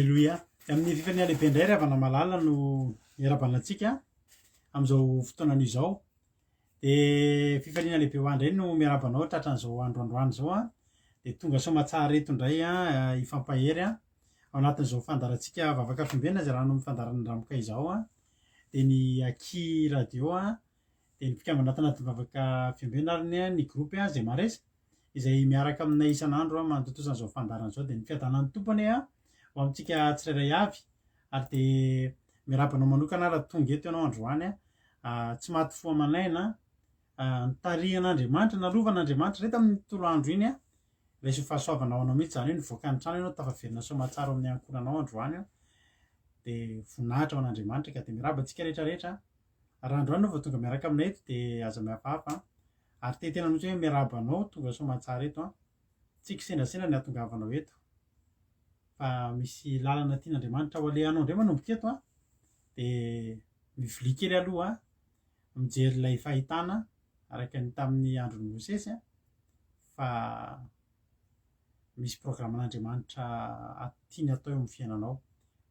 Aleloia. Amin'ny fifaliana lehibe indray ry havana malala no iarahabana antsika amin'izao fotoana anio izao. Dia fifaliana lehibe ho ahy indray no miarahaba anao tratran'izao andro androany izao an. Dia tonga soamatsara eto indray an, hifampahery an. Ao anatin'izao fandaharantsika vavaka fiombena izay rano amin'ny fandaharan'ny ramoka izao an. Dia ny Aky Radio an, dia ny mpikambana ato anatin'ny vavaka fiombena ary ny ny groupe izay maharesy izay miaraka aminay isan'andro mantontosa an'izao fandaharana izao. Dia ny fiadanan'ny Tompo anie ho amintsika tsirairay avy ary dia miarahaba anao manokana raha tonga eto ianao androany tsy maty fo aman'aina nitarihan'Andriamanitra, narovan'Andriamanitra indray tamin'ny tontolo andro iny raiso fahasoavana ho anao mihitsy izany hoe nivoaka ny trano ianao tafaverina soamatsara ao amin'ny ankohonanao androany dia voninahitra ho an'Andriamanitra ka dia miarahaba antsika rehetra rehetra Raha androany ianao vao tonga miaraka aminay eto dia aza mihafahafa an. Ary te hiteny mihitsy hoe miarahaba anao tonga soamantsara eto an. Tsy kisendrasendra ny hahatongavanao eto. Fa misy lalana tian'Andriamanitra ho alehanao indray manomboka eto an. Dia mivilia kely aloha an, mijery ilay fahitana araka ny tamin'ny andron'i Mosesy an, fa misy programan'Andriamanitra tiany atao eo amin'ny fiainanao.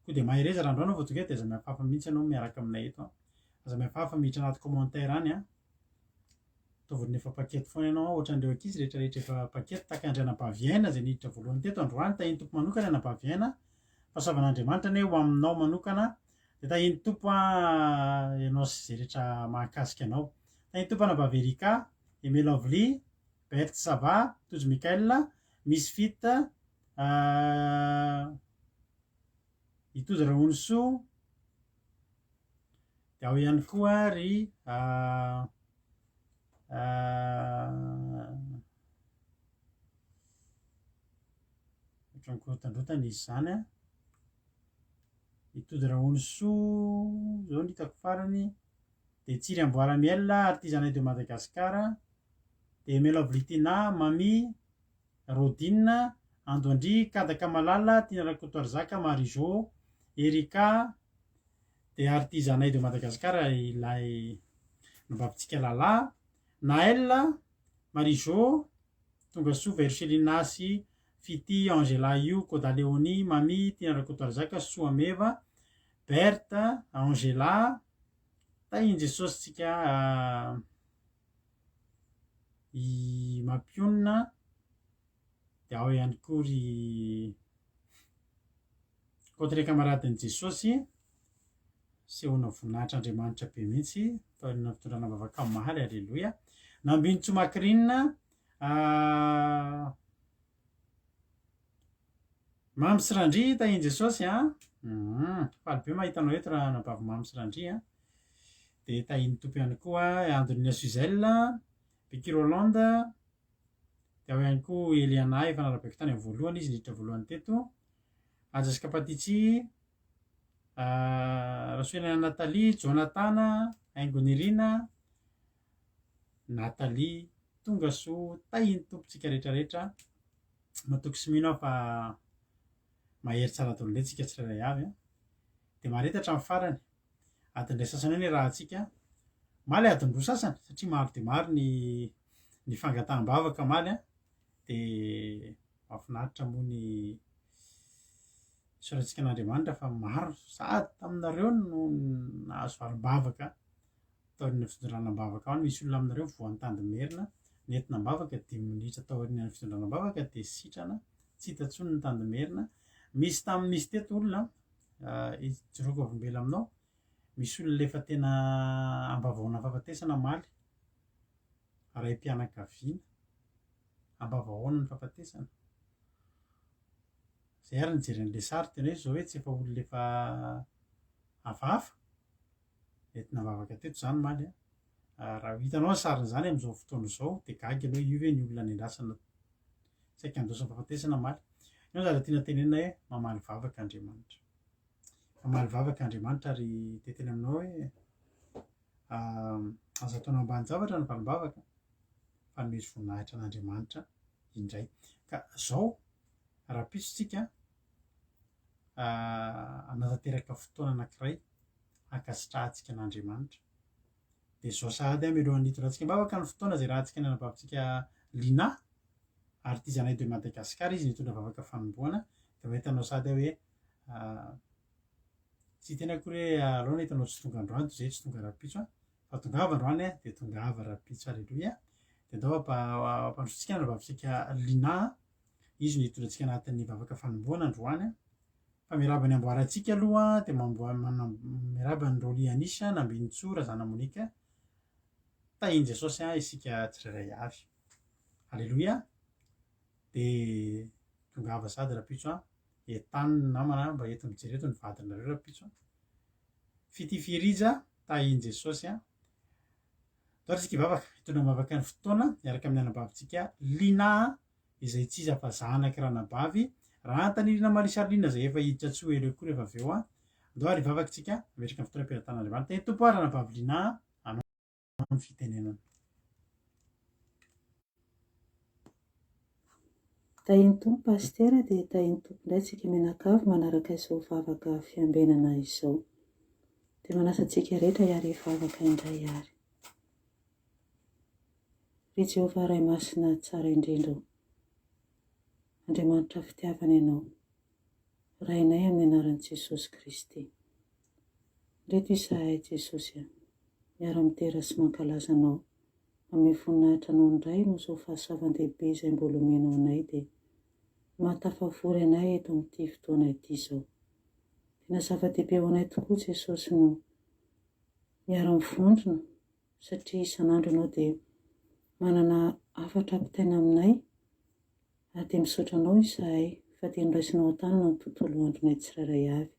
Koa dia mahereza raha androany vao tonga eto dia aza mihafahafa mihitsy ianao miaraka aminay eto an. Aza mihafahafa miditra anaty commentaire any an. Ataovy ny efa paquet foana ianao an, ohatran'ireo ankizy rehetra rehetra efa paquet tahaka an-dry anabavy Aina izay niditra voalohany teto androany, tahin'ny Tompo manokana anabavy Aina, fahasoavan'Andriamanitra anie ho aminao manokana, dia tahin'ny Tompo an ianao sy izay rehetra mahakasika anao. Tahin'ny Tompo anabavy Erika, Aimé Lovely, Berthe ça va, Tojo Mickaël, Misfit, i Tojo Rahonisoa, dia ao ihany koa ry ohatran'ny mikorontandrotana izy izany an, i Tojo Rahonisoa zao no hitako farany, dia Tsiry Amboara Miel, Artisanat de Madagascar, dia Melovely Tina, Mamy, Rodine, Ando Andria, Kadaka Malala, Tina Rakotoarizaka, Marie Jo, Erika, dia Artisanat de Madagascar ilay nambabintsika Lala, Naël, Marie Jo, Tongasoa, Verchelina sy Fitia, Angela Io, Koda Léonie, Mamy, Tina Rakotoarizaka, Soa Meva, Berthe, Angela, Tahin'i Jesosy tsika i Mampionona dia ao ihany koa ry Contre camaradin'i Jesosy sehona voninahitr'Andriamanitra be mihitsy taorian'ny fitondrana vavaka omaly aleloia Nambinintsoa Macrine Mamy sy Randria tahin'i Jesosy a faly be mahita anao eto ranabavy Mamy sy Randria a dia tahin'ny Tompo ihany koa Andonina Suzelle Becky Rolande dia ao ihany koa Eliana efa narabaiko tany amin'ny voalohany izy niditra voalohany teto Haja sy Kapatitsi Rasoelina Nathalie Jonathan Haingo Nirina Nathalie tonga soa tahin'ny Tompo tsika rehetra rehetra Matoky sy mino aho fa mahery tsara daholo indray tsika tsirairay avy an. Dia mahareta hatramin'ny farany. Adiny iray sasany eo ny rahantsika. Omaly adiny roa sasany satria maro dia maro ny ny fangataham-bavaka omaly an. Dia mahafinaritra moa ny isaorantsika an'Andriamanitra fa maro sady taminareo no nahazo valim-bavaka. Taorian'ny fitondrana am-bavaka ao, misy olona aminareo voan'ny tandimerina, nentina am-bavaka dimy minitra taorian'ny fitondrana am-bavaka dia sitrana, tsy hita intsony ny tandimerina. Misy tamin'ny misy teto olona, ijoroako vavolombelona aminao, misy olona efa tena ambavahoana fahafatesana omaly, raim-pianakaviana, ambavahoana ny fahafatesana. Zay ary nijery an'ilay sary tena hoe zao hoe tsy efa olona efa hafahafa. Nentina am-bavaka teto izany omaly an. Raha hitanao ny sarin'izany amin'izao fotoana izao dia gaga ianao io ve ny olona nendrasana saika handroso ny fahafatesana omaly. Io no zavatra tiana tenenina hoe mamaly vavaka Andriamanitra. Mamaly vavaka Andriamanitra ary te hiteny aminao hoe aza ataonao ambanin-javatra ny valim-bavaka fa nomezo voninahitra an'Andriamanitra indray. Ka izao rahampitso tsika hanatanteraka fotoana anankiray hankasitrahantsika an'Andriamanitra. Dia izao sahady aho mialohan'ny hitondrantsika am-bavaka ny fotoana izay rahantsika ny anabavintsika Lina, artisanat de Madagascar izy nitondra vavaka fanombohana, dia ho hitanao sahady aho hoe Tsy hiteny akory hoe aleo nahita anao tsy tonga androany toy izay tsy tonga rahampitso an. Fa tongava androany an, dia tongava rahampitso. Aleloia. Dia andao hampandrosotsika ny rahavavintsika Lina. Izy no hitondra antsika anatin'ny vavaka fanombohana androany. Fa miarahaba ny amboarantsika aloha dia miarahaba an'i Rolly Anisha, Nambinintsoa, Razana Monica. Tahin'i Jesosy isika tsirairay avy. Aleloia. Dia tongava sady rahampitso an. Entano ny namana mba eto mijery eto ny vadinareo rahampitso an. Fitia Firija, tahin'i Jesosy an. Ndao ary isika hivavaka, hitondra am-bavaka ny fotoana miaraka amin'ny anabavintsika Lina izay tsy iza fa zanaky ranabavy Rahantanirina Marie Charline izay efa hiditra tsy ho ela eo koa rehefa avy eo an. Ndao ary hivavaka isika, hametraka ny fotoana am-pelatanan'Andriamanitra. Tahin'ny Tompo ary ranabavy Lina anao ny fitenenana. Tahin'ny Tompo Pasitera dia tahin'ny Tompo indray tsika mianakavy manaraka izao vavaka fiambenana izao. Dia manasa antsika rehetra hiara hivavaka indray ary. Ry Jehovah Ray Masina tsara indrindra o. Andriamanitra fitiavana Ianao. Rainay amin'ny anaran'i Jesosy Kristy. Ndreto izahay Jesosy a. Miara-midera sy mankalaza Anao. Manome voninahitra Anao indray noho izao fahasoavan-dehibe izay mbola omenao anay dia mahatafavory anay eto amin'ity fotoana ity izao. Tena zava-dehibe ho anay tokoa Jesosy no miara-mivondrona satria isan'andro Ianao dia manana hafatra ampitaina aminay ary dia misaotra Anao izahay fa dia noraisinao an-tanana ny tontolo andronay tsirairay avy.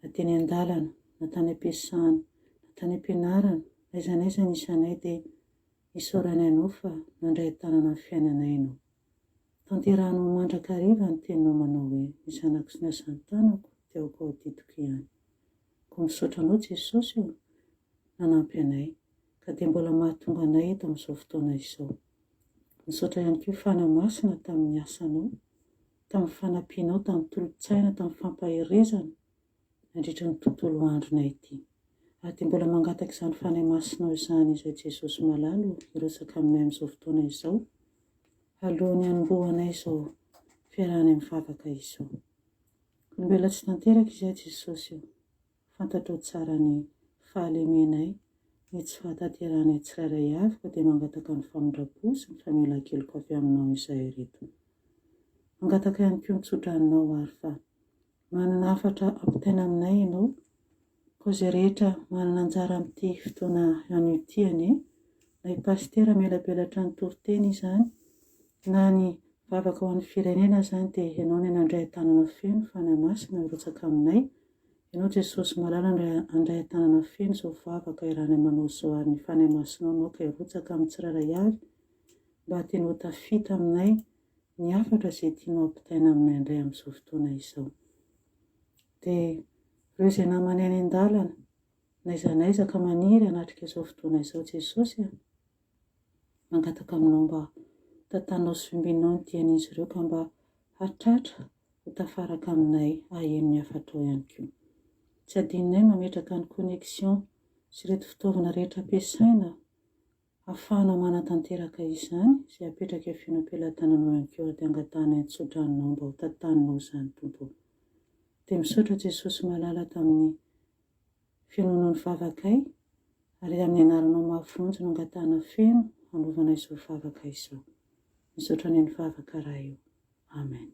Na teny an-dalana, na tany am-piasana, na tany am-pianarana, na aiza na aiza nisy anay dia isaoranay Anao fa nandray an-tanana ny fiainanay Ianao. Tanterahanao mandrakariva ny teninao manao hoe, Ny zanako sy ny asan'ny tanako dia aoka ho adidiko ihany. Koa misaotra Anao Jesosy ô, nanampy anay, ka dia mbola mahatonga anay eto amin'izao fotoana izao. Misaotra ihany koa Fanahy Masina tamin'ny asanao, tamin'ny fanampianao, tamin'ny tolo-tsaina, tamin'ny fampaherezana nandritra ny tontolo andronay ity. Ary dia mbola mangataka izany Fanahy Masinao izany izay Jesosy malala o, hirotsaka aminay amin'izao fotoana izao, alohan'ny hanombohanay izao fiarahanay mivavaka izao. Olombelona tsy tanteraka izahay Jesosy o. Fantatrao tsara ny fahalemenay, ny tsy fahatanterahanay tsirairay avy ka dia mangataka ny famindram-po sy ny famelan-keloka avy aminao izahay ireto. Mangataka ihany koa ny tso-dranonao ary fa manana hafatra ampitaina aminay ianao koa izay rehetra manana anjara amin'ity fotoana anio ity anie na i Pasitera hamelabelatra ny toriteny izany na ny vavaka ho an'ny firenena izany dia ianao no nandray an-tanana feno Fanahy Masina hirotsaka aminay Ianao Jesosy malala andray andray an-tanana feno izao vavaka iarahanay manao izao ary ny Fanahy Masinao no aoka hirotsaka amin'ny tsirairay avy mba tianao ho tafita aminay ny hafatra izay tianao hampitaina aminay indray amin'izao fotoana izao. Dia ireo izay namanay any an-dalana n'aiza n'aiza ka maniry hanatrika izao fotoana izao Jesosy a! Mangataka aminao mba tantanao sy omenao ny dian'izy ireo ka mba hatratra ho tafaraka aminay haheno ny hafatrao ihany koa. Tsy adinonay mametraka ny connexion sy ireto fitaovana rehetra ampiasaina hahafahana manatanteraka izany izay apetraka eo feno am-pelatananao ihany koa ary dia angatahanay ny tsodranonao mba ho tantaninao izany Tompo ô. Dia misaotra Jesosy malala tamin'ny Fenoinao ny vavakay, ary amin'ny anaranao mahavonjy no angatahana feno hanaovana izao vavaka izao. Misaotra anay nivavaka Ray o. Amen.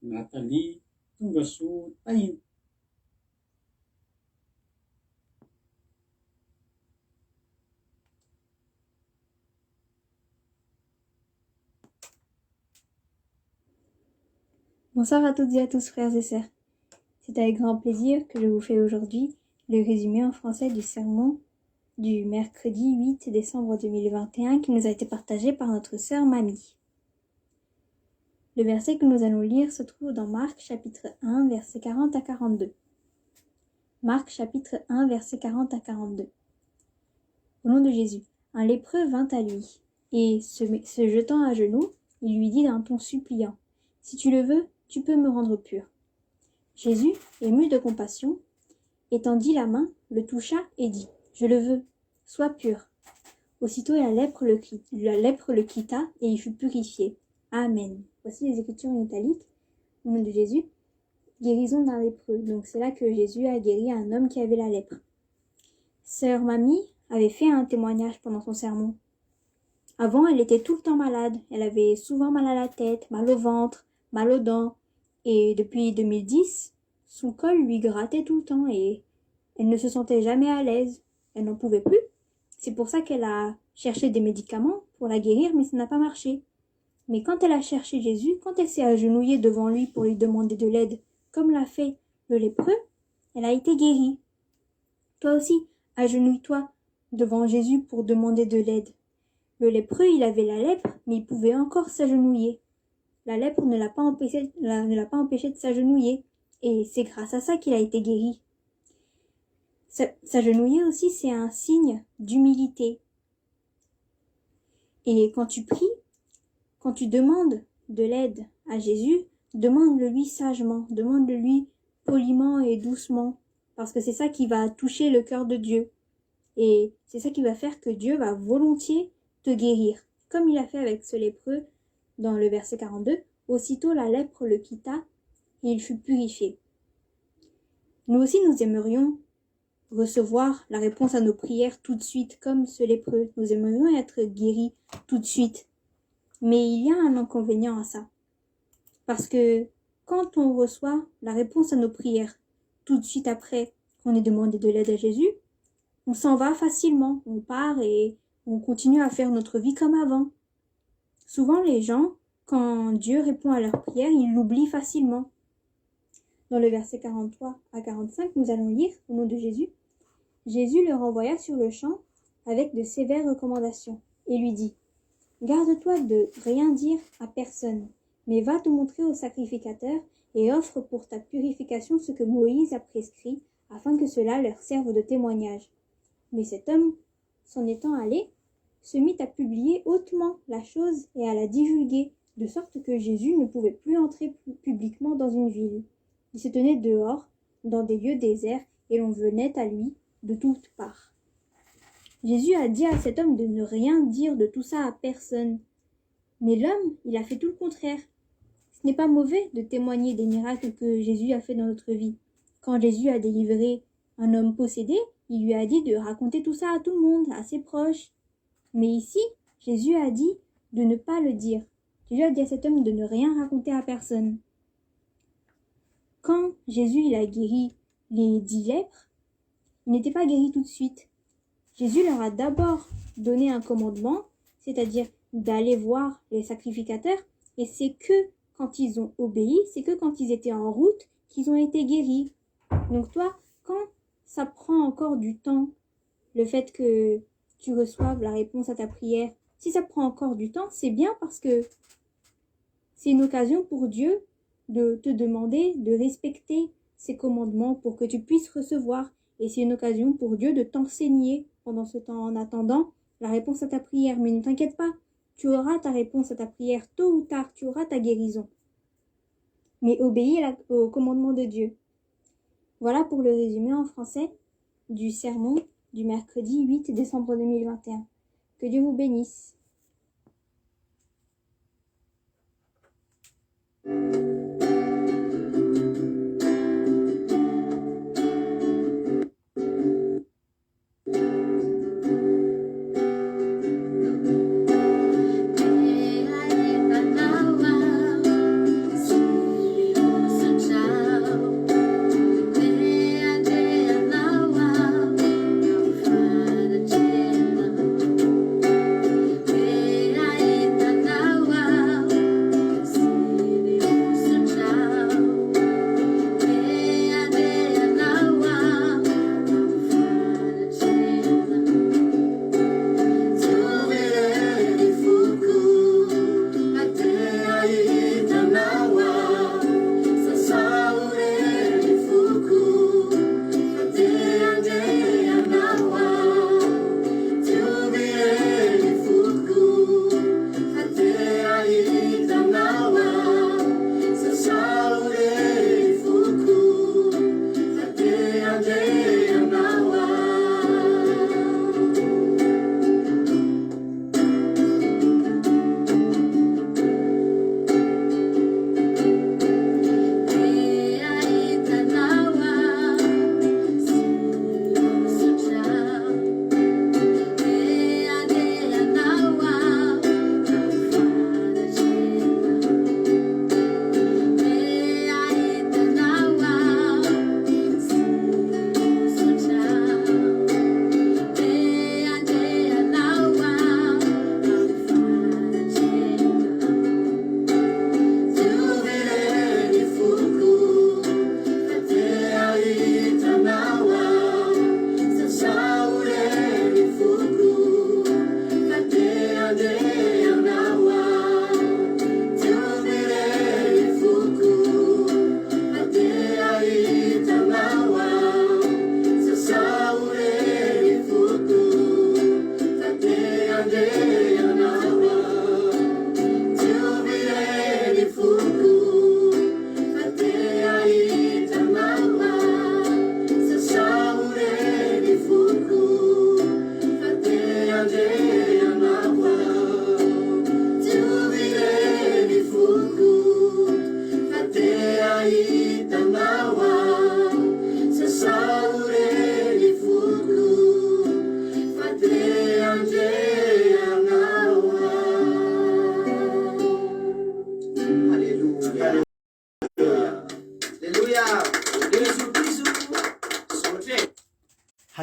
Nathalie, tonga soa tahin. Bonsoir à toutes et à tous frères et sœurs. C'est avec grand plaisir que je vous fais aujourd'hui le résumé en français du sermon du mercredi 8 décembre 2021 qui nous a été partagé par notre sœur Mamie. Le verset que nous allons lire se trouve dans Marc chapitre 1 versets 40 à 42. Marc chapitre 1 versets 40 à 42. Au nom de Jésus, un lépreux vint à lui et, se, se jetant à genoux, il lui dit d'un ton suppliant, Si tu le veux, tu peux me rendre pur. Jésus, ému de compassion, étendit la main, le toucha et dit, Je le veux, sois pur. Aussitôt la lèpre le, la lèpre le quitta et il fut purifié. Amen. Voici les Écritures en italique. Au nom de Jésus, guérison d'un lépreux. Donc c'est là que Jésus a guéri un homme qui avait la lèpre. Sœur Mamie avait fait un témoignage pendant son sermon. Avant, elle était tout le temps malade. Elle avait souvent mal à la tête, mal au ventre, mal aux dents. Et depuis 2010, son col lui grattait tout le temps et elle ne se sentait jamais à l'aise. Elle n'en pouvait plus. C'est pour ça qu'elle a cherché des médicaments pour la guérir, mais ça n'a pas marché. Mais quand elle a cherché Jésus, quand elle s'est agenouillée devant lui pour lui demander de l'aide, comme l'a fait le lépreux, elle a été guérie. Toi aussi, agenouille-toi devant Jésus pour demander de l'aide. Le lépreux, il avait la lèpre, mais il pouvait encore s'agenouiller. La lèpre ne l'a pas empêché, ne l'a pas empêché de s'agenouiller, et c'est grâce à ça qu'il a été guéri. S'agenouiller aussi, c'est un signe d'humilité. Et quand tu pries, quand tu demandes de l'aide à Jésus, demande-le lui sagement, demande-le lui poliment et doucement, parce que c'est ça qui va toucher le cœur de Dieu. Et c'est ça qui va faire que Dieu va volontiers te guérir, comme il a fait avec ce lépreux dans le verset 42. Aussitôt la lèpre le quitta et il fut purifié. Nous aussi, nous aimerions recevoir la réponse à nos prières tout de suite, comme ce lépreux. Nous aimerions être guéris tout de suite. Mais il y a un inconvénient à ça. Parce que quand on reçoit la réponse à nos prières tout de suite après qu'on ait demandé de l'aide à Jésus, on s'en va facilement, on part et on continue à faire notre vie comme avant. Souvent, les gens, quand Dieu répond à leur prière, ils l'oublient facilement. Dans le verset 43 à 45, nous allons lire, au nom de Jésus, Jésus le renvoya sur le champ avec de sévères recommandations et lui dit Garde-toi de rien dire à personne, mais va te montrer au sacrificateur et offre pour ta purification ce que Moïse a prescrit, afin que cela leur serve de témoignage. Mais cet homme, s'en étant allé, se mit à publier hautement la chose et à la divulguer, de sorte que Jésus ne pouvait plus entrer publiquement dans une ville. Il se tenait dehors, dans des lieux déserts, et l'on venait à lui de toutes parts. Jésus a dit à cet homme de ne rien dire de tout ça à personne. Mais l'homme, il a fait tout le contraire. Ce n'est pas mauvais de témoigner des miracles que Jésus a fait dans notre vie. Quand Jésus a délivré un homme possédé, il lui a dit de raconter tout ça à tout le monde, à ses proches. Mais ici, Jésus a dit de ne pas le dire. Jésus a dit à cet homme de ne rien raconter à personne. Quand Jésus il a guéri les dix lèpres, il n'était pas guéri tout de suite. Jésus leur a d'abord donné un commandement, c'est-à-dire d'aller voir les sacrificateurs, et c'est que quand ils ont obéi, c'est que quand ils étaient en route qu'ils ont été guéris. Donc toi, quand ça prend encore du temps, le fait que tu reçoives la réponse à ta prière, si ça prend encore du temps, c'est bien parce que c'est une occasion pour Dieu de te demander de respecter ses commandements pour que tu puisses recevoir. Et c'est une occasion pour Dieu de t'enseigner pendant ce temps en attendant la réponse à ta prière. Mais ne t'inquiète pas, tu auras ta réponse à ta prière tôt ou tard, tu auras ta guérison. Mais obéis au commandement de Dieu. Voilà pour le résumé en français du sermon du mercredi 8 décembre 2021. Que Dieu vous bénisse.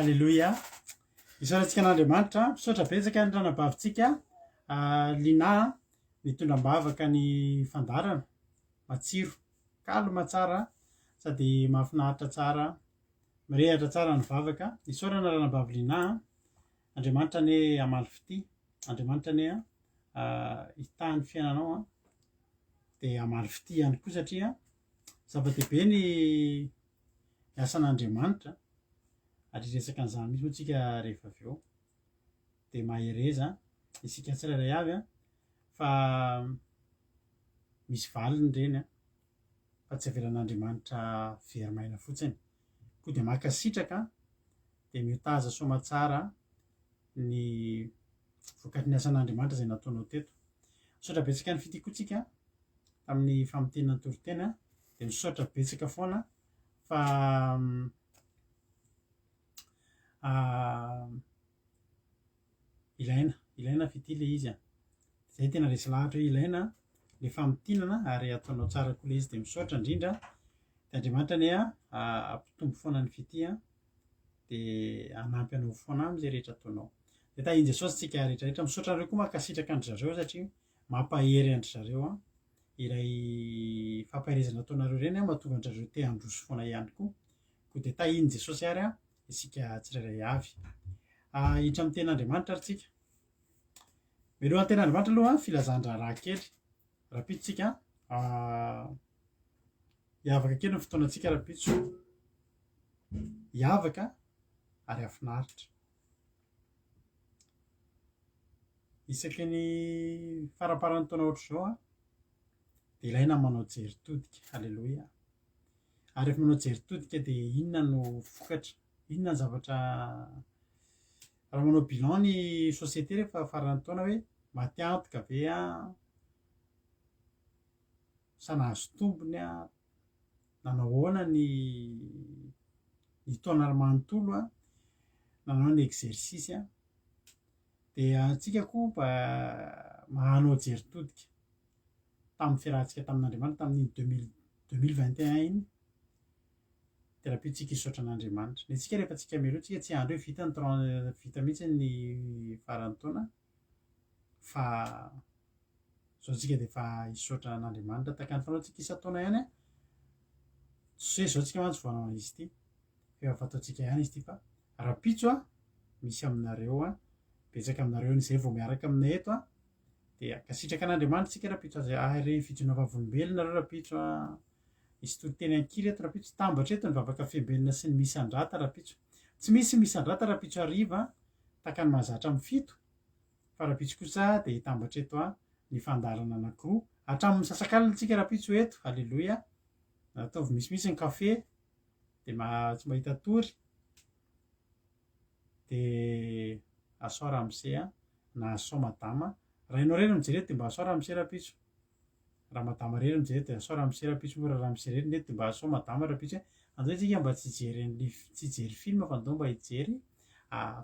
Aleloia. Isaorantsika an'Andriamanitra. Misaotra betsaka ny ranabavintsika Lina nitondra am-bavaka ny fandaharana. Matsiro, calme tsara sady mahafinaritra tsara, mirehatra tsara ny vavaka. Isaorana ranabavy Lina. Andriamanitra anie hamaly fitia. Andriamanitra anie hitahy ny fiainanao dia hamaly fitia ihany koa satria zava-dehibe ny asan'Andriamanitra ary hiresaka an'izany mihitsy moa tsika rehefa avy eo. Dia mahereza isika tsirairay avy fa misy valiny ireny fa tsy avelan'Andriamanitra very maina fotsiny. Koa dia mankasitraka dia miotaza soamatsara ny vokatry ny asan'Andriamanitra izay nataonao teto. Misaotra betsaka ny fitia koa tsika tamin'ny famintinana ny toriteny dia misaotra betsaka foana fa ilaina, ilaina fitia ilay izy a. Izay tena resy lahatra hoe ilaina le famintinana ary ataonao tsara koa ilay izy dia misaotra indrindra. Dia Andriamanitra anie hampitombo foana ny fitia dia hanampy anao foana amin'izay rehetra ataonao. Dia tahin'i Jesosy tsika rehetra rehetra. Misaotra anareo koa mankasitraka an-dry zareo satria mampahery an-dry zareo an. Ilay fampaherezana ataonareo ireny an mahatonga an-dry zareo te handroso foana ihany koa. Koa dia tahin'i Jesosy ary an isika tsirairay avy. Hiditra amin'ny tenin'Andriamanitra ary tsika. Mialohan'ny tenin'Andriamanitra aloha filazan-draharaha kely. Rahampitso tsika hiavaka kely ny fotoanantsika rahampitso. Hiavaka ary hahafinaritra. Isaky ny faramparan'ny taona ohatr'izao an, dia ilaina ny manao jery todika. Aleloia. Ary rehefa manao jery todika dia inona no vokatra? Inona ny zavatra raha manao bilan ny société rehefa faran'ny taona hoe maty antoka ve aho? Sa nahazo tombony aho? Nanao ahoana ny ny taona manontolo aho? Nanao ny exercice aho? Dia antsika koa mba manao jery todika tamin'ny fiarahantsika tamin'Andriamanitra tamin'iny 2000 2021 iny. Dia rahampitso tsika hisaotra an'Andriamanitra. Ny antsika rehefa tsika mialoha tsika tsy hiandry hoe vita ny tran- vita mihitsy ny faran'ny taona fa zao tsika dia efa hisaotra an'Andriamanitra tahaka ny fanaontsika isan-taona ihany an. Tsy hoe zao tsika mantsy vao hanao an'izy ity fa efa fataontsika ihany izy ity fa rahampitso an misy aminareo an, betsaka aminareo izay vao miaraka aminay eto an, dia ankasitraka an'Andriamanitra tsika rahampitso aza ary fijoroana vavolombelona nareo rahampitso an. Hisy toriteny an-kira eto rahampitso. Tambatra eto ny vavaka fiambenana sy ny misandrata rahampitso. Tsy misy misandrata rahampitso hariva tahaka ny mahazatra amin'ny fito fa rahampitso kosa dia hitambatra eto ny fandaharana anankiroa. Hatramin'ny misasakalina isika rahampitso eto. Aleloia. Ataovy misimisy ny kafe dia tsy mahita tory. Dia asao ramose na asao madama. Raha ianao irery no mijery eto dia mba asao ramose rahampitso. Raha madama irery mijery dia asao ramose rahampitso moa raha ramose irery nety dia mba asao madama rahampitso hoe andao isika mba tsy hijery an'le tsy hijery film fa andao mba hijery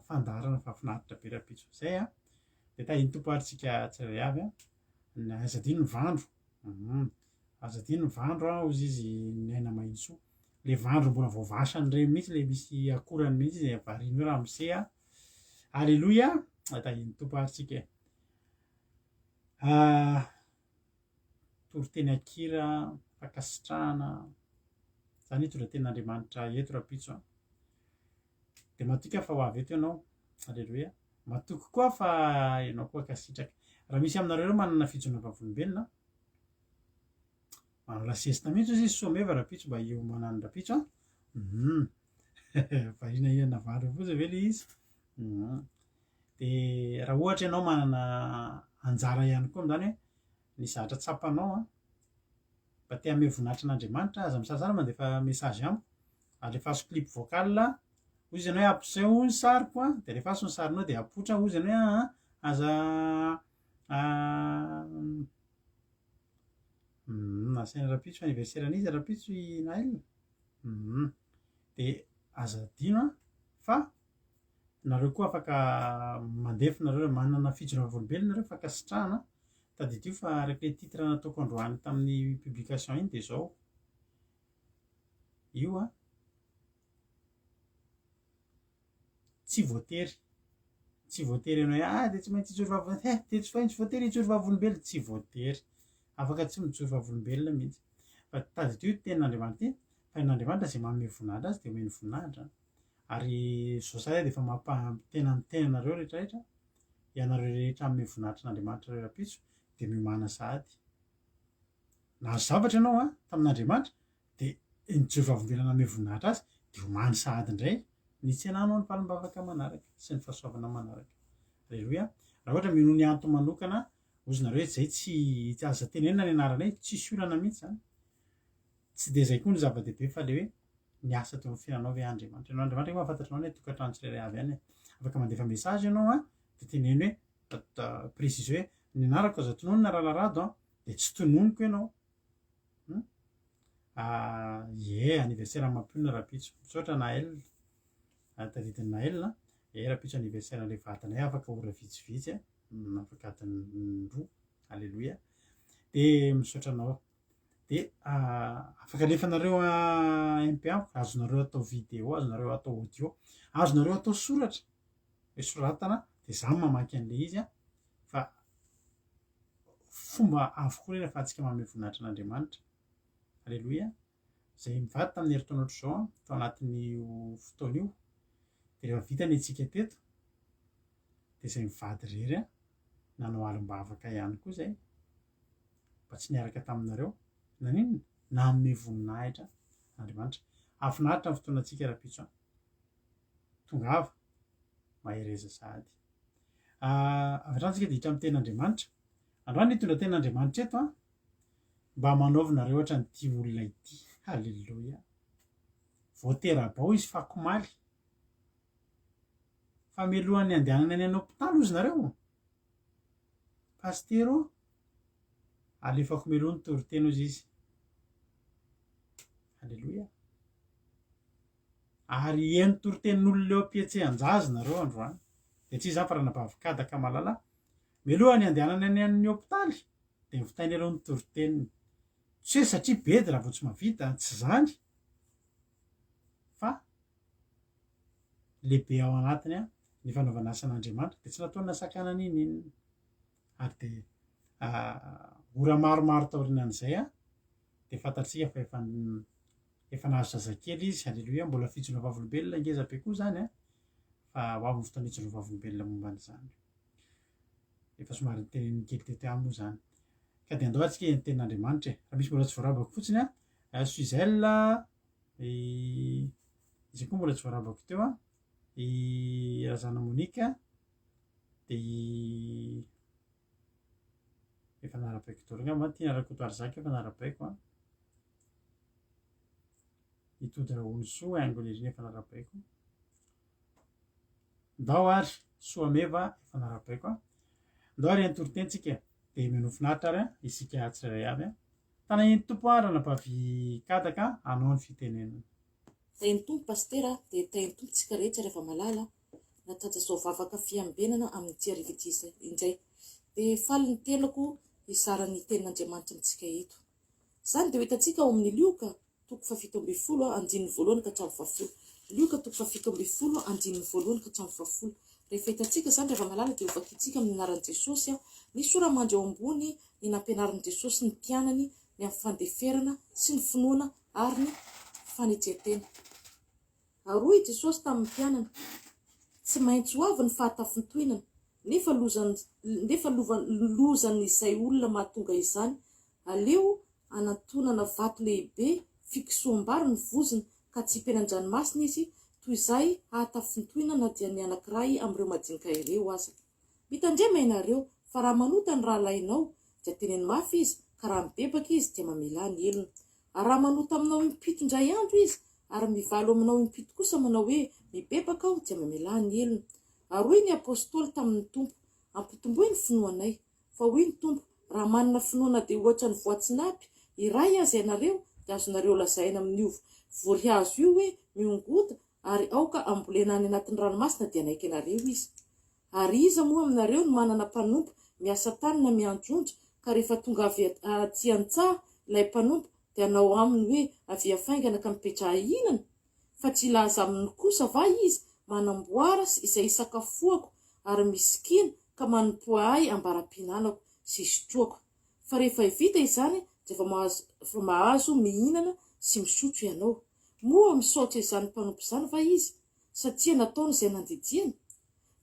fandaharana fahafinaritra be rahampitso. Zay an! Dia tahin'ny Tompo ary tsika tsirairay avy an! Aza adino ny vandro, aza adino ny vandro an, hozy izy ny aina mahintsoa. Le vandro mbola voavasany ireny mihitsy, le misy akorany mihitsy izay avarina eo ramose an! Aleloia! Tahin'ny Tompo ary tsika e! Toriteny an-kira, fankasitrahana, izany hitondra tenin'Andriamanitra eto rahampitso an. Dia matoky aho fa ho avy eto ianao. Aleloia. Matoky koa aho fa ianao koa hankasitraka. Raha misy aminareo ireo manana fijoroana vavolombelona, manao la sieste mihitsy hozy izy someva rahampitso mba hiomanany rahampitso an. Hum. Variana hihinana vary eo fotsiny ve ilay izy? Hum. Dia raha ohatra ianao manana anjara ihany koa amin'izany hoe ny zavatra tsapanao an, mba te hanome voninahitra an'Andriamanitra, aza misalasala mandefa message amiko, alefaso clip vocal, hoy izy ianao hoe ampiseho ny sariko an, dia alefaso ny sarinao dia apoitra, hoy izy ianao hoe aa aza asaina rahampitso anniversaire an'iza rahampitso i Naël? Dia aza adino an fa Nareo koa afaka mandefa nareo raha manana fijoroana vavolombelona nareo fankasitrahana. Tadidio fa araka ilay titre nataoko androany tamin'ny publication iny dia izao. Io an. Tsy voatery. Tsy voatery ianao hoe ah dia tsy maintsy hijoro vavolombelona, he dia tsy maintsy voatery hijoro vavolombelona, tsy voatery. Afaka tsy mijoro vavolombelona mihitsy. Fa tadidio ity tenin'Andriamanitra ity, fa ny Andriamanitra izay manome voninahitra azy dia omeny voninahitra. Ary izao sahady dia efa mampa-tena ny tenanareo rehetra rehetra, ianareo rehetra hanome voninahitra an'Andriamanitra rahampitso dia miomàna sahady. Nahazo zavatra ianao an, tamin'Andriamanitra, dia nijoro vavolombelona nanome voninahitra azy, dia omany sahady indray ny hitsenanao ny valim-bavaka manaraka sy ny fahasoavana manaraka. Aleloia. Raha ohatra mino ny antony manokana, hozy nareo hoe zay tsy, aza tenenina ny anaranay, tsisy olana mihitsy zany. Tsy dia zay koa no zava-dehibe fa le hoe niasa teo amin'ny fiainanao ve Andriamanitra. Ianao Andriamanitra ange mahafantatra anao ny tokantrano tsirairay avy any e. Afaka mandefa message ianao an, dia teneno hoe, préciser hoe ny anarako aza tononina Ralarado an, dia tsy tononiko ianao. Hum. Ah, ie, anniversaire mampionona rahampitso. Misaotra Naël. Ah, tadidin'i Naël an. Ie, rahampitso anniversaire an'ilay vadinay afaka ora vitsivitsy an. Afaka adiny roa. Alléluia. Dia misaotra anao. Dia afaka alefanareo MP amiko, azonareo atao vidéo, azonareo atao audio, azonareo atao soratra. Hoe soratana, dia za mamaky an'ilay izy an. Fa fomba avokoa ireny ahafahantsika manome voninahitra an'Andriamanitra. Aleloia. Izay mivady tamin'ny herintaona ohatr'izao an, tao anatin'io fotoana io, dia rehefa vita ny antsika teto, dia izay mivady irery an, nanao alim-bavaka ihany koa izay, mba tsy niaraka taminareo. Naninona? Nanome voninahitra an'Andriamanitra. Hahafinaritra ny fotoanantsika rahampitso an. Tongava, mahereza sahady. Avy hatrany isika dia hiditra amin'ny tenin'Andriamanitra. Androany hitondra tenin'Andriamanitra eto an, mba manaovinareo ohatran'ity olona ity. Haleloia. Vao tera-bao izy fakomaly. Fa mialohan'ny handehanana any an-hopitaly hozy nareo. Pasitera ô, alefako mialoha ny toriteny hozy izy. Haleloia. Ary heno toritenin'olona eo am-pihetsehan-jaza nareo androany. Dia tsy iza izany fa Ranabavy Kadaka Malala. Mialoha ny handehanany any amin'ny hopitaly dia novitainy aloha ny toriteniny. Tsy hoe satria bedy raha vao tsy mahavita, tsy izany fa lehibe ao anatiny ny fanaovana asan'Andriamanitra dia tsy nataony nasakana n'inon'inona. Ary dia ora maromaro taorianan'izay dia fantatsika fa efa Efa nahazo zazakely izy, Aleloia, mbola fijoroana vavolombelona ngeza be koa izany an, fa ho avy ny fotoana hijoroana vavolombelona momba an'izany. Efa somary niteneniny kely teto ihany moa izany. Ka dia andao antsika ny tenin'Andriamanitra e. Raha misy mbola tsy voarabako fotsiny an, eh, Suzel, i izy koa mbola tsy voarabako teo an, i Razana Monica, dia i efa narabaiko daholo angamba, Tiana Rakotoarizaka efa narabaiko an. I Tody Rahonisoa, Haingo Nirina efa narabaiko. Ndao ary, Soameva efa narabaiko an. Ndao ary hitoriteny tsika e. Dia minoa finaritra ary an, isika tsirairay avy an. Tanahin'ny Tompo an, Ranabavy Kadaka hanao ny fitenenana. Tahin'ny Tompo Pasitera dia tahin'ny Tompo tsika rehetra ry hava-malala nahatratra izao vavaka fiambenana amin'ity hariva ity indray. Dia faly ny tenako hizara ny tenin'Andriamanitra amintsika eto. Izany dia ho hitantsika ao amin'ny Lioka, toko fahafito ambinifolo, andininy voalohany ka hatramin'ny fahafolo. Lioka, toko fahafito ambinifolo, andininy voalohany ka hatramin'ny fahafolo. Rehefa hitantsika izany, ry hava-malala, dia hovakintsika amin'ny anaran'i Jesosy ny sora-mandry eo ambony ny nampianarin'i Jesosy ny mpianany ny amin'ny fandeferana sy ny finoana ary ny fanetren-tena. Ary hoy i Jesosy tamin'ny mpianany, Tsy maintsy ho avy ny fahatafintohinana, nefa lozan, nefa lozan'izay olona mahatonga izany. Aleo hanantonana vato lehibe fikosoham-bary ny vozony ka tsipy eny an-dranomasina izy, toy izay hahatafintohina na dia ny anankiray amin'ireo madinika ireo aza. Mitandrema ianareo, fa raha manota ny rahalahinao, dia teneno mafy izy, ka raha mibebaka izy, dia mamelà ny helony. Ary raha manota aminao impito indray andro izy, ary mivalo aminao impito kosa manao hoe, Mibebaka aho, dia mamelà ny helony. Ary hoy ny Apostoly tamin' ny Tompo, Ampitomboy ny finoanay. Fa hoy ny Tompo, Raha manana finoana dia ohatra ny voatsinapy iray aza ianareo, dia azonareo lazaina amin' io vorihazo io hoe, Miongota, ary aoka hambolena any anatin' ny ranomasina, dia hanaiky anareo izy. Ary iza moa aminareo no manana mpanompo miasa tany na mianjondra, ka rehefa tonga avy aty an-tsaha ilay mpanompo, dia hanao aminy hoe, Avia faingana ka mipetraha hihinana? Fa tsy hilaza aminy kosa va izy? Manamboara izay hisakafoako ary misikina ka manompoa ahy ambara-pihinanako sy hisotroako. Fa rehefa vita izany dia vao mahazo, vao mahazo mihinana sy misotro ianao. Moa misaotra izany mpanompo izany va izy, satria nataony izay nandidiany?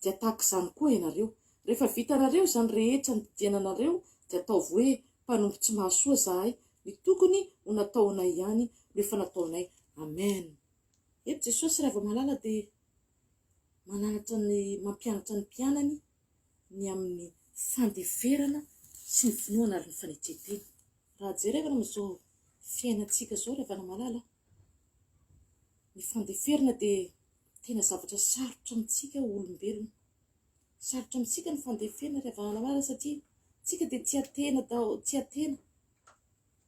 Dia tahaka izany koa ianareo. Rehefa vitanareo izany rehetra nididiana anareo, dia ataovy hoe, Mpanompo tsy mahasoa izahay, ny tokony ho nataonay ihany no efa nataonay. Amen. Eto Jesosy Ravamalala dia mananatra ny, mampianatra ny mpianany ny amin'ny fandeferana sy ny finoana ary ny fanetren-tena. Raha jerevana amin'izao fiainantsika izao ry havana malala, ny fandeferana dia tena zavatra sarotra amintsika olombelona. Sarotra amintsika ny fandeferana ry havana malala satria tsika dia tia tena daholo, tia tena.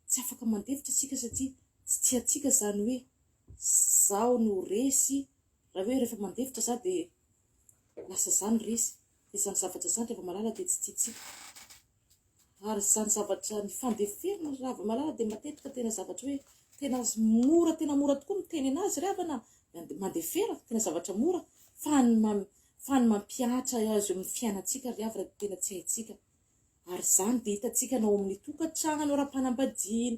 Tsy afaka mandefitra isika satria tsy tiantsika izany hoe zaho no resy, raha hoe rehefa mandefitra za dia lasa za no resy. Izany zavatra izany ry hava-malala dia tsy tiantsika. Ary izany zavatra ny fandeferana ry hava-malala dia matetika tena zavatra hoe tena mora, tena mora tokoa miteny anazy ry havana, mandefera, tena zavatra mora, fa ny fa ny mampihatra azy eo amin'ny fiainantsika ry havana dia tena tsy haintsika. Ary izany dia hitantsika na ao amin'ny tokantrano ara-panambadiana,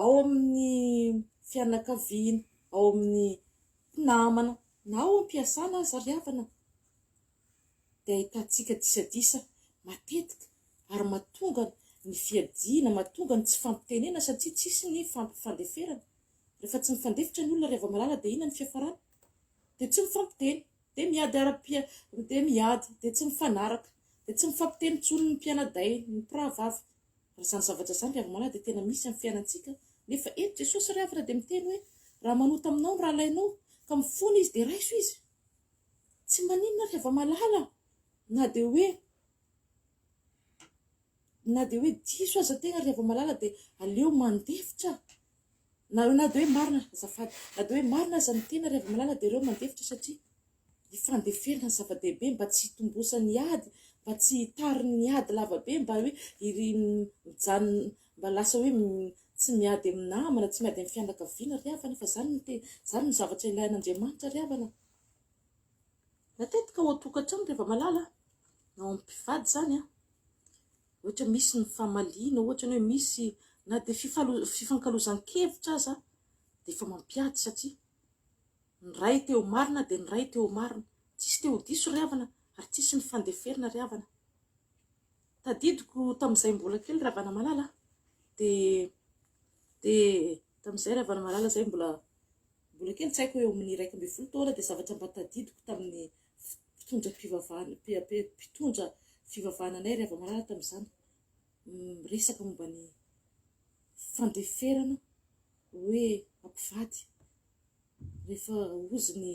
ao amin'ny fianakaviana, ao amin'ny mpinamana, na ao am-piasana aza ry havana. dia ahitantsika disadisa matetika ary mahatonga ny fiadiana, mahatonga ny tsy fampitenena satria tsisy ny fampifandeferana. Rehefa tsy mifandefitra ny olona ry hava-malala dia inona ny fiafarany? Dia tsy mifampiteny, dia miady ara-pia, dia miady, dia tsy mifanaraka, dia tsy mifampiteny intsony ny mpianadahy, ny mpirahavavy. Ary izany zavatra izany ry hava-malala dia tena misy amin'ny fiainantsika. Nefa eto Jesosy ry havana dia miteny hoe raha manota aminao ny rahalahinao ka mifona izy dia raiso izy. Tsy maninona ry hava-malala na dia hoe na dia hoe diso aza tegna ry hava-malala dia aleo mandefitra na na dia hoe marina azafady na dia hoe marina aza ny tena ry hava-malala dia aleo mandefitra satria ny fandeferana ny zava-dehibe mba tsy hitombosan'ny ady mba tsy hitarin'ny ady lavabe mba hoe iry mijanona mba lasa hoe tsy miady amin'ny namana tsy miady amin'ny fianakaviana ry havana fa zany no te- zany no zavatra ilain'Andriamanitra ry havana. Matetika ao an-tokantrano ry hava-malala, na ao amin'ny mpivady izany an, ohatra misy ny famaliana, ohatra ny hoe misy na dia fifalo- fifankalozan-kevitra aza dia efa mampiady satria ny iray te ho marina dia ny iray te ho marina. Tsisy te ho diso ry havana ary tsisy ny fandeferana ry havana. Tadidiko tamin'izay mbola kely ry havana malala dia dia tamin'izay ry havana malala izay mbola Mbola kely, tsy haiko eo amin'ny 11 taona dia zavatra mba tadidiko tamin'ny mpitondra fivavahana, mpitondra fivavahana anay ry hava-malala tamin'izany, miresaka momba ny fandeferana hoe mpivady rehefa hozy ny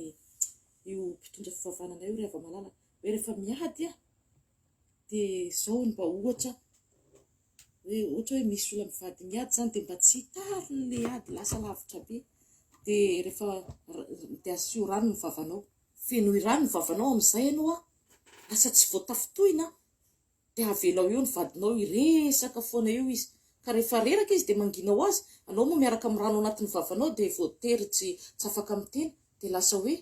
io mpitondra fivavahana anay io ry hava-malala hoe rehefa miady aho dia izao no mba ohatra hoe ohatra hoe misy olona mivady miady zany dia mba tsy hitariny le ady lasa lavitra be dia rehefa dia asio rano ny vavanao, fenoy rano ny vavanao amin'izay ianao an, lasa tsy voatafintohina dia avelao eo ny vadinao hiresaka foana eo izy ka rehefa reraka izy dia mangina ho azy, anao moa miaraka amin'ny rano anatin'ny vavanao dia voatery tsy tsy afaka miteny dia lasa hoe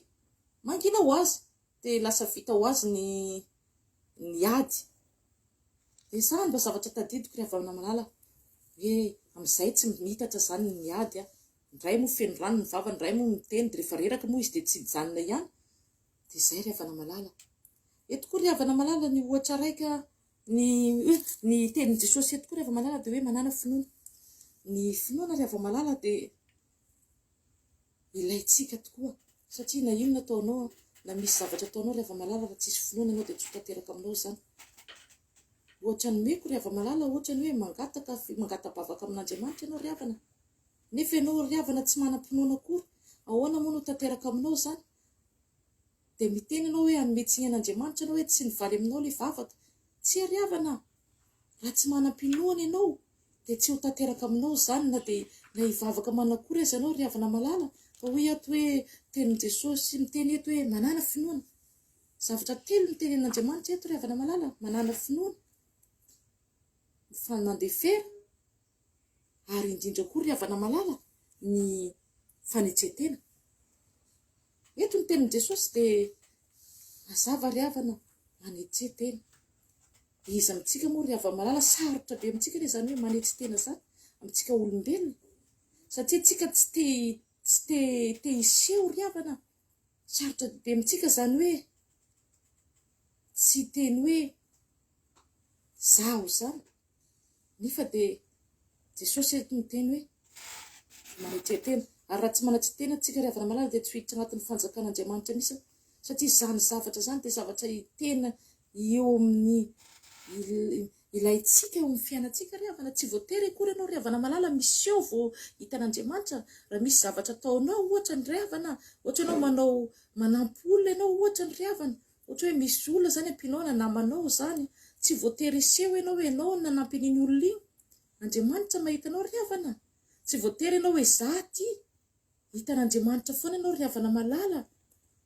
mangina ho azy dia lasa vita ho azy ny ny ady. Dia izany mba zavatra tadidiko ry havana malala hoe amin'izay tsy miitatra izany ny ady a. Ny iray moa feno rano ny vavany, ny iray moa miteny dia rehefa reraka moa izy dia tsy hijanona ihany. Dia izay ry havana malala. Eto koa ry havana malala ny ohatra raika ny ny tenin'i Jesosy eto koa ry havana malala dia hoe manàna finoana. Ny finoana ry havana malala dia Ilaintsika tokoa satria na inona ataonao na misy zavatra ataonao ry hava-malala raha tsisy finoana ianao dia tsy ho tanteraka aminao izany. Ohatra nomeko ry hava-malala ohatra ny hoe mangataka mangata-bavaka amin'Andriamanitra ianao ry havana nefa ianao ry havana tsy manam-pinoana akory ahoana moa no ho tanteraka aminao izany? Dia miteny ianao hoe hanome tsiny an'Andriamanitra ianao hoe tsy nivaly aminao ilay vavaka. Tsia ry havana a! Raha tsy manam-pinoana ianao dia tsy ho tanteraka aminao izany na dia na hivavaka manakory aza ianao ry havana malala fa hoy ato hoe tenin'i Jesosy miteny eto hoe manàna finoana. Zavatra telo no tenenin'Andriamanitra eto ry havana malala, manàna finoana, mifanandefera ary indrindra koa ry havana malala ny fanetren-tena. Eto ny tenin'i Jesosy dia mazava ry havana, manetseha tena. Iza amintsika moa ry hava-malala, sarotra be amintsika anie izany hoe manetry tena izany, amintsika olombelona. Satria tsika tsy te tsy te te hiseho ry havana. Sarotra be amintsika izany hoe tsy hiteny hoe zaho izany. Nefa dia Jesosy eto miteny hoe manetre tena. Ary raha tsy manatria tena tsika ry havana malala dia tsy ho hiditra anatin'ny fanjakan'Andriamanitra mihitsy satria izany zavatra izany dia zavatra tena eo amin'ny ilaintsika eo amin'ny fiainantsika ry havana. Tsy voatery akory ianao ry havana malala miseho vao hitan'Andriamanitra. Raha misy zavatra ataonao ohatra ny ry havana, ohatra ianao manao manampy olona ianao ohatra ny ry havana, Ohatra hoe misy olona zany ampianao na namanao zany, tsy voatery hiseho ianao hoe ianao no nanampy an'iny olona iny. Andriamanitra mahita anao ry havana. Tsy voatery ianao hoe za ty. Hitan'Andriamanitra foana ianao ry havana malala.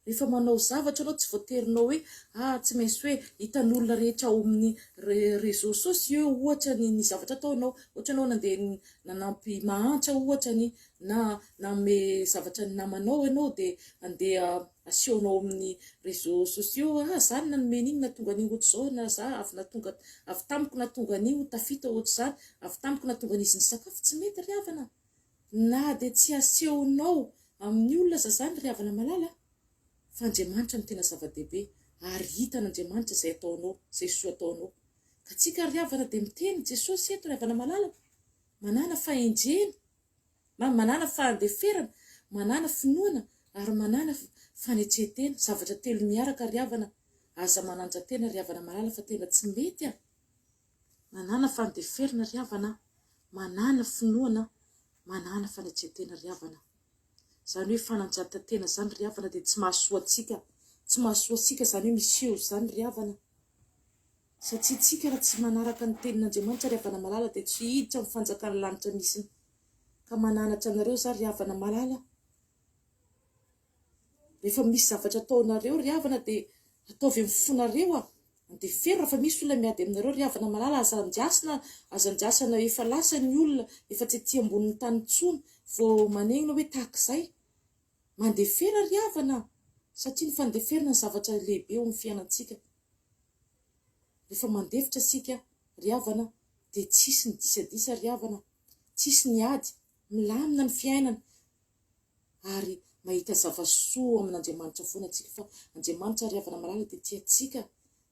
Rehefa manao zavatra ianao tsy voaterinao hoe ah tsy maintsy hoe hitan'olona rehetra ao amin'ny réseaux sociaux ohatra ny ny zavatra ataonao. Ohatra ianao nandeha nanampy mahantra ohatra ny na nanome zavatra ny namanao ianao dia andeha asehonao amin'ny réseaux sociaux ah za no nanome an'iny nahatonga an'io ohatr'izao na za avy nahatonga avy tamiko nahatonga an'io tafita ohatr'izany avy tamiko nahatonga an'izy nisakafo tsy mety ry havana na dia tsy asehonao amin'ny olona aza zany ry havana malala fa Andriamanitra no tena zava-dehibe ary hitan'Andriamanitra izay ataonao izay soa ataonao ka tsika ry havana dia miteny Jesosy eto ry havana malala manana fahendrena Manàna fahandeferana, manàna finoana ary manàna fanetren-tena. Zavatra telo miaraka ry havana. Aza manandra-tena ry havana malala fa tena tsy mety a! Manàna fandeferana ry havana, manàna finoana, manàna fanetren-tena ry havana. Izany hoe fanandratan-tena izany ry havana dia tsy mahasoa antsika. Tsy mahasoa antsika izany hoe miseho izany ry havana. Satria tsika raha tsy manaraka ny tenin'Andriamanitra ry havana malala dia tsy hiditra amin'ny fanjakan'ny lanitra misy ka mananatra anareo za ry havana malala rehefa misy zavatra ataonareo ry havana dia ataovy amin'ny fonareo a andefero raha fa misy olona miady aminareo ry havana malala aza andrasana aza andrasana efa lasa ny olona efa tsy aty ambonin'ny tany intsony vao manenina hoe tahak'izay mandefera ry havana satria ny fandeferana ny zavatra lehibe eo amin'ny fiainantsika Rehefa mandefitra isika ry havana dia tsisy ny disadisa ry havana, tsisy ny ady, milamina ny fiainana ary mahita zava-soa amin'Andriamanitra foana tsika fa Andriamanitra ry havana malala dia tia antsika,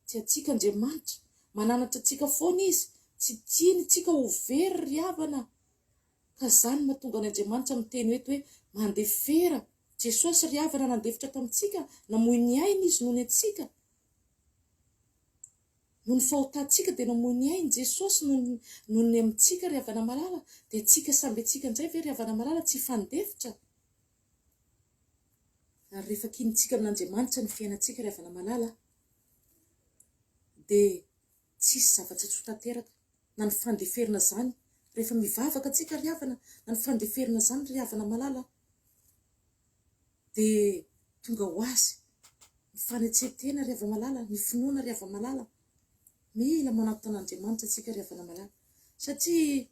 tia antsika Andriamanitra, mananatra antsika foana Izy, tsy tiany tsika ho very ry havana. Ka zany mahatonga an' Andriamanitra miteny eto hoe mandefera. Jesosy ry havana nandefitra tamintsika, namoy ny ainy Izy noho ny antsika. Noho ny fahotantsika dia namoy ny ainy Jesosy noho ny noho ny amintsika ry havana malala. Dia tsika samby antsika indray ve ry havana malala tsy hifandefitra? Ary rehefa kinintsika amin'Andriamanitra ny fiainantsika ry havana malala dia tsisy zavatra tsy ho tanteraka. na ny fandeferana izany rehefa mivavaka antsika ry havana, na ny fandeferana izany ry havana malala dia tonga ho azy ny fanetren-tena ry hava-malala, ny finoana ry hava-malala. Mila manantona an'Andriamanitra antsika ry havana malala satria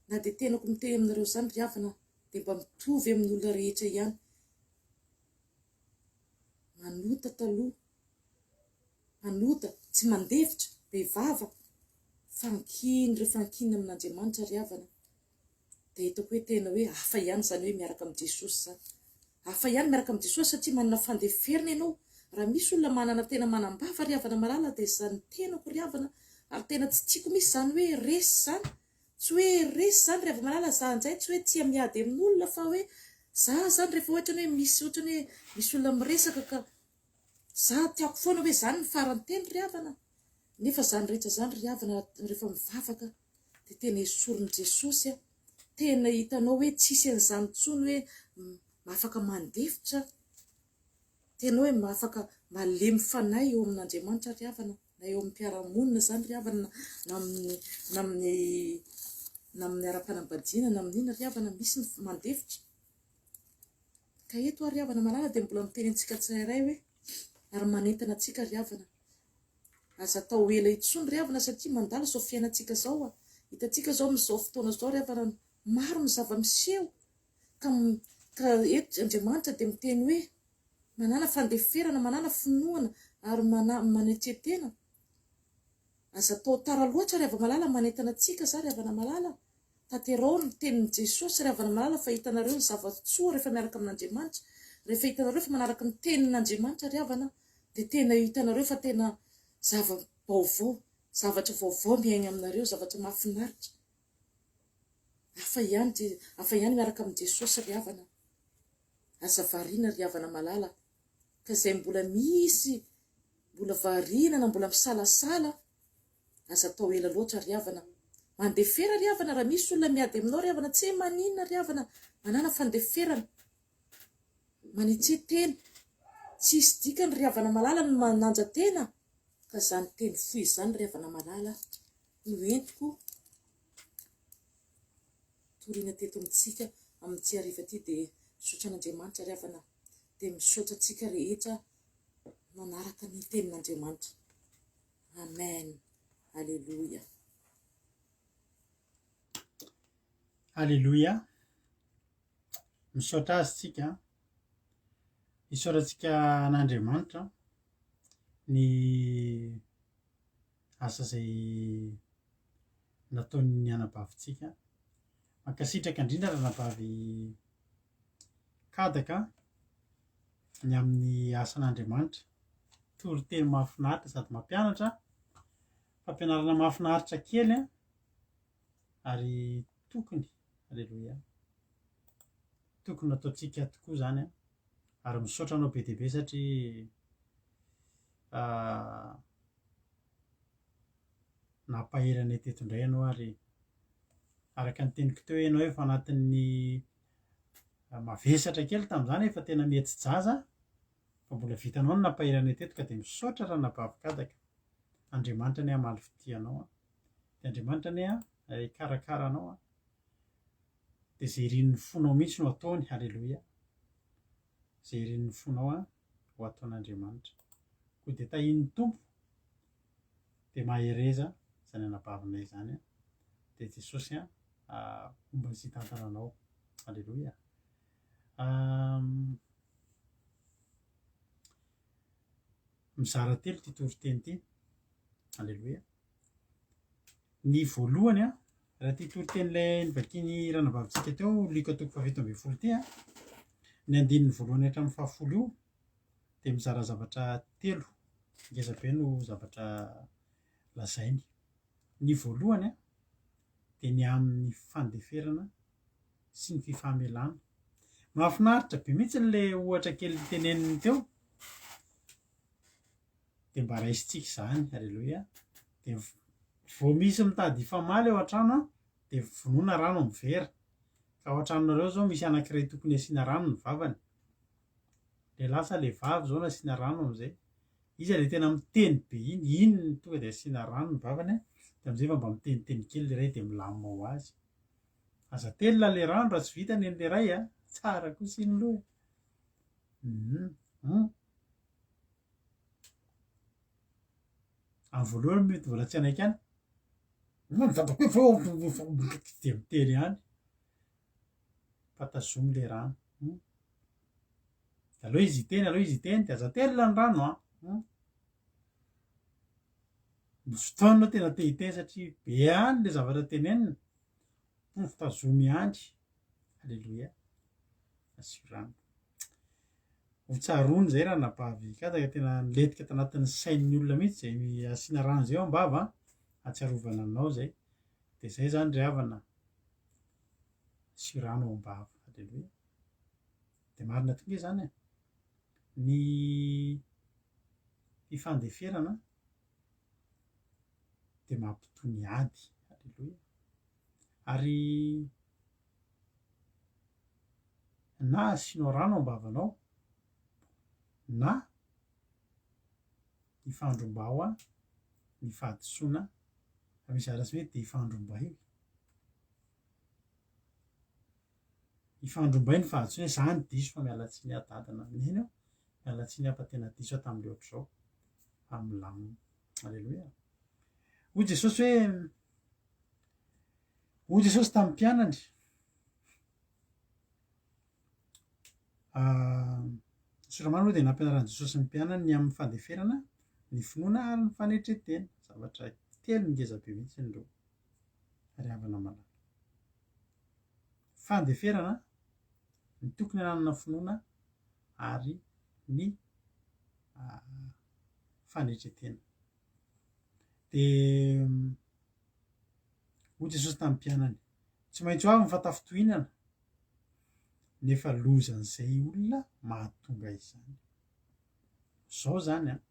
na dia tenako miteny aminareo izany ry havana dia mba mitovy amin'ny olona rehetra ihany. Manota taloha mpanota, tsy mandefitra, be vava, fa ankino rehefa ankinina amin'Andriamanitra ry havana dia hitako hoe tena hoe hafa ihany izany hoe miaraka amin'i Jesosy izany. Hafa ihany miaraka amin'i Jesosy satria manana fandeferana ianao. Raha misy olona manana tena manam-bava ry havana malala dia izany tenako ry havana ary tena tsy tiako mihitsy izany hoe resy izany. Tsy hoe resy izany ry hava-malala za indray tsy hoe tia miady amin'olona fa hoe za izany rehefa ohatrany hoe misy ohatrany hoe misy olona miresaka ka Za tiako foana hoe zany ny farany teny ry havana nefa zany rehetra zany ry havana rehefa mivavaka dia tena esorin'i Jesosy a, tena hitanao hoe tsisy an'izany intsony hoe afaka mandefitra, tena hoe afaka malemy fanahy eo amin'Andriamanitra ry havana na eo amin'ny mpiara-monina zany ry havana na amin'ny na amin'ny na amin'ny ara-panambadiana na amin'inona ry havana misy ny mandefitra. Ka eto ary havana malala dia mbola miteny antsika tsirairay hoe ary manentana antsika ry havana. Aza atao ela intsony ry havana satria mandalo izao fiainantsika izao a. Hitantsika izao amin'izao fotoana izao ry havana maro ny zava-miseho ka ka eto Andriamanitra dia miteny hoe. Manàna fandeferana, manàna finoana ary manà manetren-tena. Aza atao tara loatra ry hava-malala manentana antsika za ry havana malala. Tanterao ny tenin'i Jesosy ry havana malala fa hitanareo ny zava-tsoa rehefa miaraka amin'Andriamanitra. Rehefa hitanareo fa manaraka ny tenin'Andriamanitra ry havana dia tena hitanareo fa tena zava-baovao, zavatra vaovao miaigna aminareo, zavatra mahafinaritra. Hafa ihany, hafa ihany miaraka amin'i Jesosy ry havana. Aza variana ry havana malala ka izay mbola misy mbola variana na mbola misalasala aza atao ela loatra ry havana. Mandefera ry havana raha misy olona miady aminao ry havana tsy maninona ry havana manana fandeferana. Manitsia tena. Tsisy dikany ry havana malala ny mananja tena ka izany teny fohy izany ry havana malala no entiko Torina teto amintsika amin'ity hariva ity dia misaotra an'Andriamanitra ry havana dia misaotra antsika rehetra nanaraka ny tenin'Andriamanitra. Amen. Aleloia. Aleloia. Misaotra azy tsika. Isaorantsika an'Andriamanitra ny asa izay nataon'ny anabavintsika. Mankasitraka indrindra ranabavy Kadaka ny amin'ny asan'Andriamanitra. Toriteny mahafinaritra sady mampianatra. Fampianarana mahafinaritra kely ary tokony, aleloia, tokony nataontsika tokoa izany ary misaotra anao be dia be satria nampahery anay teto indray ianao ary araka ny teniko teo ianao efa anatin'ny mavesatra kely tamin'izany efa tena mihetsi-jaza fa mbola vitanao ny nampahery anay teto ka dia misaotra ranabavy Kadaka. Andriamanitra anie hamaly fitia anao an. Dia Andriamanitra anie hikarakara anao an. Dia izay irin'ny fonao mihitsy no ataony, haleloia. Izay irin'ny fonao an ho ataon'Andriamanitra. Koa dia tahian'ny Tompo dia mahereza izany anabavinay izany an. Dia Jesosy an homba sy hitantana anao. Aleloia. Mizara telo ity toriteny ity. Aleloia. Ny voalohany an, raha ity toriteny ilay novakian'ny ranabavintsika teo, Lioka toko faha-17 ity an, ny andininy voalohany hatramin'ny fahafolo io dia mizara zavatra telo ngeza be no zavatra lazainy. Ny voalohany an, dia ny amin'ny fandeferana sy ny fifamelana. Mahafinaritra be mihitsy ilay ohatra kely teneniny teo. Dia mba raisintsika izany, aleloia. Dia vao misy mitady hifamaly ao an-trano an, dia vonoina rano amin'ny vera. Ka ao an-tranonareo izao misy anankiray tokony asiana rano ny vavany. Lehilahy sa le vavy izao no asiana rano amin'izay? Iza le tena miteny be iny? Iny no tonga dia asiana rano ny vavany an, dia amin'izay efa mba miteniteny kely le iray dia milamina ho azy. Aza atelina le rano raha tsy vita ny an'le iray a! Tsara kosa iny aloha e! Hum. Amin'ny voalohany mety mbola tsy hanaiky ihany. Dia miteny ihany. Fa tazomy le rano. Hum. Aleo izy hiteny, aleo izy hiteny, dia aza atelina ny rano an. Hum. Misy fotoana anao tena te hiteny satria be ihany le zavatra tenenina. Pouf, tazomy ihany. Aleloia. Asio rano. Ho tsaroana izay ranabavy Kadaka tena nilentika tanatin'ny sain'ny olona mihitsy izay asiana rano izay ao am-bava an, hahatsiarovana anao izay. Dia izay izany ry havana, asio rano ao am-bava. Aleloia. Dia marina tokoa nge izany e. Ny fifandeferana dia mampitony ady. Aleloia. Ary na asianao rano ao am-bavanao na ifandrombao ny fahadisoana, raha misy zavatra tsy mety dia ifandrombaio. Ifandrombay ny fahadisoana hoe za no diso fa miala tsiny aho dada na neny ô, miala tsiny aho fa tena diso aho tamin'ilay ohatr'izao fa milamina. Aleloia. Hoy Jesosy hoe, hoy Jesosy tamin'ny mpianany, Ny soratra masina moa dia nampianaran'i Jesosy ny mpianany ny amin'ny fandeferana, ny finoana ary ny fanetren-tena. Zavatra telo ngeza be mihitsy ireo ry havana malala. Fandeferana, ny tokony hananana finoana ary ny fanetren-tena. Dia hoy Jesosy tamin'ny mpianany, Tsy maintsy ho avy ny fahatafintohinana, nefa lozan'izay olona mahatonga izany. Izao izany an,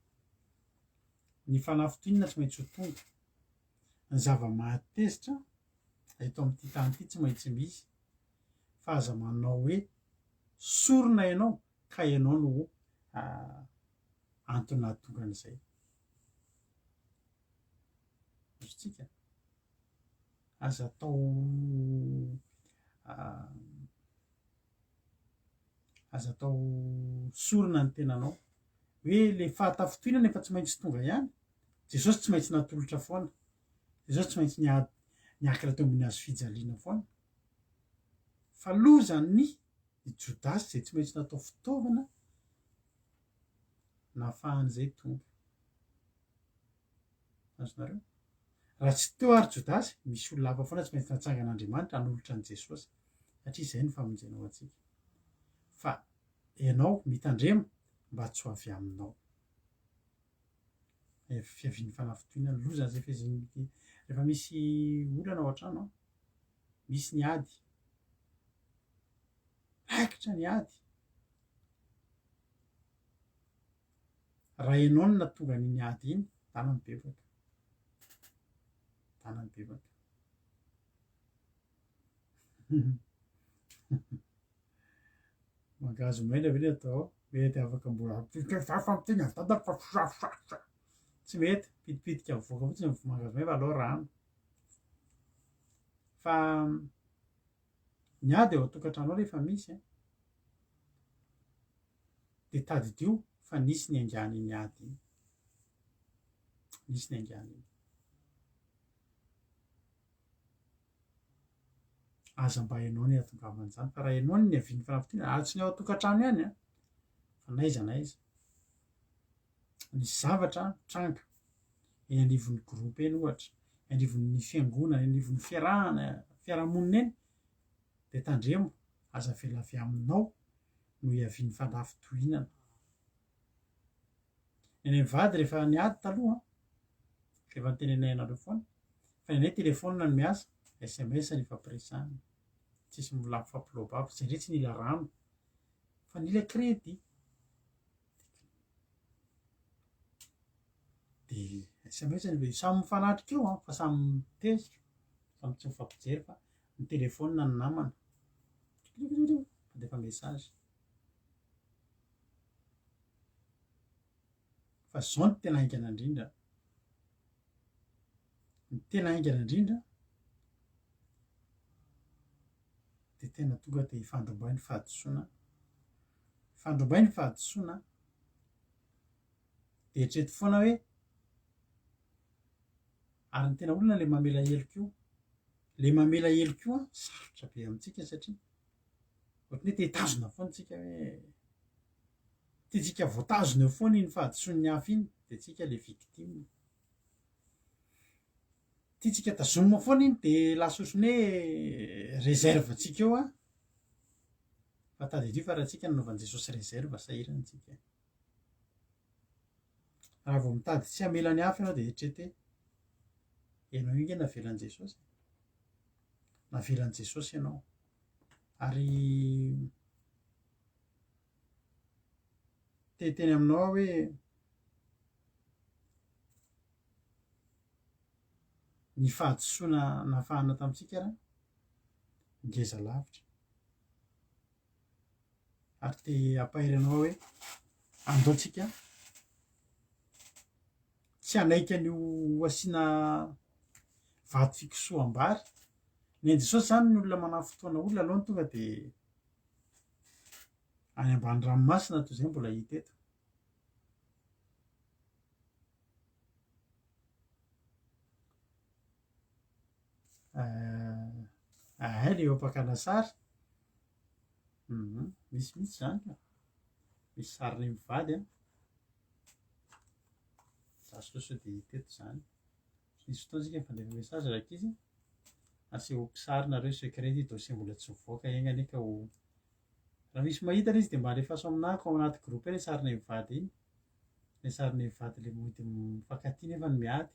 ny fanafintohinana tsy maintsy ho tonga, ny zava-mahatezitra eto amin'ity tany ity tsy maintsy misy, fa aza manao hoe sorona ianao ka ianao no antony nahatonga an'izay. Azontsika? Aza atao aza atao sorona ny tenanao. Hoe le fahatafintohinana efa tsy maintsy tonga ihany. Jesosy tsy maintsy natolotra foana. Jesosy tsy maintsy niady niakatra teo ambony hazo fijaliana foana. Fa lozan'ny i Jodasy izay tsy maintsy natao fitaovana nahafahan'izay tonga. Azonareo? Raha tsy teo ary Jodasy, misy olona hafa foana tsy maintsy natsangan'Andriamanitra hanolotra an'i Jesosy, satria izay no famonjena ho antsika. Fa ianao, mitandrema mba tsy ho avy aminao. Fiavian'ny fanafintohinana, loza izay fiavian'ny, rehefa misy olana ao an-trano, misy ny ady, raikitra ny ady. Raha ianao no nahatonga an'iny ady iny, dana mibebaka. Dana mibebaka. Mangahazo maina ve ny atao? Mety afaka mbola Tsy mety, pitipitika mivoaka fotsiny ny mangahazo maina fa aleo rano. Fa ny ady ao an-tokantrano ao rehefa misy an, dia tadidio fa nisy niaingàna iny ady iny. Nisy niaingàna iny. Aza mba ianao ny hahatongavan'izany fa raha ianao no niavian'ny fanafodiana, ary tsy ny ao an-tokantrano ihany an, fa n'aiza n'aiza. Nisy zavatra nitranga eny anivon'ny groupe eny ohatra, eny anivon'ny fiangonana, eny anivon'ny fiarahana, fiarahamonina eny, dia tandremo, aza avela avy aminao no hiavian'ny fandafintohinana. Ny anay mivady rehefa niady taloha, efa nitenenay anareo foana, fa ny anay telephone no miasa, sms no ifampiresahana, tsisy mbola mifampiloa-bava, zay ndray tsy nila rano fa nila crédit. De sms no samy mifanatrika eo an, fa samy mitezitra, samy tsy mifampijery fa ny telephone no namana, mandefa message. Fa zao no tena haingana indrindra, ny tena haingana indrindra de tena tonga de ifandrombay ny fahadisoana, ifandrombay ny fahadisoana de eritrereto foana hoe ary ny tena olona le mamela heloka io, le mamela heloka io an sarotra be amintsika satria ohatran'ny hoe te hitazona foana tsika hoe tiantsika voatazona eo foana iny fahadisoan'ny hafa iny de tsika le victime. Tiantsika tazomina foana iny de lasa ohatran'ny hoe réserve ntsika eo an, fa tadidio fa raha tsika nanaovan'i Jesosy réserve sahirana tsika. Raha vao mitady tsy hamela ny hafa ianao dia eritrereto hoe ianao io nge navelan'i Jesosy e. Navelan'i Jesosy ianao. Ary te hiteny aminao aho hoe ny fahadisoana nafahana tamintsika ary ngeza lavitra. Ary te hampahery anao aho hoe andao tsika tsy hanaiky an'io asiana vato fikosoham-bary. Ny an'i Jesosy izany ny olona manafotoana olona aloha no tonga de any ambany ranomasina toy izay mbola hita eto. Ahay le eo am-pakana sary. Misy mihitsy izany ka. Misy sarinay mivady an. Za sao sao dia hita eto izany. Nisy fotoana isika nifandefa message rankizy, asehoko sary nareo secret ity dossier mbola tsy nivoaka enga anie ka ho Raha misy mahita ilay izy dia mba alefaso aminah ao anaty groupe ilay sarinay mivady iny. Ilay sarinay mivady ilay mody mifankatia nefa ny miady.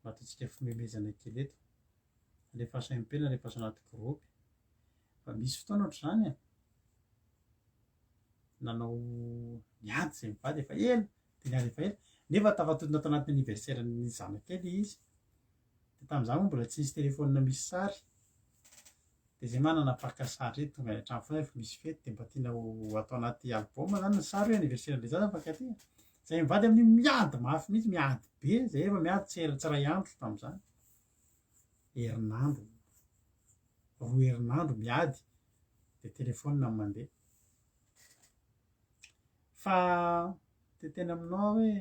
Mba ataontsika fimemezana kely eto. Alefaso MP na alefaso anaty groupe. Fa misy fotoana ohatr'izany e. Nanao niady izay mivady efa ela, dia niady efa ela. Nefa tafatontona tao anatin'ny anniversaire-n'ny zanakay ilay izy. Dia tamin'izany moa mbola tsy nisy téléphone misy sary. Dia izay manana mpaka sary tonga any an-trano foana rehefa misy fety dia mba tiana ho atao anaty album zany ny sary hoe anniversaire-n'ilay zaza mifankatia. Zay mivady amin'io miady mafy mihitsy, miady be, zay efa miady tsy tsy iray andro tamin'izany. Herinandro, roa herinandro miady dia téléphone no mandeha. Fa te hiteny aminao aho hoe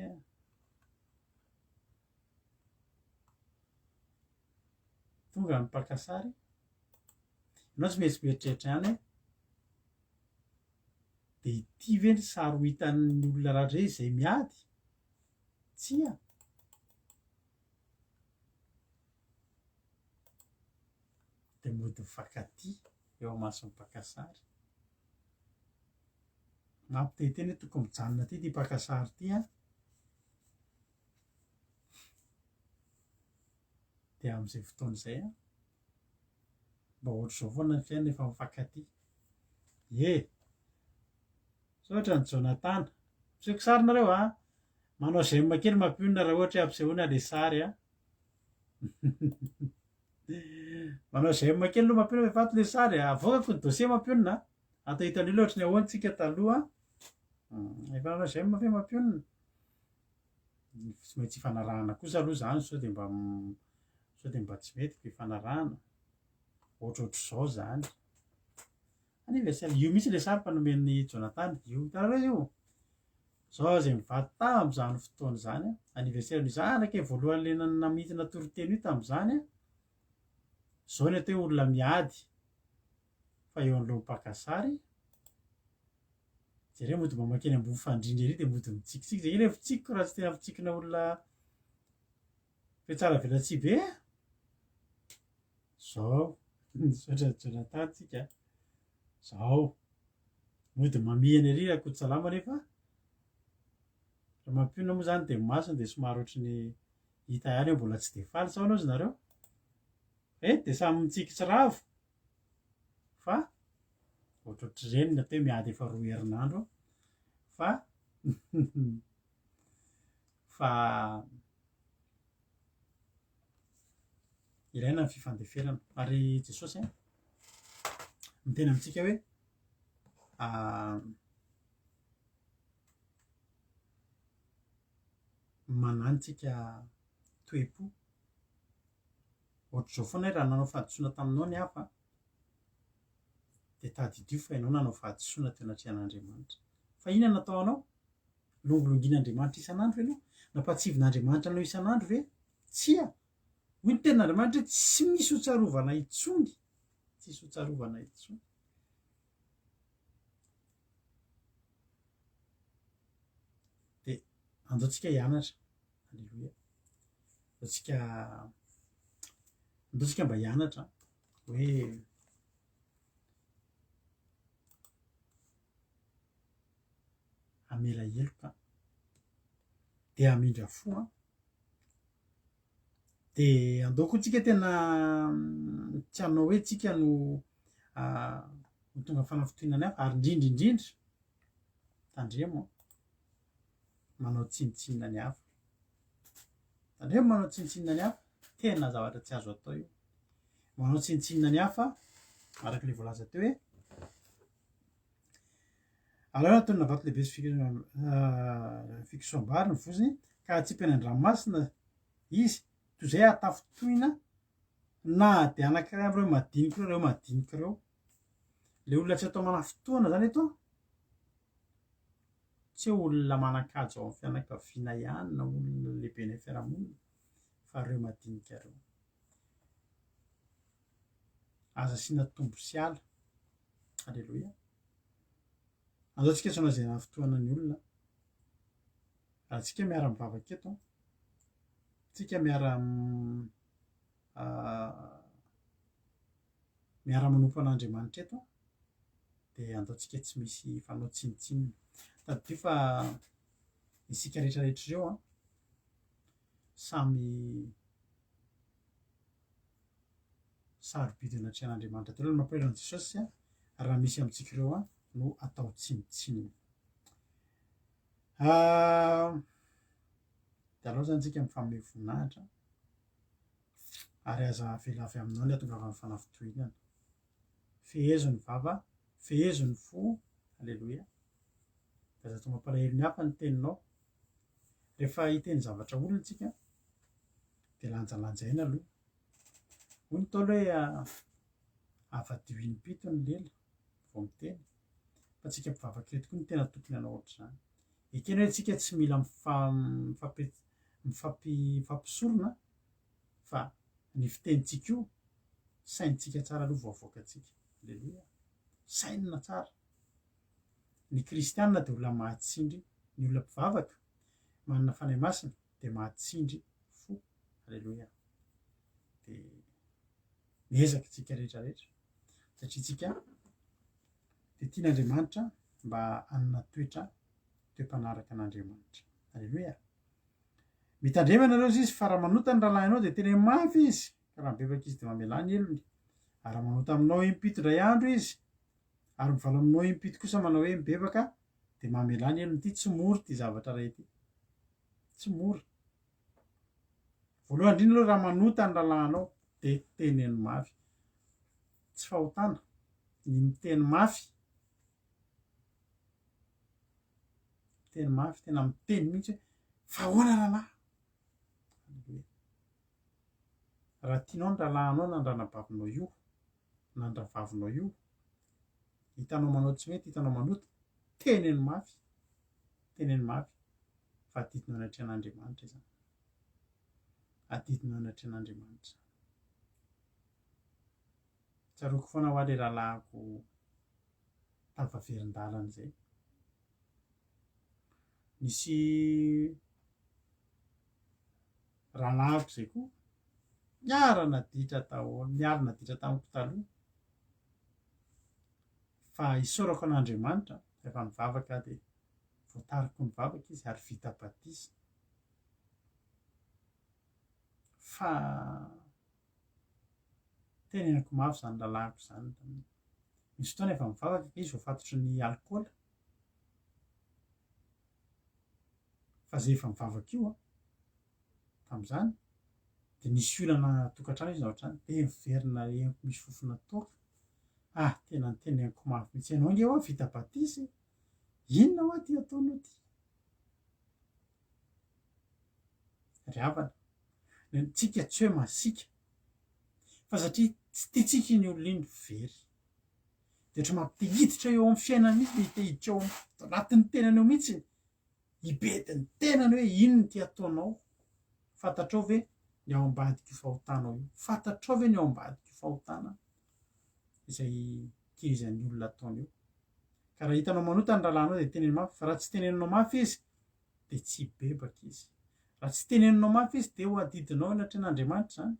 Tonga ny mpaka sary. Ianao tsy maintsy mieritreritra ihany hoe dia ity ve ny sary ho hitan'ny olona rahatrizay izay miady? Tsia. Dia mody mifankatia eo imason'ny mpaka sary. Mampitehiteny hoe tokony mijanona aty ity mpaka sary ity an. Dia amin'izay fotoana izay an, mba ohatr'izao foana ny fiainana efa mifankatia. Ie! Misaotra an'i Jonathan. Ampisehoako sary nareo a! Manao j'aime kely mampionona raha ohatra hoe ampisehoana ilay sary a! Manao j'aime kely aloha mampionona fa efa ato ilay sary a! Avoakako ny dossier mampionona a! Atao hitan'ny olona ohatry ny ahoana tsika taloha a! Efa nanao j'aime ve mampionona? Tsy maintsy ifanarahana kosa aloha izany sao dia mba sao dia mba tsy mety ny fifanarahana. Ohatrohatr'izao izany. Anniversaire, io mihitsy ilay sary fa nomen'i Jonathan. Io hitanareo io? Zao izay mivady tamin'izany fotoana izany. Anniversaire ny zanakay voalohany ilay namintina toriteny io tamin'izany. Zao ny atao hoe olona miady fa eo anoloan'ny mpaka sary. Jereo mody mba mankeny ambony fandrindra ery dia mody mitsikitsiky. Zay ilay fitsikiko raha tsy tena fitsikina olona mpiatsara velatsihy be. Zao, misaotra Jonathan tsika. Zao. Mody mamihana ery Rakotosalama nefa raha mampionona moa zany dia ny masony dia somary ohatry ny hita ihany hoe mbola tsy dia faly sao aloha nareo. Eh, dia samy mitsiky tsy ravo. Fa ohatrohatr'ireny ny atao hoe miady efa roa herinandro fa fa ilaina ny fifandeferana. Ary Jesosy a, miteny amintsika hoe manantsika toe-po. Ohatr'izao foana hoe raha nanao fahadisoana taminao ny hafa dia tadidio fa ianao nanao fahadisoana teo anatrehan'Andriamanitra. Fa inona no natao anao? Longilongin'Andriamanitra isan'andro ve ianao? Nampahatsiavin'Andriamanitra anao isan'andro ve? Tsia! Hoy ny tenin'Andriamanitra hoe tsy misy ho tsarovana intsony. Tsisy ho tsarovana intsony. Dia andao tsika hianatra. Aleloia. Andao tsika andao tsika mba hianatra hoe hamela heloka dia hamindra fo an. Dia andao koa tsika tena tsy hanao hoe tsika no ho tonga fanafintohinana ny hafa ary indrindra indrindra tandremo an, manao tsinontsinona ny hafa. Tandremo manao tsinontsinona ny hafa, tena zavatra tsy azo atao io. Manao tsinontsinona ny hafa, araka ilay voalaza teo hoe aleo atonina vato lehibe sy fikosoham-bary ny vozony ka atsipy any an-dranomasina izy, toy izay hatafintohina na dia anankiray amin'ireo madinika ireo, ireo madinika ireo. Ilay olona tsy atao manafintohina izany eto, tsy hoe olona manan-kaja ao amin'ny fianakaviana ihany na olona lehibe any amin'ny fiarahamonina fa ireo madinika ireo. Aza asiana tombo sy ala. Aleloia. Andao tsika tsy hanao izay hanafintohana ny olona. Raha tsika miara-mivavaka eto, tsika miara miara-manompo an'Andriamanitra eto, dia andao tsika tsy misy fanao tsinontsinona. Tadidio fa isika rehetra rehetra ireo an, samy sarobidy eo anatrehan'Andriamanitra daholo. Ny mampalahelo an'i Jesosy raha misy amintsika ireo no atao tsinontsinona. Dia aleo izany tsika mifanome voninahitra ary aza avela avy aminao ny hatongavan'ny fanafintohinana. Fehezo ny vava, fehezo ny fo, aleloia. Dia aza atao mampalahelo ny hafa ny teninao. Rehefa hiteny zavatra olona tsika dia lanjalanjaina aloha. Hoy ny Ntaolo hoe avadio impito ny lela vao miteny. Fa tsika mpivavaka ireto koa no tena tokony hanao ohatr'izany. Ekena hoe tsika tsy mila mifampisorona fa ny fitenintsika io saintsika tsara aloha vao avoakantsika. Aleloia. Sainina tsara. Ny kristiana dia olona mahatsindry, ny olona mpivavaka manana fanahy masina dia mahatsindry fo. Aleloia. Dia miezaka tsika rehetra rehetra satria tsika dia tian'Andriamanitra mba hanana toetra toe-panaraka an'Andriamanitra. Aleloia. Mitandrema ianareo izy fa raha manota ny rahalahinao dia teneno mafy izy, ka raha mibebaka izy dia mamelà ny helony. Ary raha manota aminao impito indray andro izy, ary mivalo aminao impito kosa manao hoe mibebaka, dia mamelà ny helony. Ity tsy mora ity zavatra iray ity. Tsy mora. Voalohany indrindra aloha raha manota ny rahalahinao dia teneno mafy. Tsy fahotana ny miteny mafy. Miteny mafy, tena miteny mihitsy hoe fa ahoana rahalahy? Raha tianao ny rahalahinao na ny ranabavinao io, na ny rahavavinao io, hitanao manao tsy mety, hitanao manota, teneno mafy, teneno mafy fa adidinao anatrehan'Andriamanitra izany. Adidinao anatrehan'Andriamanitra izany. Tsaroako foana hoa le rahalahiko tafaverin-dalana izay. Nisy rahalahiko izay koa niara-naditra daholo, niara-naditra tamiko taloha. Fa isaorako an'Andriamanitra rehefa nivavaka aho dia voatariko nivavaka izy ary vita batisa. Fa teneniko mafy izany rahalahiko izany. Misy fotoana efa mivavaka izy voafatotry ny alikaola. Fa zay efa mivavaka io an, tamin'izany, dia nisy olana tokantrano izy na ohatr'izany, dia miverina henoko misy fofona toaka. Ah, tena noteneniko mafy mihitsy, ianao ange hoa vita batisa e! Inona hoa ity ataonao ity? Ry havana, ny antsika tsy hoe masiaka, fa satria tsy tiantsika iny olona iny very. Dia ohatran'ny mampite hiditra eo amin'ny fiainany mihitsy, te hiditra eo anatin'ny tenany eo mihitsy, hibedy ny tenany hoe inona ity ataonao? Fantatrao ve ny ao ambadik'io fahotanao io? Fantatrao ve ny ao ambadik'io fahotana izay kirizan'ny olona ataony io? Ka raha hitanao manota ny rahalahinao dia teneno mafy, fa raha tsy teneninao mafy izy dia tsy hibebaka izy. Raha tsy teneninao mafy izy dia ho adidinao eo anatrehan'Andriamanitra izany.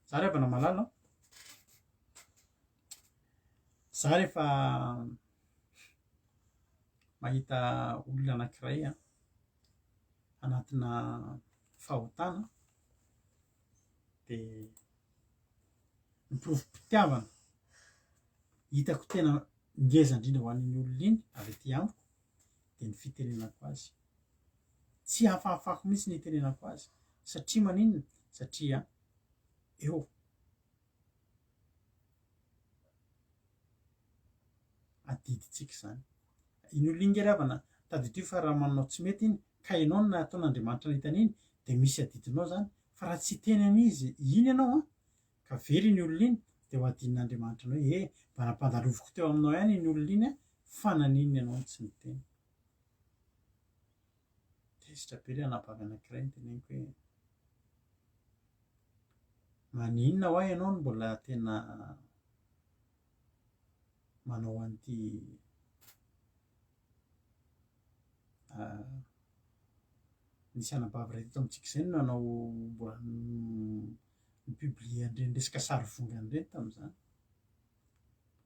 Za ry havana malala an, za rehefa mahita olona anankiray an, anatina fahotana dia ny porofom-pitiavana hitako tena ngeza indrindra ho an'iny olona iny avy aty amiko dia ny fitenenako azy. Tsy hafahafako mihitsy ny hitenenako azy satria maninona? Satria eo adidintsika izany. Iny olona iny nge ry havana, tadidio fa raha manao tsy mety iny ka ianao no nataon'Andriamanitra nahita an'iny dia misy adidinao izany fa raha tsy hiteny an'izy iny ianao an, ka very iny olona iny dia ho adinon'Andriamanitra anao hoe e, mba nampandaloviko teo aminao ihany iny olona iny an, fa naninona ianao no tsy niteny. Tezitra be ilay anabavy anankiray niteneniko hoe maninona hoa ianao no mbola tena manao an'ity. Nisy anabavy iray teto amintsika izay no nanao mbola ni-publier an'ireny resaka sary vongana ireny tamin'izany.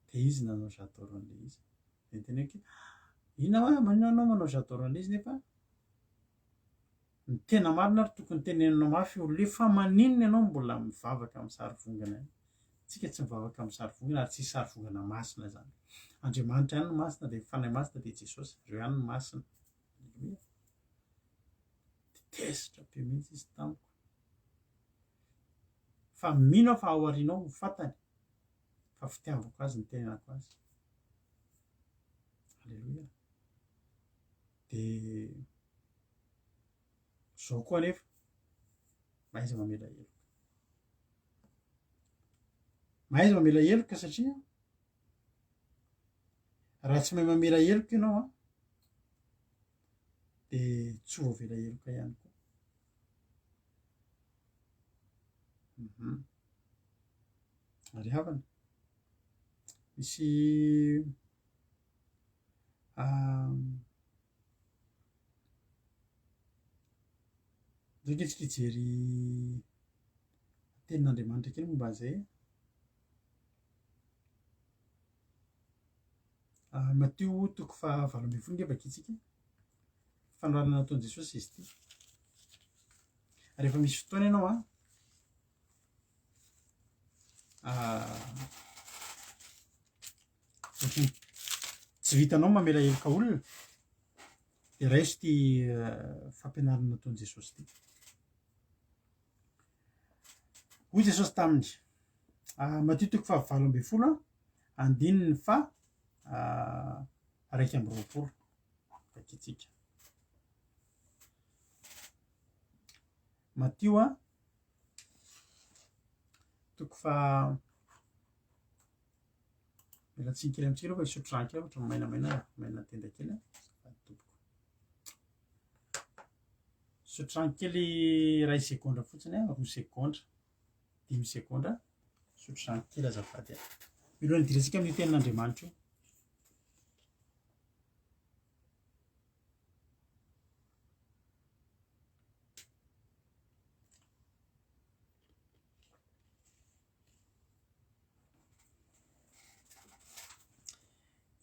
Dia izy nanao j'adore an'ilay izy. Dia niteneniko hoe, inona hoa, maninona anao manao j'adore an'ilay izy nefa ny tena marina ary tokony teneninao mafy io olona io fa maninona ianao mbola mivavaka amin'ny sary vongana io? Tsika tsy mivavaka amin'ny sary vongana ary tsisy sary vongana masina izany. Andriamanitra ihany no masina dia Fanahy Masina dia Jesosy, ireo ihany no masina. Aleloia. Dia tezitra be mihitsy izy tamiko. Fa mino aho fa ao aorianao ho fantany fa fitiavako azy ny tenenako azy. Aleloia. Dia zao koa anefa, mahaiza mamela heloka. Mahaiza mamela heloka satria raha tsy mahay mamela heloka ianao an, dia tsy ho voavela heloka ihany koa. Mhm. Ary havana, misy Ndao ange tsika hijery tenin'Andriamanitra kely momba an'izay e. Matio toko faha 18 nge vakintsika. Fanoharana nataon'i Jesosy izy ity. Rehefa misy fotoana ianao an, Ohatran'ny tsy vitanao ny mamela heloka olona, dia raiso ity fampianarana nataon'i Jesosy ity. Hoy Jesosy taminy, Matio toko faha 18, andininy faha 21. Vakintsika. Matio toko faha Miala tsiny kely amintsika aloha fa hisotro rano kely ohatra mainamaina maina tenda kely an. Azafady tompoko. Misotro rano kely iray segondra fotsiny an, roa segondra, dimy segondra. Misotro rano kely azafady an. Mialohan'ny hidirantsika amin'io tenin'Andriamanitra io.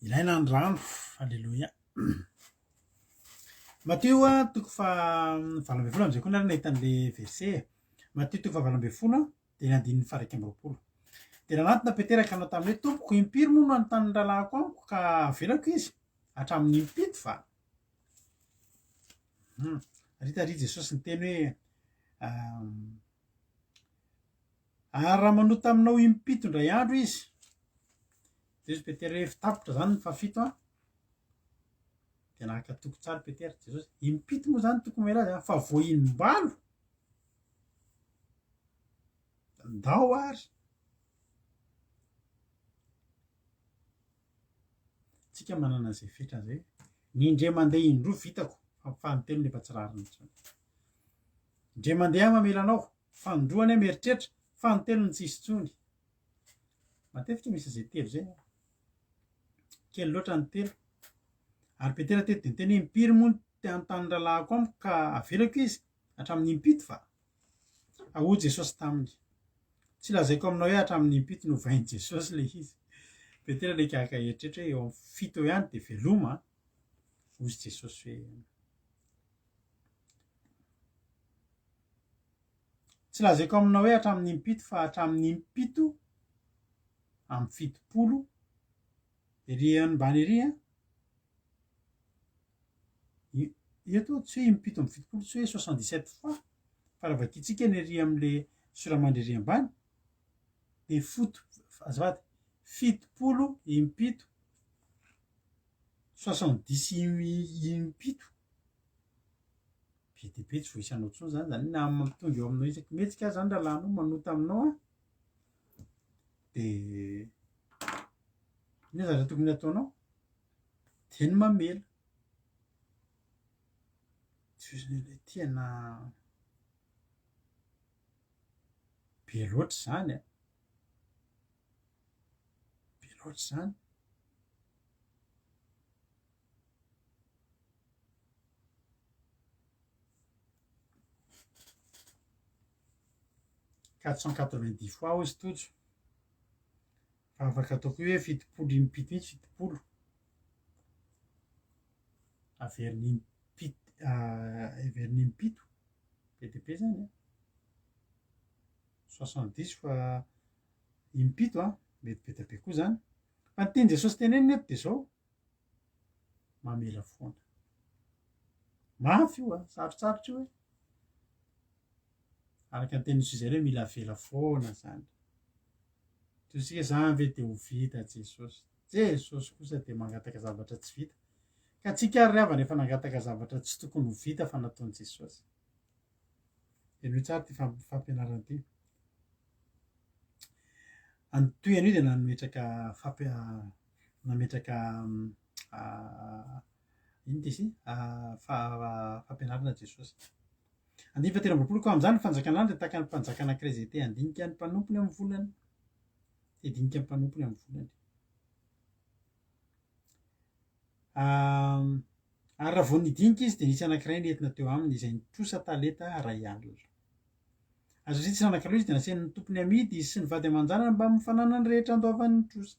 Ilaina ny rano, aleloia. Matio toko faha 18 amin'izay koa nareo nahita an'le verset e. Matio toko faha 18 dia ny andininy faha 21. Dia nanantona Petera ka nanao taminy hoe, Tompoko, impiry moa no hanontany ny rahalahiko amiko ka havelako izy? Hatramin'ny impito va? Hmm. Ary hita ry Jesosy niteny hoe, Ary raha manota aminao impito indray andro izy, dia hoy Petera hoe, tapitra izany ny fahafito an. Dia naka toky tsara Petera, Jesosy, impito moa izany tokony mamela azy an, fa vao imbalo, ndao ary. Tsika manana izay fetra izay. Ny indray mandeha indroa vitako, fa ny fanintelony efa tsy rariny intsony. Indray mandeha aho mamela anao, fanindroany aho mieritreritra, fanintelony tsy hisy intsony. Matetika misy izay telo izay. Kely loatra ny telo. Ary Petera teto dia niteny hoe impiry moa no te hanontany ny rahalahiko amiko ka avelako izy hatramin'ny impito va? Hoy Jesosy taminy, Tsy lazaiko aminao hoe hatramin'ny impito novain'i Jesosy ilay izy. Petera ilay gaga eritreritra hoe eo amin'ny fito eo ihany dia veloma an! Hoy Jesosy hoe, Tsy lazaiko aminao hoe hatramin'ny impito fa hatramin'ny impito amin'ny 70 ery ambany ery an! Eto tsy hoe impito amby 70 tsy hoe 77 fois fa raha vakintsika ny ery amin'le soramandry ery ambany dia foto azafady 70 impito 70 impito be dia be tsy voaisanao intsony zany zany na mampitonga eo aminao isaky mihetsika aza zany rahalahinao manota aminao an dia inona zavatra tokony hataonao dia ny mamela tsy ilay tena be loatra izany an, be loatra izany. 490 fois hozy Tojo. Fa afaka ataoko hoe 70 impito mihitsy, 70. Averiny impito, averiny impito. Be dia be zany an. 70 fois impito an, mety be dia be koa zany. Fa ny tian'i Jesosy tenenina eto dia zao, mamela foana. Mafy io an, sarotsarotra io e. Araka ny tenin'i Suzanne hoe mila avela foana zany. Toy isika zany ve dia ho vita Jesosy. Jesosy kosa dia mangataka zavatra tsy vita. Ka tsika ary ry havana efa nangataka zavatra tsy tokony ho vita fa nataon'i Jesosy. Henoy tsara ity fampianarana ity. Ny tohiny io dia nametraka fampi- nametraka inona ity izy ity? Fampianarana Jesosy. Andininy fahatelo amby 23, koa amin'izany ny fanjakana dia tahaka ny mpanjaka anankiray izay te handinika ny mpanompony amin'ny volany. Te hidinika ny mpanompony amin'ny volany. Ary raha vao nidinika izy dia nisy anankiray nentina teo aminy izay nitrosa talenta iray alina. Ary satria tsy nanan-kaloha izy dia nasain'ny tompony hamidy izy sy ny vady aman-janany mbamin'ny fananany rehetra handoavany ny trosa.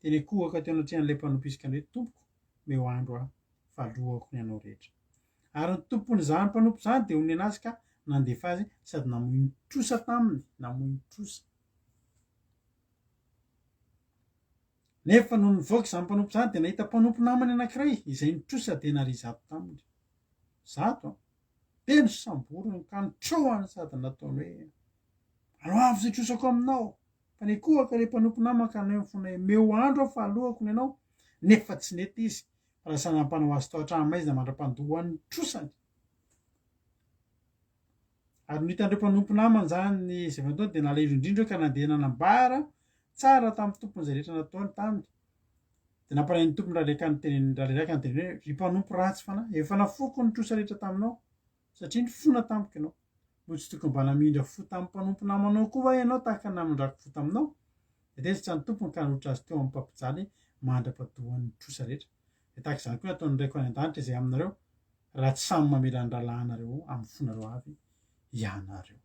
Dia nikohaka teo anatrehan'ilay mpanompo izy ka nanao hoe, Tompoko, omeo andro aho, fa lohako ny anao rehetra. Ary ny tompon'izany mpanompo izany dia onena azy ka nandefa azy sady namoy ny trosa taminy, namoy ny trosa. Nefa nony nivoaka izany mpanompo izany dia nahita mpanompo namany anankiray izay nitrosa denaria zato taminy. Zato an! Dia nosamboriny ka nitrohany sady nataony hoe, Aloavy izay trosako aminao! Fa nikohaka ilay mpanompo namany ka nanao fona hoe, Omeo andro aho fa aloako ny anao. Nefa tsy nety izy, fa lasa nampanao azy tao an-tranomaizina mandra-pandoa ny trosany. Ary nony hitan'ireo mpanompo namany izany izay efa nataony, dia nalahelo indrindra ireo ka nandeha nanambara tsara tamin'ny tompony izay rehetra nataony taminy. Dia nampalahelo ny tompony ralehilahy ka niteneniny ralehilahy ka niteneniny hoe, Ry mpanompo ratsy fanahy, efa nafoiko ny trosa rehetra taminao, satria nifona tamiko ianao. Moa tsy tokony mba namindra fo tamin'ny mpanompo namanao koa va ianao tahaka ny namindrako fo taminao? Dia tezitra ny tompony ka nanolotra azy teo amin'ny mpampijaly mandra-padoany ny trosa rehetra. Dia tahaka izany koa ny ataon'ny Raiko any an-danitra izay aminareo, raha tsy samy mamela ny rahalahinareo amin'ny fonareo avy ianareo.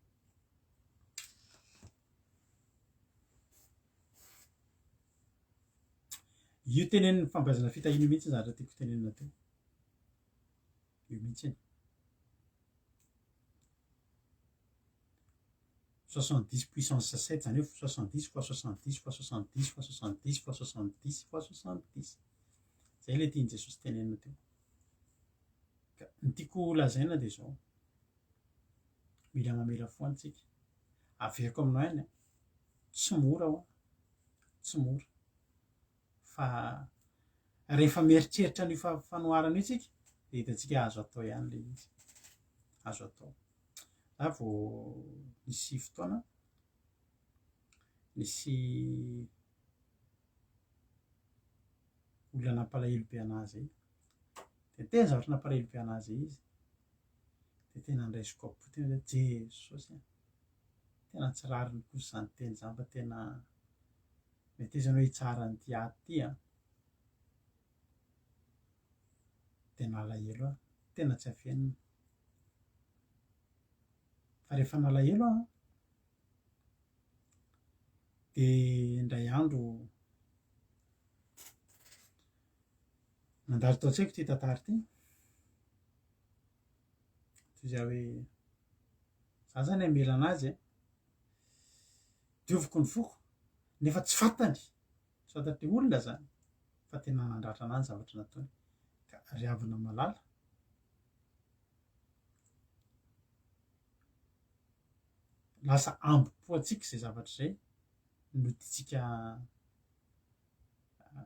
Io tenenin'ny fampiazana fitahiana io mihitsy ny zavatra tiako tenenina teo. Io mihitsy iny. 70 puissance 7 izany hoe 70 fois 70 fois 70 fois 70 fois 70 fois 70. Izay ilay tian'i Jesosy tenenina teo. Ka ny tiako ho lazaina dia izao, mila mamela fo antsika. Averiko aminao ihany an, tsy mora hoa, tsy mora. Fa rehefa mieritreritra an'io fanoharana io tsika dia hitantsika azo atao ihany ilay izy. Azo atao. Za vao nisy fotoana, nisy olona nampalahelo be anah zay, de tena zavatra nampalahelo be anah zay izy, de tena ndraisiko am-po tena hoe Jesosy a, tena tsy rariny kosa izany teny izany fa tena meteza ianao hitsara an'ity ady ity an, de nalahelo aho, tena tsy afenina, fa rehefa nalahelo aho an, de indray andro nandalo tao an-tsaiko ity tantara ity, toy izay hoe za zany hamela anazy e, dioviko ny foko nefa tsy fantany, tsy fantatr'ilay olona zany fa tena nandratra anahy ny zavatra nataony, ka ry havana malala, Lasa ambo-po antsika izay zavatra izay no tiantsika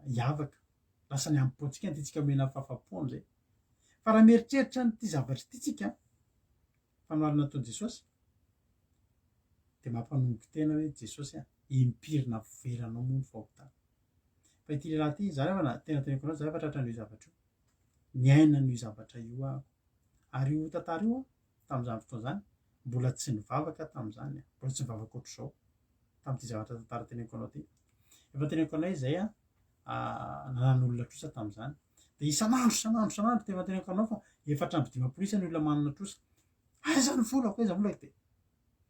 hiavaka. Lasa ny ambo-po antsika no tiantsika omena fahafahampo amin'izay. Fa raha mieritreritra an'ity zavatra ity tsika, fanoharana nataon'i Jesosy, dia mampanongo tena hoe Jesosy a, impiry navelanao moa ny fahotana. Fa ity lehilahy ity, za rehefa na- tena teneniko anao, za efa tratran'io zavatra io. Niaina an'io zavatra io aho. Ary io tantara io an, tamin'izany fotoana izany, mbola tsy nivavaka tamin'izany aho, mbola tsy nivavaka ohatr'izao, tamin'ity zavatra tantara teneniko anao ity. Efa teneniko anao izay an, nanan'olona trosa tamin'izany. Dia isan'andro, isan'andro, isan'andro, tena teneniko anao fa 54 isa ny olona manana trosa. Aiza ny volako, aiza ny volako dia.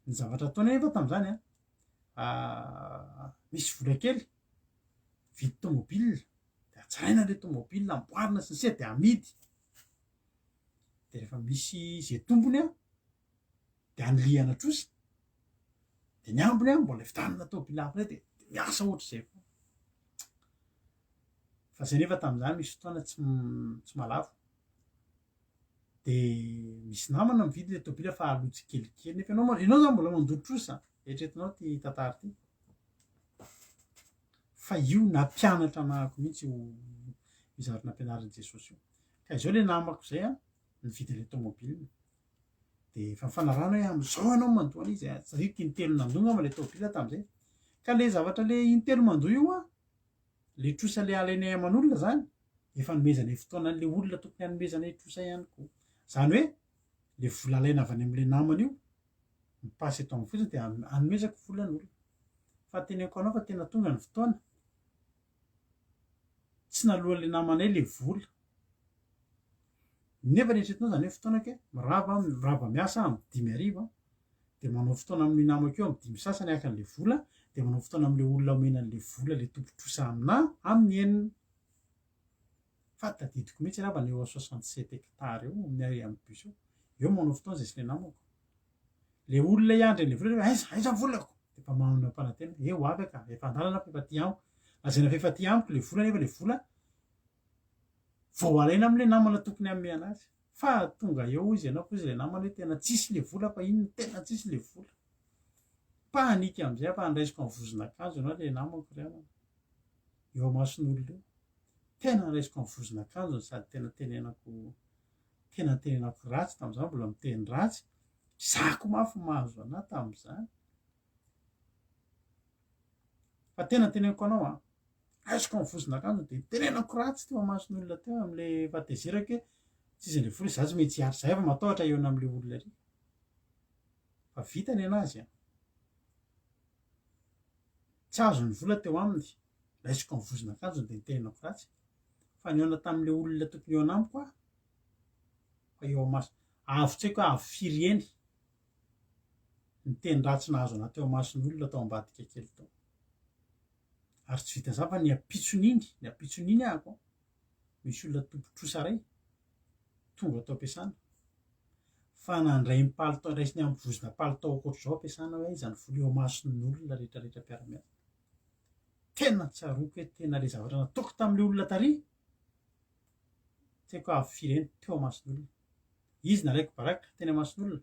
Ny zavatra ataony anefa tamin'izany an, misy vola kely, mividy tomobile, de hatsaraina le tomobile, amboarina sy ny sisa de amidy. De rehefa misy ze tombony an, de anilihana trosa, de ny ambiny an mbola vidianana tomobile hafa indray de miasa ohatr'izay foana. Fa zay nefa tamin'izany misy fotoana tsy tsy mahalafo. De misy namana mividy le tôbila fa aloha tsikelikely nefa ianao ma- ianao zany mbola mandoa trosa, eritreretinao ty tantara ty. Fa io nampianatra anahako mihitsy io io zavatra nampianarin'i Jesosy io. Ka izao le namako zay an, nividy an'le tômôbila, de efa nifanarahana hoe am'zao ianao mandoa an'izy a, tadidio intelo nandoa angamba le tômôbila tam'zay. Ka le zavatra le intelo mandoa io an, Le trosa le alainay aman'olona zany efa anomezanay fotoana an'le olona tokony hanomezanay trosa ihany koa. Zany hoe le vola alaina avy any am'le namana io mi-passe eto aminy fotsiny de anomezako vola ny olona. Fa teneniko anao fa tena tonga ny fotoana tsy naloan'le namanay le vola. Nefa ny eritreretinao zany hoe fotoana kay mirava mirava miasa amin'ny 5 ariva de manao fotoana amin'io namako io amin'ny dimy sasany haka an'le vola de manao fotoana amin'le olona omena an'le vola le tompon-trosa aminà amin'ny enina. Fa tadidiko mihitsy angamba eo 67 hectares eo amin'ny arrêt amin'ny bus eo. Eo manao fotoana zay sy le namako. Le olona hiandry an'le vola hoe aiza aiza ny volako? De efa manam-panantena hoe ho avy ka, efa an-dalana fa efa aty amiko. Lazaina fa efa aty amiko le vola nefa le vola vao alaina amin'le namana tokony hanome anazy. Fa tonga eo izy ianao koa izy le namana hoe tena tsisy le vola fa inona tena tsisy le vola. Panique amizay aho fa andraisiko amin'ny vozon'akanjo ianao le namako ry havana. Eo imason'olona eo. Tena andraisiko amin'ny vozon'akanjony sady tena tenenako tena tenenako ratsy tamin'izany mbola miteny ratsy. Zako mafy mahazo anah tamin'izany. Fa tena teneniko anao an, raisiko amin'ny vozon'akanjo dia tenenako ratsy teo imason'olona teo amin'le fahatezerako hoe tsisy an'le vola za tsy maintsy hiary, za efa matahotra hihaona amin'le olona ary. Fa vita ny anazy an. Tsy azo ny vola teo aminy, raisiko amin'ny vozon'akanjony dia nitenenako ratsy. Fa nihaona tamin'le olona tokony hihaona amiko aho, fa eo imaso, avo tsy haiko hoe avo firy heny ny teny ratsy nahazo anah teo imason'olona tao ambadika kely tao. Ary tsy vitan'izany fa ny ampitson'iny, ny ampitson'iny ahako an, misy olona tompon-trosa iray tonga tao am-piasana fa nandray ny palitao, raisiny amin'ny vozona palitao ankoatr'izao am-piasana hoe aiza ny vola eo imason'olona rehetrarehetra mpiara-miasa. Tena tsaroako hoe tena le zavatra nataoko tamin'ilay olona tary, tsy haiko hoe avo firy heny teo imason'olona. Izy nalaiko baraka teny imason'olona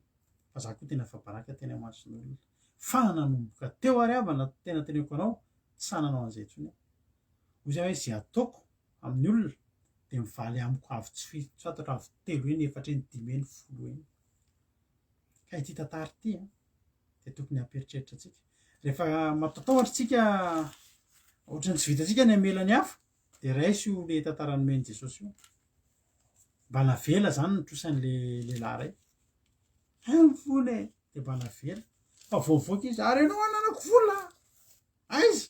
fa za koa tena afa-baraka teny imason'olona. Fa nanomboka teo ary havana tena teneniko anao tsy sahy nanao an'izay intsony aho. Hoy za hoe ze ataoko amin'ny olona dia mivaly amiko avo tsy fi- tsy fantatro avo telo heny, efatra heny, dimy heny, folo heny. Ka ity tantara ity an, dia tokony hampieritreritra antsika. Rehefa matatahotra tsika ohatran'ny tsy vitantsika ny hamela ny hafa dia raiso io le tantara nomen'i Jesosy io. Mba navela zany ny trosan'le lehilahy ray. Hay ny vola e! Dia mba navela. Fa vao mivoaka izy, ary ianao ananako vola! Aiza?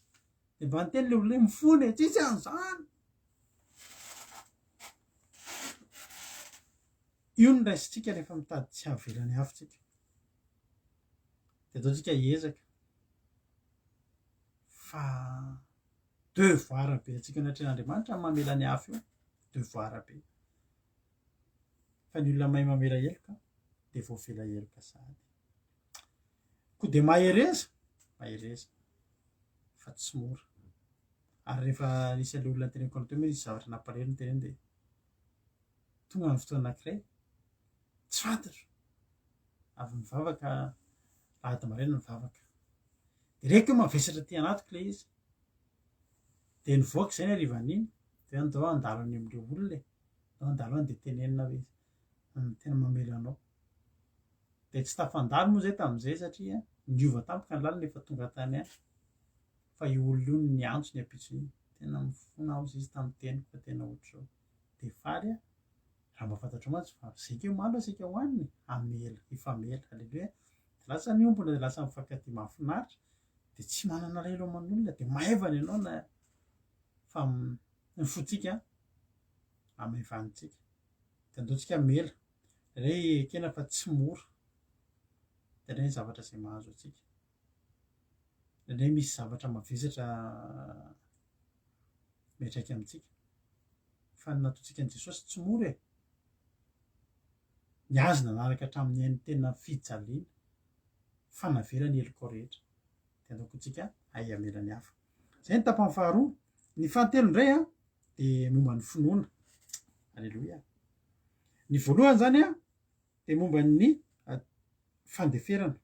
Dia mba niteny le olona hoe mifona e, tsisy an'izany! Io no raisintsika rehefa mitady tsy havela ny hafa tsika. Dia ataontsika hiezaka. Fa devoir be antsika anatrehan'Andriamanitra ny mamela ny hafa io, devoir be. Fa ny olona mahay mamela heloka dia voavela heloka sahady. Koa dia mahereza, mahereza fa tsy mora. Ary rehefa nisy an'ilay olona niteneniko anao teo moa nisy zavatra nampalahelo niteneniny dia tonga ny fotoana anankiray tsy fantatro, avy nivavaka alahady maraina nivavaka. Dia reko hoe mavesatra aty anatiko ilay izy. Dia nivoaka izay ny harivan'iny, dia andao handalo any amin'ilay olona e, andao handalo any dia tenenina hoe tena mamela anao. Dia tsy tafandalo moa izay tamin'izay satria niova tampoka ny lalana efa tonga tany ihany. Fa io olona io no niantso ny ampitson'iny. Tena mifona aho izy tamin'ny teniko fa tena ohatr'izao. Dia faly aho. Raha mba fantatrao mantsy fa saika omaly aho saika hohanina e. Hamela, hifamela. Aleloia. Dia lasa miombona, dia lasa mifankatia mahafinaritra. Dia tsy manana alahelo aman'olona, dia maivana ianao na fa ny fontsika hamaivanintsika. Dia andao tsika hamela. Re ekena fa tsy mora. Indraindray ny zavatra izay mahazo antsika. Indraindray misy zavatra mavesatra miantraika amintsika. Fa ny nataontsika an'i Jesosy tsy mora e. Ny azy nanaraka hatramin'ny ainy tena fijaliana fa navela ny helokao rehetra. Dia andao koa tsika hahay hamela ny hafa. Izay ny tapany faharoa. Ny fahatelo indray an, dia momba ny finoana. Aleloia. Ny voalohany izany an, dia momba ny fandeferana,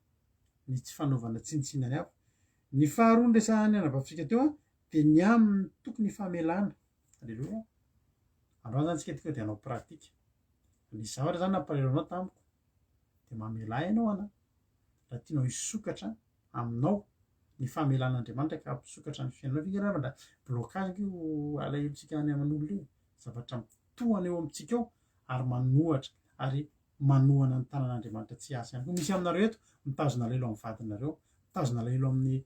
ny tsy fanaovana tsinontsinona ny hafa. Ny faharoa noresahan'ny anabavintsika teo an, dia ny amin'ny tokony hifamelana. Aleloia. Androany izany tsika tonga dia hanao pratique. Nisy zavatra izany nampalahelo anao tamiko, dia mamelà ianao ana. Raha tianao hisokatra aminao ny famelan'Andriamanitra ka hampisokatra ny fiainanao. F'inga angamba blocage io alahelontsika any aman'olona io. Zavatra mitohana eo amintsika eo ary manohatra ary manohana ny tanan'Andriamanitra tsy hiasa ihany koa. Misy aminareo eto mitazona alahelo amin'ny vadinareo, mitazona alahelo amin'ny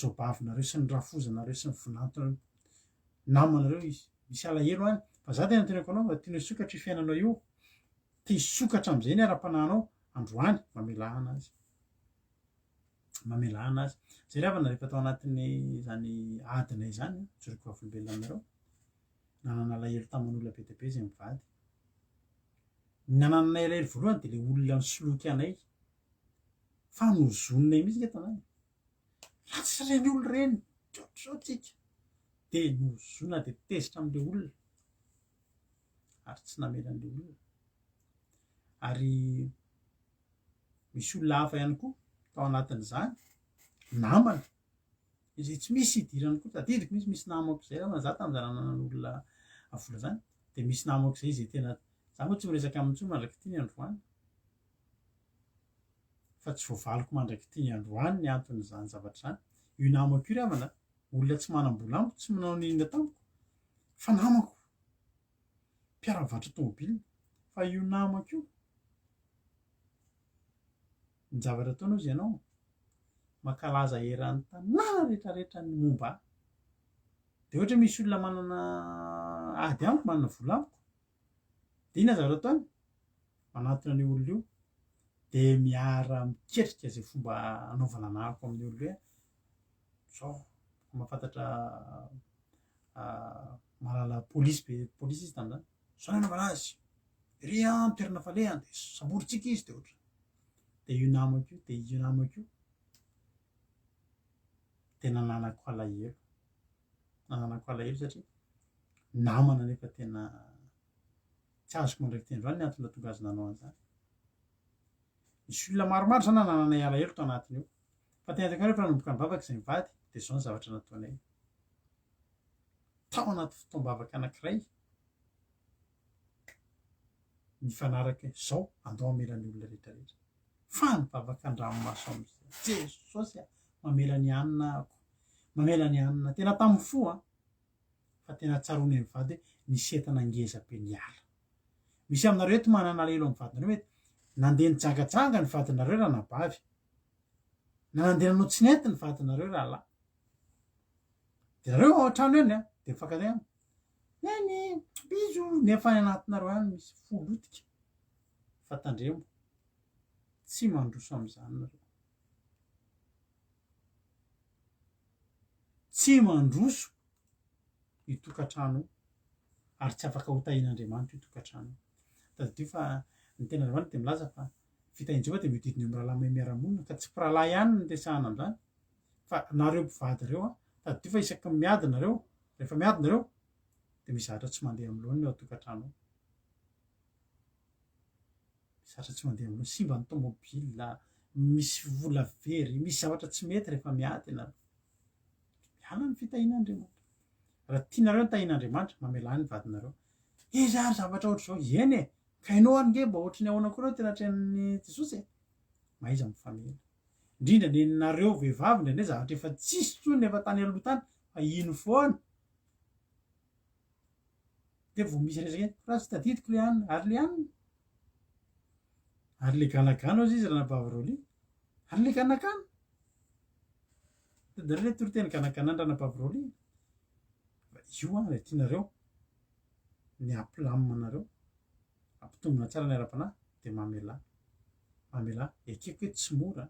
zobavinareo sy ny rafozanareo sy ny vinantonareo, namanareo izy. Misy alahelo any. Fa za tena teneniko anao, raha tianao hisokatra io fiainanao io, te hisokatra amin'izay ny ara-panahinao androany, mamelà anazy. Mamelà anazy. Zay ry havana rehefa tao anatin'izany adinay izany, mijoro vavolombelona aminareo, nanana alahelo taman'olona be dia be izay mivady. Ny nanananay alahelo voalohany dia ilay olona nisoloky anay fa nozoninay mihitsy nge tanàna e. Ratsy ireny olona ireny, tsy ohatr'izao tsika. Dia nozonina dia tezitra amin'ilay olona ary tsy namela an'ilay olona. Ary misy olona hafa ihany koa tao anatin'izany, namana. Izay tsy misy idirany koa, tadidiko mihitsy misy namako izay angamba za tamin'izaho nanana olona vola zany, dia misy namako izay izay tena, za moa tsy miresaka aminy intsony mandrak'ity ny androany, fa tsy voavaliko mandrak'ity ny androany ny anton'izany zavatra izany, io namako io ry havana, olona tsy manam-bola amiko, tsy manao n'inona tamiko, fa namako, mpiara-mivarotra tomobile, fa io namako io, Ny zavatra ataony hozy ianao, mankalaza eran'ny tanàna rehetrarehetra ny momba ahy. Dia ohatra hoe misy olona manana ady amiko, manana vola amiko, dia inona zavatra ataony? Manatona an'io olona io, dia miara miketrika izay fomba anaovana anahako amin'io olona io hoe zao, mahafantatra mahalala polisy be, polisy izy tamin'izany, zao no anaovana azy, ery an toerana falehany dia samborintsika izy dia ohatran'izany. Dia io namako io, dia io namako io tena nanako alahelo, nananako alahelo satria namana nefa tena tsy azoko mandrak'ity androany ny antony nahatonga azy nanao an'izany. Nisy olona maromaro izany nanananay alahelo tao anatin'io. Fa tena hitako rehefa nanomboka nivavaka izay mivady dia izao ny zavatra nataonay. Tao anaty fotoam-bavaka anankiray, nifanaraka hoe zao andao hamela ny olona rehetra rehetra. Fa nivavaka an-dranomaso amin'izay. Jesosy a! Mamela ny anona ako. Mamela ny anona. Tena tamin'ny fo an! Fa tena tsaroanay mivady hoe nisy entana ngeza be niala. Misy aminareo eto manana alahelo amin'ny vadinareo mety nandeha nijangajanga ny vadinareo ranabavy. Na nandeha nanao tsy nety ny vadinareo rahalahy. Dia nareo ao an-trano eny an, dia mifankatia any. Neny, bisous, nefa any anatinareo any misy fo lotika. Fa tandremo, tsy mandroso amin'izany nareo. Tsy mandroso io tokantrano io, ary tsy afaka ho tahian'Andriamanitra io tokantrano io. Tadidio fa ny tenin'Andriamanitra dia milaza fa fitahian'i Jehovah dia mihodidina eo amin'ny rahalahy mahay miara-monina, ka tsy mpirahalahy ihany no resahana amin'izany, fa nareo mpivady ireo an, tadidio fa isaky ny miady nareo, rehefa miady nareo dia misy zavatra tsy mandeha amin'ny laoniny ao an-tokantrano ao. Misy zavatra tsy mandeha amin'ny laoniny, simba ny tomobile, misy vola very, misy zavatra tsy mety rehefa miady ianareo. Miala ny fitahian'Andriamanitra. Raha tianareo ny tahian'Andriamanitra, mamelà ny vadinareo. Iza ary zavatra ohatr'izao? Eny e! Ka ianao ary nge mba ohatry ny ahoana koa ireo tena atrehan'i Jesosy e! Mahaiza mifamela. Indrindra nenareo vehivavy indraindray zavatra efa tsisy intsony efa tany aloha tany fa ino foana. Dia vao misy resaka eny, raha tsy tadidiko le anona, ary le anona? Ary le ganagana ozy izy ranabavy Rolly? Ary le ganagana? Tadidinareo le toriteny ganagana ny ranabavy Rolly? Io an, raha tianareo ny hampilamina anareo, hampitombina tsara ny ara-panahy dia mamelà. Mamelà. Ekeko hoe tsy mora.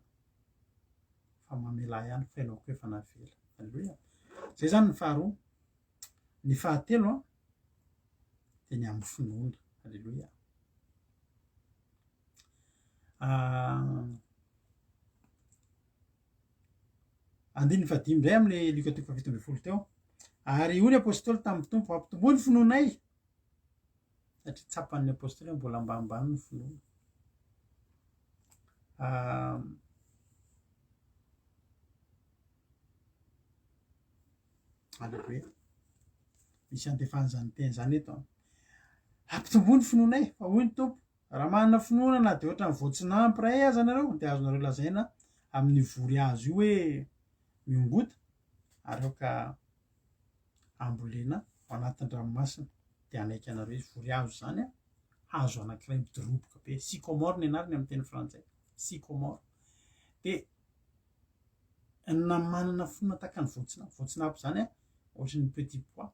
Fa mamelà ihany fa ianao koa efa navela. Aleloia. Zay zany ny faharoa. Ny fahatelo an, dia ny amin'ny finoana. Aleloia. Ah, andininy fahadimy indray amin'ny Lioka toko faha-17 teo. Ary hoy ny apostoly tamin'ny Tompo, ampitomboy ny finoanay. Satria tsapan'ny apostoly hoe mbola ambanimbany ny finoana. Ah, Aleloia. Misy andefan'izany teny izany eto an. Ampitomboy ny finoanay, fa hoy ny Tompo, raha manana finoana na dia ohatran'ny voatsinampy iray aza nareo, dia azonareo lazaina amin'io vory hazo io hoe miongota ary aoka ambolena ao anatin'ny ranomasina, dia hanaiky anareo izy. Vory hazo izany an, hazo anankiray midoroboka be, sycomore ny anarany amin'ny teny frantsay, sycomore. Dia na manana finoana tahaka ny voatsinapy, voatsinapy izany an, ohatry ny petit pois,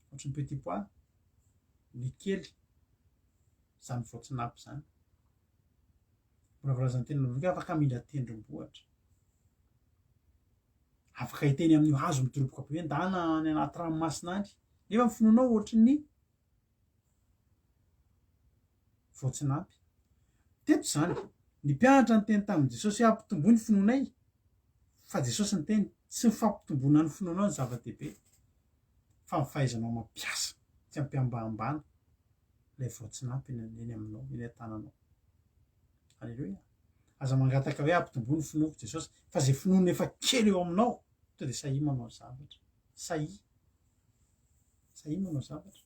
ohatry ny petit pois, ny kely, izany voatsinapy izany. Mbola voalazan'ny tenin'Andriamanitra hoe afaka hamindra tendrombohitra. Afaka hiteny amin'io hazo midoroboka be hoe ndana any anaty ranomasina any. Nefa ny finoanao ohatry ny voatsinapy. Teto izany, ny mpianatra niteny tamin'i Jesosy hoe ampitomboy ny finoanay, fa Jesosy niteny, tsy ny fampitomboana ny finoanao no zava-dehibe, fa ny fahaizanao mampiasa, tsy ampiambahambana ilay voatsinapy eny eny aminao, eny an-tananao. Aleloia. Aza mangataka hoe ampitomboy ny finoako Jesosy, fa izay finoana efa kely eo aminao, to dia sahia manao zavatra. Sahia. Sahia manao zavatra.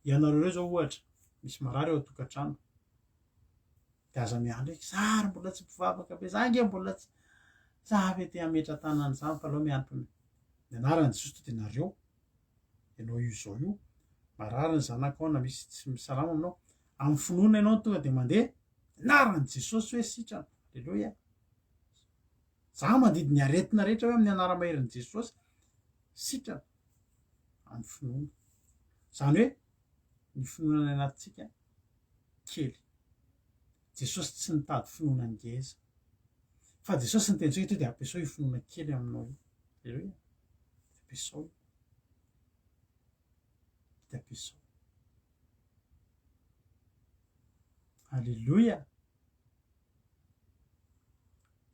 Ianareo ireo izao ohatra, misy marary ao an-tokantrano. Dia aza miandry hoe za ary mbola tsy mpivavaka be, za ange mbola tsy, za ve te hametra-tanana izany fa aleo miandry. Ny anaran'i Jesosy to dia nareo, ianao io izao io, marary ny zanakao na misy tsy misalama aminao, amin'ny finoana ianao no tonga dia mandeha, anaran'i Jesosy hoe sitrana, aleloia. Za mandidy ny aretina rehetra hoe amin'ny anara-maherin'i Jesosy, sitrana amin'ny finoana. Izany hoe ny finoana any anatintsika kely. Jesosy tsy nitady finoana ngeza. Fa Jesosy niteny antsika to dia ampiasao io finoana kely aminao io. Aleloia. Ampiasao io. Dia ampiasao. Aleloia.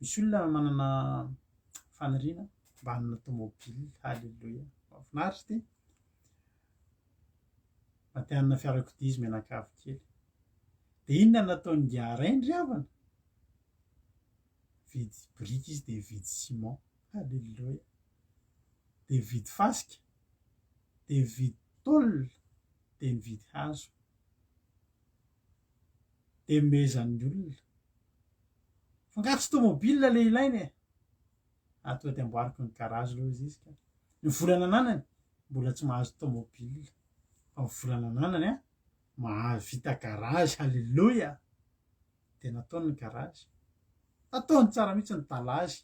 Misy olona manana faniriana mba hanana tomobile. Aleloia. Mahafinaritra ity. Mba te hanana fiarakodia izy mianakavy kely. Dia inona no nataon'i Ingahy Rainy ry havana? Nividy biriky izy dia nividy ciment. Aleloia. Dia nividy fasika, dia nividy tôle, dia nividy hazo. Dia nomezan'ny olona. Fa angaha tsy tomobile ilay ilaina e? Ah, tonga dia amboariko ny garage aloha izy izy ka. Ny vola nananany, mbola tsy mahazo tomobile. Fa ny vola nananany an, mahavita garage, haleloia! Dia nataony ny garage. Nataony tsara mihitsy ny dallage.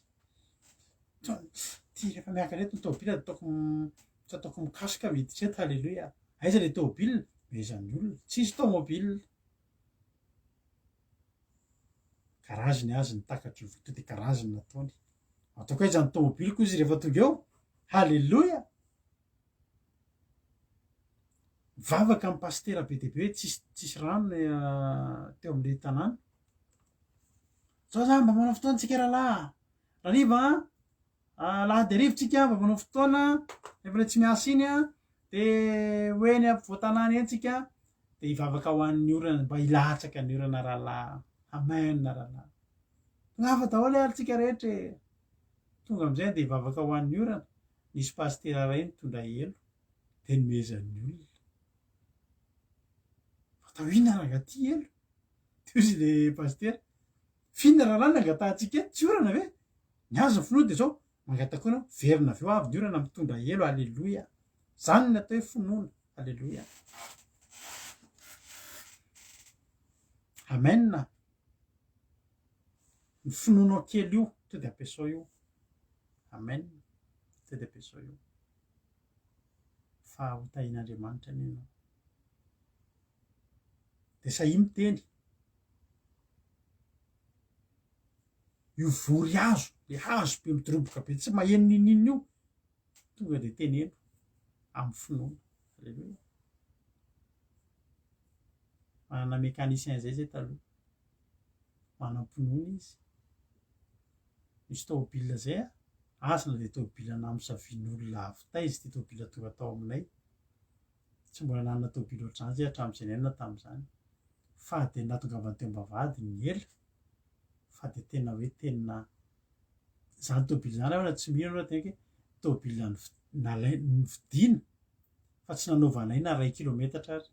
Ty rehefa miakatra eto ny tomobile dia ataoko tsy ataoko mikasoka miditra eto, haleloia! Aiza ilay tomobile? Mezan'ny olona. Tsisy tomobile. Garage ny azy ny takatry ny voto dia garage ny nataony. Ataoko aiza ny tomobiliko izy rehefa tonga eo? Haleloia! Mivavaka amin'ny pasitera be dia be hoe tsisy tsisy rano ny teo amin'ilay tanàna. Zao zany mba manao fotoana tsika rahalahy. Rariva an, alahady hariva tsika mba manao fotoana rehefa ilay tsy miasa iny an, dia ho eny ampovoan-tanàna eny tsika dia hivavaka ho an'ny orana mba hilatsaka ny orana rahalahy. Amen rahalahy. Tongava daholo ary tsika rehetra e. Tonga amin'izay dia hivavaka ho an'ny orana. Nisy pasitera iray nitondra elo dia nomezan'ny olona. Atao inona rangahy ty elo? Dia hoy izy ilay pasitera, f'inona rahalahy no angatahantsika eto? Tsy orana ve? Ny azy ny finoana dia izao, mangataka orana, miverina avy eo avy ny orana mitondra elo, aleloia. Izany ny atao hoe finoana, aleloia. Amen. Ny finoanao kely io, to dia ampiasao io. Amen. To dia ampiasao io. Fa ho tahian'Andriamanitra anie ianao. Dia sahia miteny. Io vory hazo, le hazo be midoroboka be tsy maheno n'inon'inona io, tonga dia teneno amin'ny finoana. Aleloia. Manana mécanicien zay zay taloha. Manam-pinoana izy. Misy tômôbila zay a, aza na dia tômôbila namosavian'olona avy taiza ity tômôbila tonga tao aminay. Tsy mbola nanana tômôbila ohatr'izany zay hatramin'izay niainana tamin'izany. Fa dia nahatongavany teo am-bavahady ny ela, fa dia tena hoe tena izany tômôbila izany raha tsy mino ianao tena hoe tômôbila nalaina novidiana fa tsy nanaovanay na iray kilometatra ary,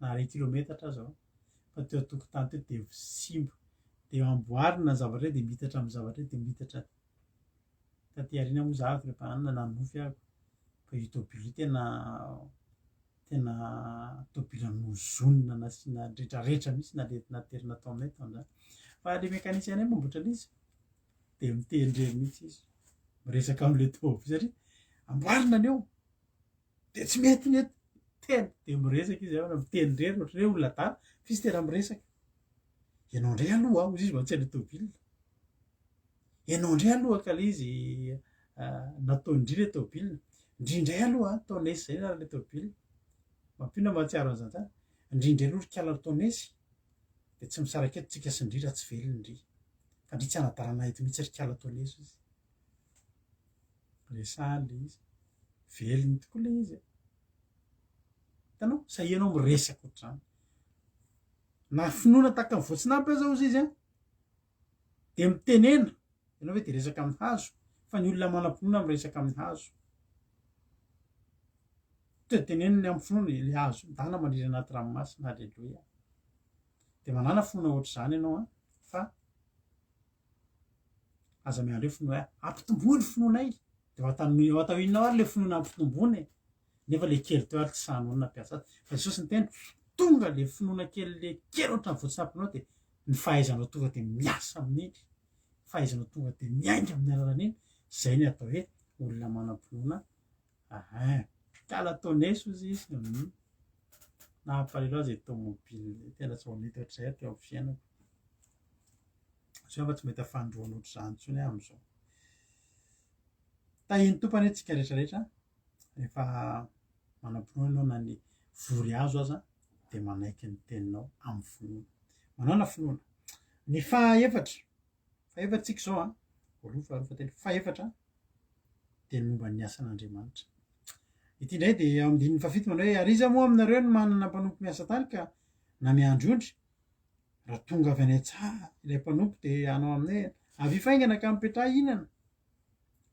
na iray kilometatra aza ao. Fa teo an-tokotany teo dia simba. Dia amboarina ny zavatra eo dia miitatra amin'ny zavatra eo dia miitatra. Taty aoriana moa za avy rehefa any nanonofy aho fa io tômôbila io tena tena tômôbila nozonina nasiana retraretra mihitsy na le naterina tao aminay tamin'izany. Fa le mécanicien anay mamboatra an'izy dia miteny irery mihitsy izy, miresaka amin'le tômôbila satria amboarina ny eo dia tsy mety ny eto, tena dia miresaka izy avy miteny irery ohatran'ny hoe olona adala fa izy tena miresaka. Ianao indray aloha hozy izy mantsy ilay tômôbila. Ianao indray aloha ka ilay izy nataon-dry ilay tômôbila. Ndry indray aloha, Tonesy izay anaran'ilay tômôbila. Mampino aho mahatsiaro an'izany tsara. Ndry indray aloha ry kala ry Tonesy dia tsy misaraka eto tsika sy ndry raha tsy velona ndry. Fa ndry tsy hanadalana eto mihitsy ry kala Tonesy hozy. Resahany ilay izy. Velona tokoa ilay izy e. Hitanao? Sahia ianao miresaka ohatr'izany. Na finoana tahaka ny voatsinapy aza hozy izy an, dia mitenena, ianao ve dia resaka amin'ny hazo? Fa ny olona manam-pinoana miresaka amin'ny hazo. Tonga dia teneniny amin'ny finoana ilay hazo, ndana maniry anaty ranomasina, haleloia. Dia manàna finoana ohatr'izany ianao an, fa aza miandry eo finoana, ampitomboy ny finoanay. Dia ho atao inona ary ilay finoana ampitomboina e? Nefa le kely teo ary tsy sahinao ny nampiasa azy. Fa Jesosy niteny, tonga le finoana kely le kely ohatran'ny voatsampinao dia ny fahaizanao tonga dia miasa amin'iny, fahaizanao tonga dia miainga amin'ny alalan'iny, zay ny atao hoe olona manam-pinoana ahin. Kala toneso ozy izy, hum. Nahampalahelo azy le tomobile, tena tsy vao nety ohatr'izay aho teo amin'ny fiainako. Zao fa tsy mahita fanindroany ohatr'izany intsony aho amin'izao. Tahin'ny Tompo anie tsika rehetra rehetra. Rehefa manam-pinoana ianao na ny vory hazo aza dia manaiky ny teninao amin'ny finoana. Manana finoana. Ny fahaefatra, fahaefatra tsika izao an, voalohany, faharoa, fahatelo, fahaefatra dia ny momba ny asan'Andriamanitra. Ity indray dia ao amin'ny andininy fahafito manao hoe ary iza moa aminareo no manana mpanompo miasa tany ka na miandry ondry? Raha tonga avy any an-tsaha ilay mpanompo dia hanao aminy hoe avia faingana ka mipetraha hihinana.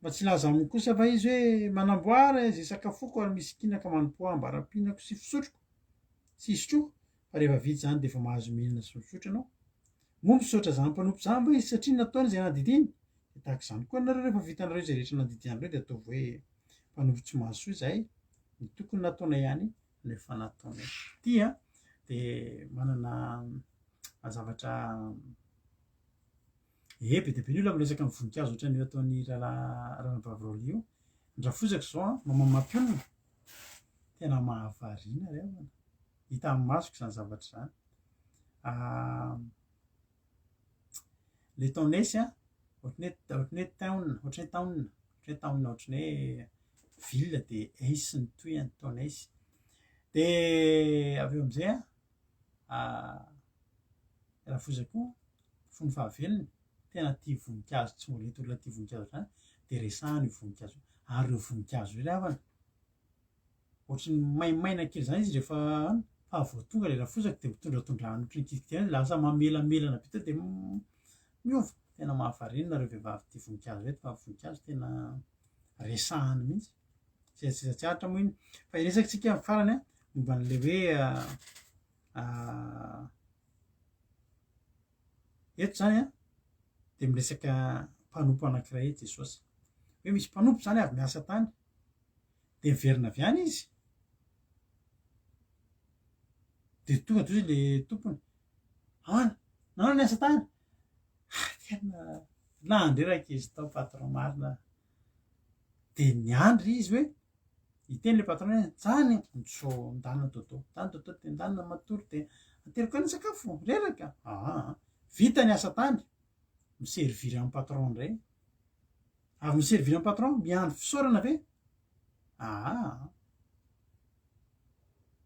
Mba tsy hilaza aminy kosa va izy hoe, Manamboara izay sakafoko ary misikina ka manompoa ambara-pihinako sy fisotroko sy isotroko, fa rehefa vita izany dia efa mahazo mihinana sy misotro ianao? Moa misaotra izany mpanompo izany va izy satria nataony izay nandidiany? Dia tahaka izany koa ianareo, rehefa vitanareo izay rehetra nandidianareo, dia ataovy hoe, Mpanompo tsy mahasoa izahay, ny tokony nataonay ihany no efa nataonay. Ity dia manana zavatra. Ee, be dia be ny olona miresaka amin'ny voninkazo ohatran'io ataon'i rahalahy Ranabavy Rolly io. Ny rafozako izao an, maman mampionona, tena mahavariana ry havana. Hita amin'ny masoko izany zavatra izany. Le Tonesy an, ohatran'ny hoe ohatran'ny hoe town, ohatran'ny hoe town, ohatran'ny hoe town, ohatran'ny hoe ville dia ace ny tohiny, Tonesy. Dia avy eo amin'izay an, rafozako fony fahavelony, tena tia voninkazo tsy mbola hita olona tia voninkazo ohatr'izany, dia resahana io voninkazo io, ary ireo voninkazo ireo ry havana, ohatry ny maimaina kely izany izy rehefa any, fa vao tonga ilay rafozako dia mitondratondra any ohatry ny kitikitihana izy, lasa mamelamelana be teo dia miova, tena mahavariana nareo vehivavy tia voninkazo ireto fa voninkazo tena resahana mihitsy, seza seza tsy aritra moa iny, fa hiresaka tsika amin'ny farany an, momba an'ilay hoe Eto izany an, dia miresaka mpanompo anankiray i Jesosy. Hoe misy mpanompo izany avy miasa tany, dia miverina avy any izy, dia tonga dia hoy ilay tompony, ahoana, nahoana niasa tany? Ah, tena nandreraka izy tao patron marina. Dia niandry izy hoe Hiteny le patron hoe zany ntsô ndana dodo, ndana dodo de ndana matory de ateriko any ny sakafo, reraka, aa vita ny asa tany. Mi-servir an'i patron indray. Avy mi-servir an'i patron, miandry fisaorana ve? Aa.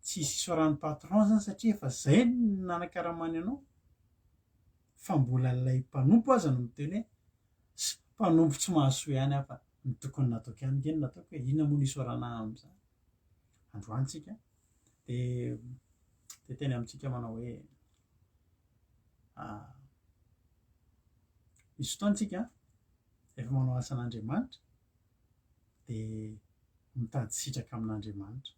Tsy hisy isaoran'ny patron zany satria efa zay no nanakaramany anao. Fa mbola ilay mpanompo aza no miteny hoe mpanompo tsy mahasoa ihany aho fa ny tokony nataoko ihany nge no nataoko e, inona moa no isaorana ahy amin'izany? Androany tsika dia dia teny amintsika manao hoe misy fotoana tsika rehefa manao asan'Andriamanitra dia mitady sitraka amin'Andriamanitra.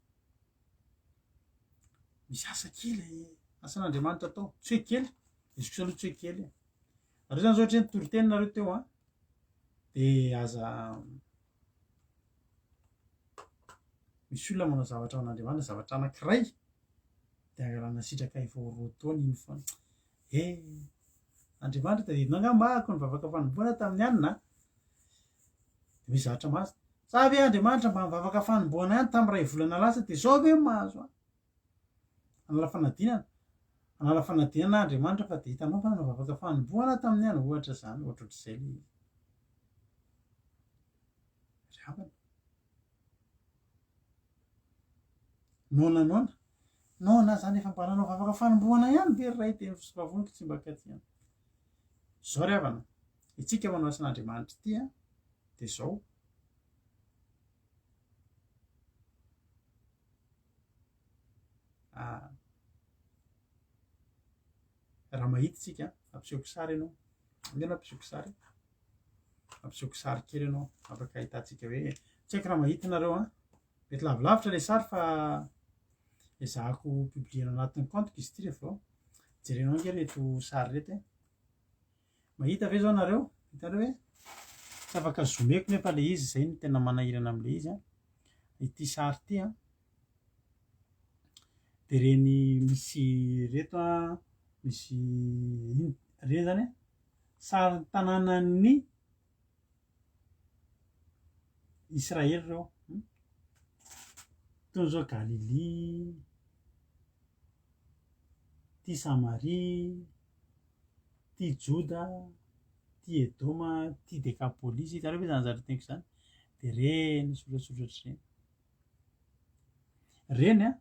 Misy asa kely, asan'Andriamanitra atao, tsy hoe kely, izy kosa aloha tsy hoe kely e. Nareo zany zao ohatra hoe nitory teny nareo teo an, de aza misy olona manao zavatra ho an'Andriamanitra, zavatra anankiray, de angalana sitraka efa ho 2 taona iny foana. Eh, Andriamanitra tadidinao angamba ahako nivavaka fanomboana tamin'ny alina an, de misy zavatra mahazo. Za ve Andriamanitra mba nivavaka fanomboana ihany tamin'ny iray volana lasa de zao ve no mahazo ahy? Hanala fanadinana, hanala fanadinana aho Andriamanitra fa dia hitanao fa nanao vavaka fanombohana aho tamin'ny andro, ohatra izany, ohatrohatr'izay ilay izy. Ry havana. Noana noana. Noana zany efa mba nanao vavaka fanombohana ihany ve ry ray teny vavoniko tsy mba katiana. Zao ry havana, itsika manao asan'Andriamanitra ity an, dia zao. Raha mahita isika, ampisehoako sary ianao, andeha ianao ampisehoako sary, ampisehoako sary kely ianao, afaka ahitantsika hoe, tsy haiko raha mahita nareo an, mety lavilavitra ilay sary fa ezahako publier-na anatin'ny compte-ko izy ity rehefa avy eo, jerenao ange ireto sary ireto e. Mahita ve zao nareo? Hitanareo ve? Tsy afaka zoomeko nefa le izy, zay no tena manahirana am'le izy an. Ity sary ity an, de reny misy reto an, misy ino, reny zany an, sarin'ny tanànan'ny Israely reo, itony zao Galilia, ity Samaria. Tia Joda, tia Edoma, tia Dekapolisy, hitanareo ve zany zavatra teniko zany? De reny soratsoratra reny. Reny an,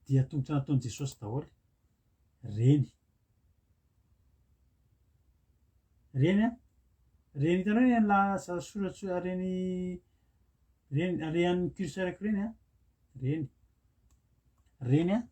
dia tongotra nataon'i Jesosy daholo. Reny. Reny an, reny hitanareo reny lasa soratsoratra reny reny alehan'ny curseur-ko reny an, reny. Reny an,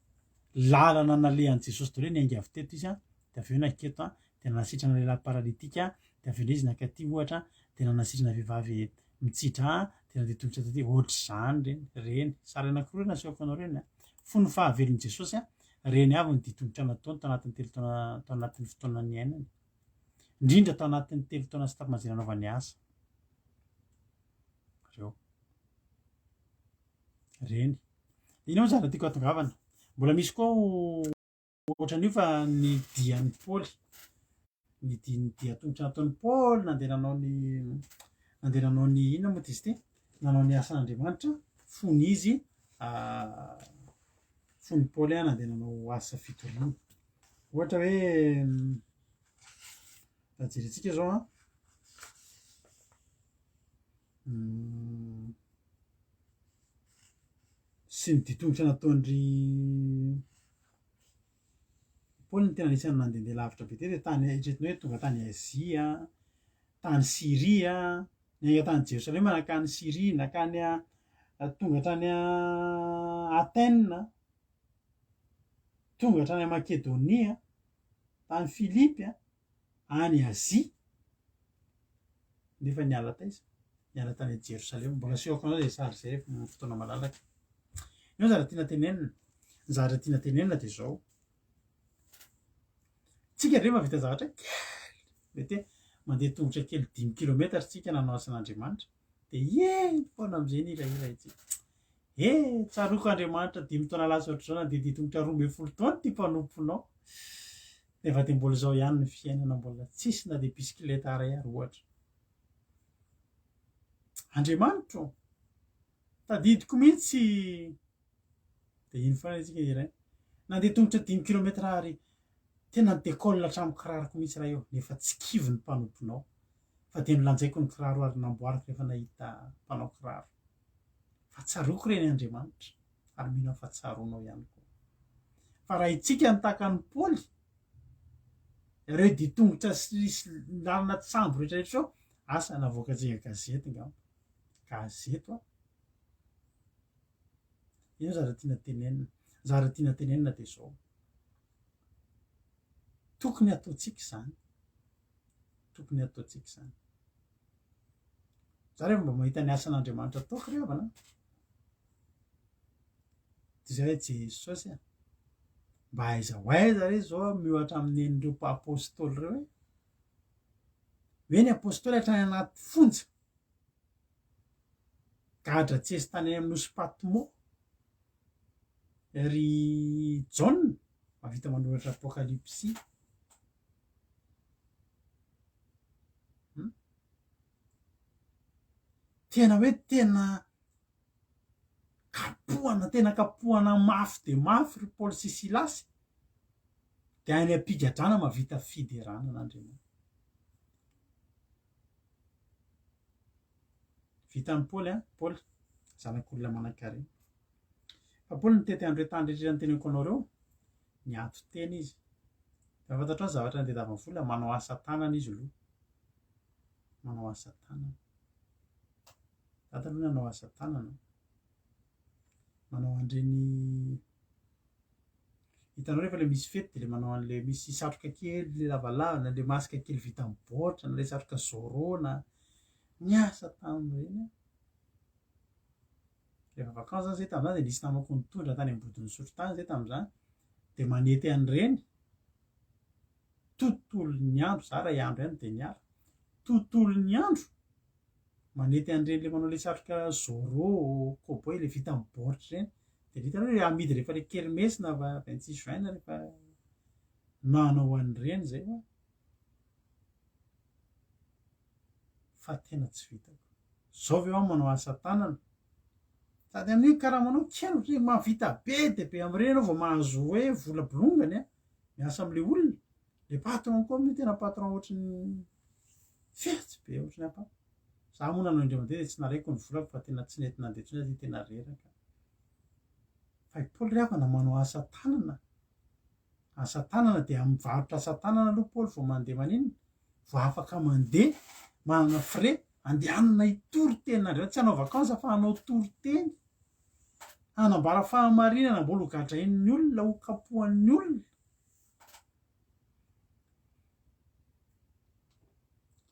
lalana nalehan'i Jesosy daholo hoe niainga avy teto izy an, dia avy eo nanketo an, dia nanasitrana lehilahy paralytique an, dia avy eo indray izy nankaty ohatra an, dia nanasitrana vehivavy mitsidra an, dia nandeha tongotra taty, ohatr'izany ireny, ireny, sary anankiroa ireny nasehoko anao ireny an, fony fahavelon'i Jesosy an, ireny avy ny dian-tongotra nataony tao anatin'ny telo taona, tao anatin'ny fotoana niainany, indrindra tao anatin'ny telo taona sy tapany izay nanaovany asa. Ireo. Reny. Inona moa zavatra tiako hahatongavana? Mbola misy koa ohatran'io fa ny dian'i Paoly, ny dia ny dia tongotra nataon'i Paoly nandeha nanao ny nandeha nanao ny inona moa izy ity? Nanao ny asan'Andriamanitra fony izy fony Paoly nandeha nanao asa fitoriana. Ohatra hoe raha jerentsika zao an, Sy ny dian-tongotra nataon-dry Paoly no tena anisan'ny nandehandeha lavitra be teto, tany eritreretina hoe tonga tany Azia, tany Syria, niainga tany Jerosalema nankany Syria, nankany tonga hatrany Athènes, tonga hatrany Makedonia, tany Filipy, any Azia, nefa niala taiza? Niala tany Jerosalema. Mbola asehoko anao izay sary izay rehefa amin'ny fotoana malalaka. Eo ny zavatra tiana tenenina. Ny zavatra tiana tenenina dia izao. Tsika ve mahavita zavatra kely? Mety hoe mandeha tongotra kely dimy kilometatra tsika nanao asan'Andriamanitra. Dia eny foana amin'izay ny hirahira itsika. He, tsaroako Andriamanitra dimy taona lasa ohatr'izao nandeha dia tongotra 12 taona ity mpanomponao. Nefa dia mbola izao ihany ny fiainana mbola tsisy na dia bisikileta iray ary ohatra. Andriamanitro ô, tadidiko mihitsy dia iny foana isika iray. Nandeha tongotra dimy kilometra ary. Tena ni-décolle hatramin'ny kiraroko mihitsy raha io, nefa tsy kivy ny mpanomponao, fa dia nolanjaiko ny kiraro ary namboariko rehefa nahita mpanao kiraro. Fa tsaroako ireny Andriamanitra, ary mino aho fa tsaroanao ihany koa. Fa raha itsika no tahaka an'i Paoly, ireo dian-tongotra sy lalana tsambo rehetra rehetra ireo, asa navoakantsika gazety ngamba. Gazety hoa. Inona zavatra tiana tenenina? Ny zavatra tiana tenenina dia izao. Tokony hataontsika izany. Tokony hataontsika izany. Za rehefa mba mahita ny asan'Andriamanitra ataoko ry havana, dia izay hoe Jesosy a, mba aiza ho aiza re izao aho miohatra amin'ny nen'ireo apôstôly ireo e? Hoe ny apôstôly hatrany anaty fonja, gadra tsesy tany amin'ny nosy Patmo, ry Jaona mahavita manoratra apokalypsy. Hmm? Tena hoe tena kapohana, tena kapohana mafy dia mafy ry Paoly sy Silasy, dia any am-pigadrana mahavita fiderana an'Andriamanitra. Vitan'i Paoly an, Paoly, zanak'olona manan-karena. Fa Paoly nitety an'ireo tany rehetra noteneniko anao ireo, nianto tena izy. Efa fantatrao ny zavatra nitadiavany vola, manao asa tanana izy aloha. Manao asa tanana. Dada aloha nanao asa tanana. Manao an'ireny hitanao rehefa ilay misy fety dia ilay manao an'ilay misy satroka kely ilay lavalava na ilay masque kely vita amin'ny baoritra na ilay satroka Zorro na niasa tamin'ireny aho. Rehefa vacances zany zay tamin'izany dia nisy namako nitondra tany Ambodin'Isotry tany zay tamin'izany dia manety an'ireny tontolon'ny andro, za ray andro ihany dia niala, tontolon'ny andro manety an'ireny le manao le satroka Zorro, cowboy le vita amin'ny baoritra ireny dia hitanao hoe amidy rehefa le kermesse na 26 juin rehefa nanao an'ireny zay hoa fa tena tsy vitako. Zao ve aho manao asa tanana? Sady amin'iny karamanao kely ohatry ny mahavita be dia be amin'ireny ianao vao mahazo hoe vola bolongany a, miasa amin'ilay olona. Le patron koa amin'io tena patron ohatry ny fetsy be ohatry ny apa. Za moa nanao indray mandeha dia tsy nalaiko ny volako fa tena tsy nety nandeha intsony aho satria tena reraka. Fa i Paoly ry havana manao asa tanana. Asa tanana dia mivarotra asa tanana aloha Paoly vao mandeha maninona? Vao afaka mandeha manana frais andehanana hitory tenin'Andriamanitra, tsy hanao vacances fa hanao toriteny, hanambara fahamarinana mbola ho gadrain'ny olona, ho kapohan'ny olona.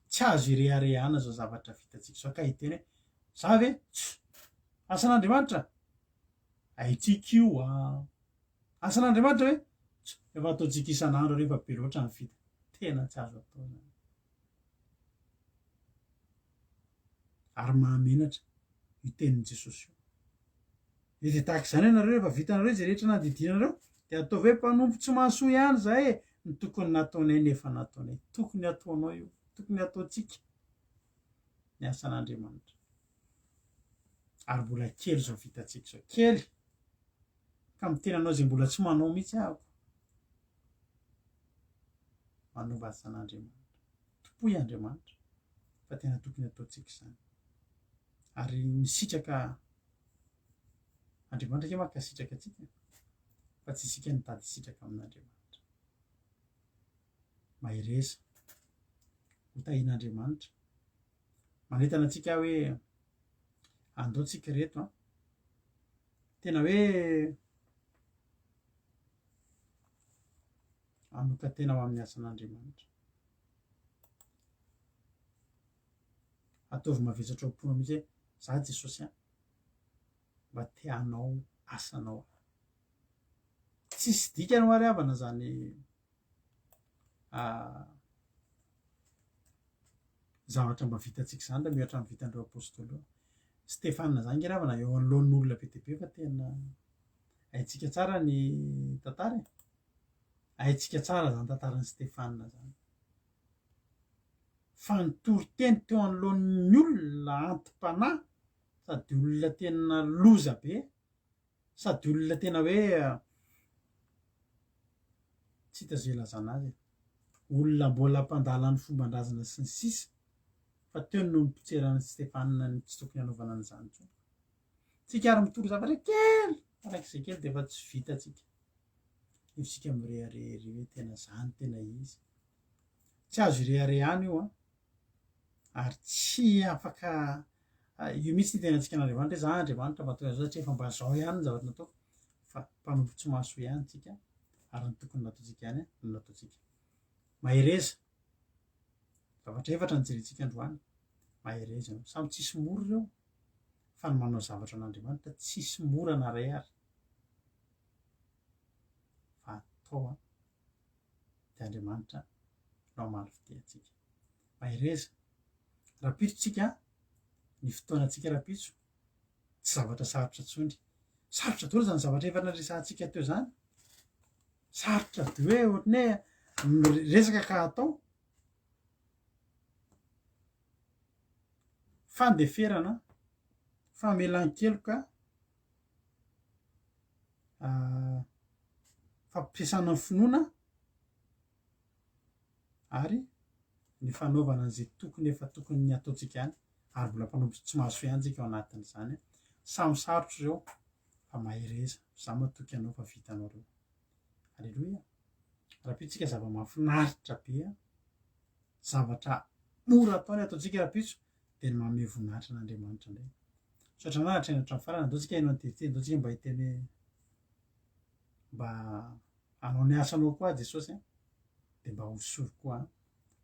Tsy azo ireharehana izao zavatra vitantsika izao ka hiteny hoe za ve? Tss! Asan'Andriamanitra? Haintsika io an! Asan'Andriamanitra ve? Tss! Efa ataontsika isan'andro rehefa be loatra ny vita. Tena tsy azo atao izany. Ary mahamenatra io tenin'i Jesosy io. Dia dia tahaka izany ianareo rehefa vitanareo izay rehetra nandidiana anareo dia ataovy hoe mpanompo tsy mahasoa ihany izahay e! Ny tokony nataonay no efa nataonay. Tokony hataonao io. Tokony hataontsika ny asan'Andriamanitra. Ary mbola kely izao vitantsika izao. Kely! Ka miteny anao izay mbola tsy manao mihitsy ahako. Manova asan'Andriamanitra. Tompoy Andriamanitra fa tena tokony ataontsika izany. Ary misitraka Andriamanitra ange mankasitraka antsika fa tsy isika no mitady hisitraka amin'Andriamanitra. Mahereza. Ho tahian'Andriamanitra. Manentana antsika aho hoe andao tsika ireto an. Tena hoe hanokan-tena ho amin'ny asan'Andriamanitra. Ataovy mavesatra ao am-ponao mihitsy hoe za Jesosy an, mba te hanao asanao aho. Tsisy dikany hoa ry havana zany zavatra mba vitantsika izany raha mihatra amin'ny vitan'ireo apôstôly ireo. Stefana izany nge ry havana eo anoloan'olona be dia be fa tena haintsika tsara ny tantara e. Haintsika tsara izany tantaran'i Stefana izany. Fa nitory teny teo anoloan'ny olona anti-panahy sady olona tena loza be sady olona tena hoe. Tsy hita izay ilazana azy e. Olona mbola mpandala ny fomban-drazana sy ny sisa fa teo no nipotseran'i Stefana ny tsy tokony hanaovana an'izany intsony. Tsika ary mitory zavatra kely arak'izay kely dia efa tsy vitantsika. Nefa isika mirehareha ery hoe tena zany tena izy. Tsy azo ireharehana io an. Ary tsy afaka io mihitsy ny tenantsika an'Andriamanitra hoe za Andriamanitra mba ataovy an'izao satria efa mba zao ihany ny zavatra nataoko fa mpanompo tsy mahasoa ihany tsika ary ny tokony nataontsika ihany no nataontsika. Mahereza. Zavatra efatra no jerentsika androany. Mahereza ianao. Samy tsisy mora ireo fa ny manao zavatra an'Andriamanitra tsisy mora na iray ary. Fa atao an, dia Andriamanitra no hamaly fitia antsika. Mahereza. Rahampitso tsika, ny fotoanantsika rahampitso, tsy zavatra sarotra intsony. Sarotra daholo izany zavatra efa naresahantsika teo izany. Sarotra de hoe ohatran'ny hoe miresaka ka atao. Fandeferana, famelan-keloka, fampiasana ny finoana ary ny fanaovana an'izay tokony efa tokony ataontsika ihany ary mbola mpanompo tsy mahazo ihany tsika ao anatin'izany. Samy sarotra ireo fa mahereza, za matoky anao fa vitanao ireo. Aleloia. Rahampitso tsika zava-mahafinaritra be a. Zavatra mora atao ny ataontsika rahampitso dia ny manome voninahitra an'Andriamanitra indray. Misaotra anao hatrany hatramin'ny farany, andao tsika hino an'i TT, andao tsika mba hiteny hoe mba hanao ny asanao koa aho Jesosy a, dia mba hosory koa aho.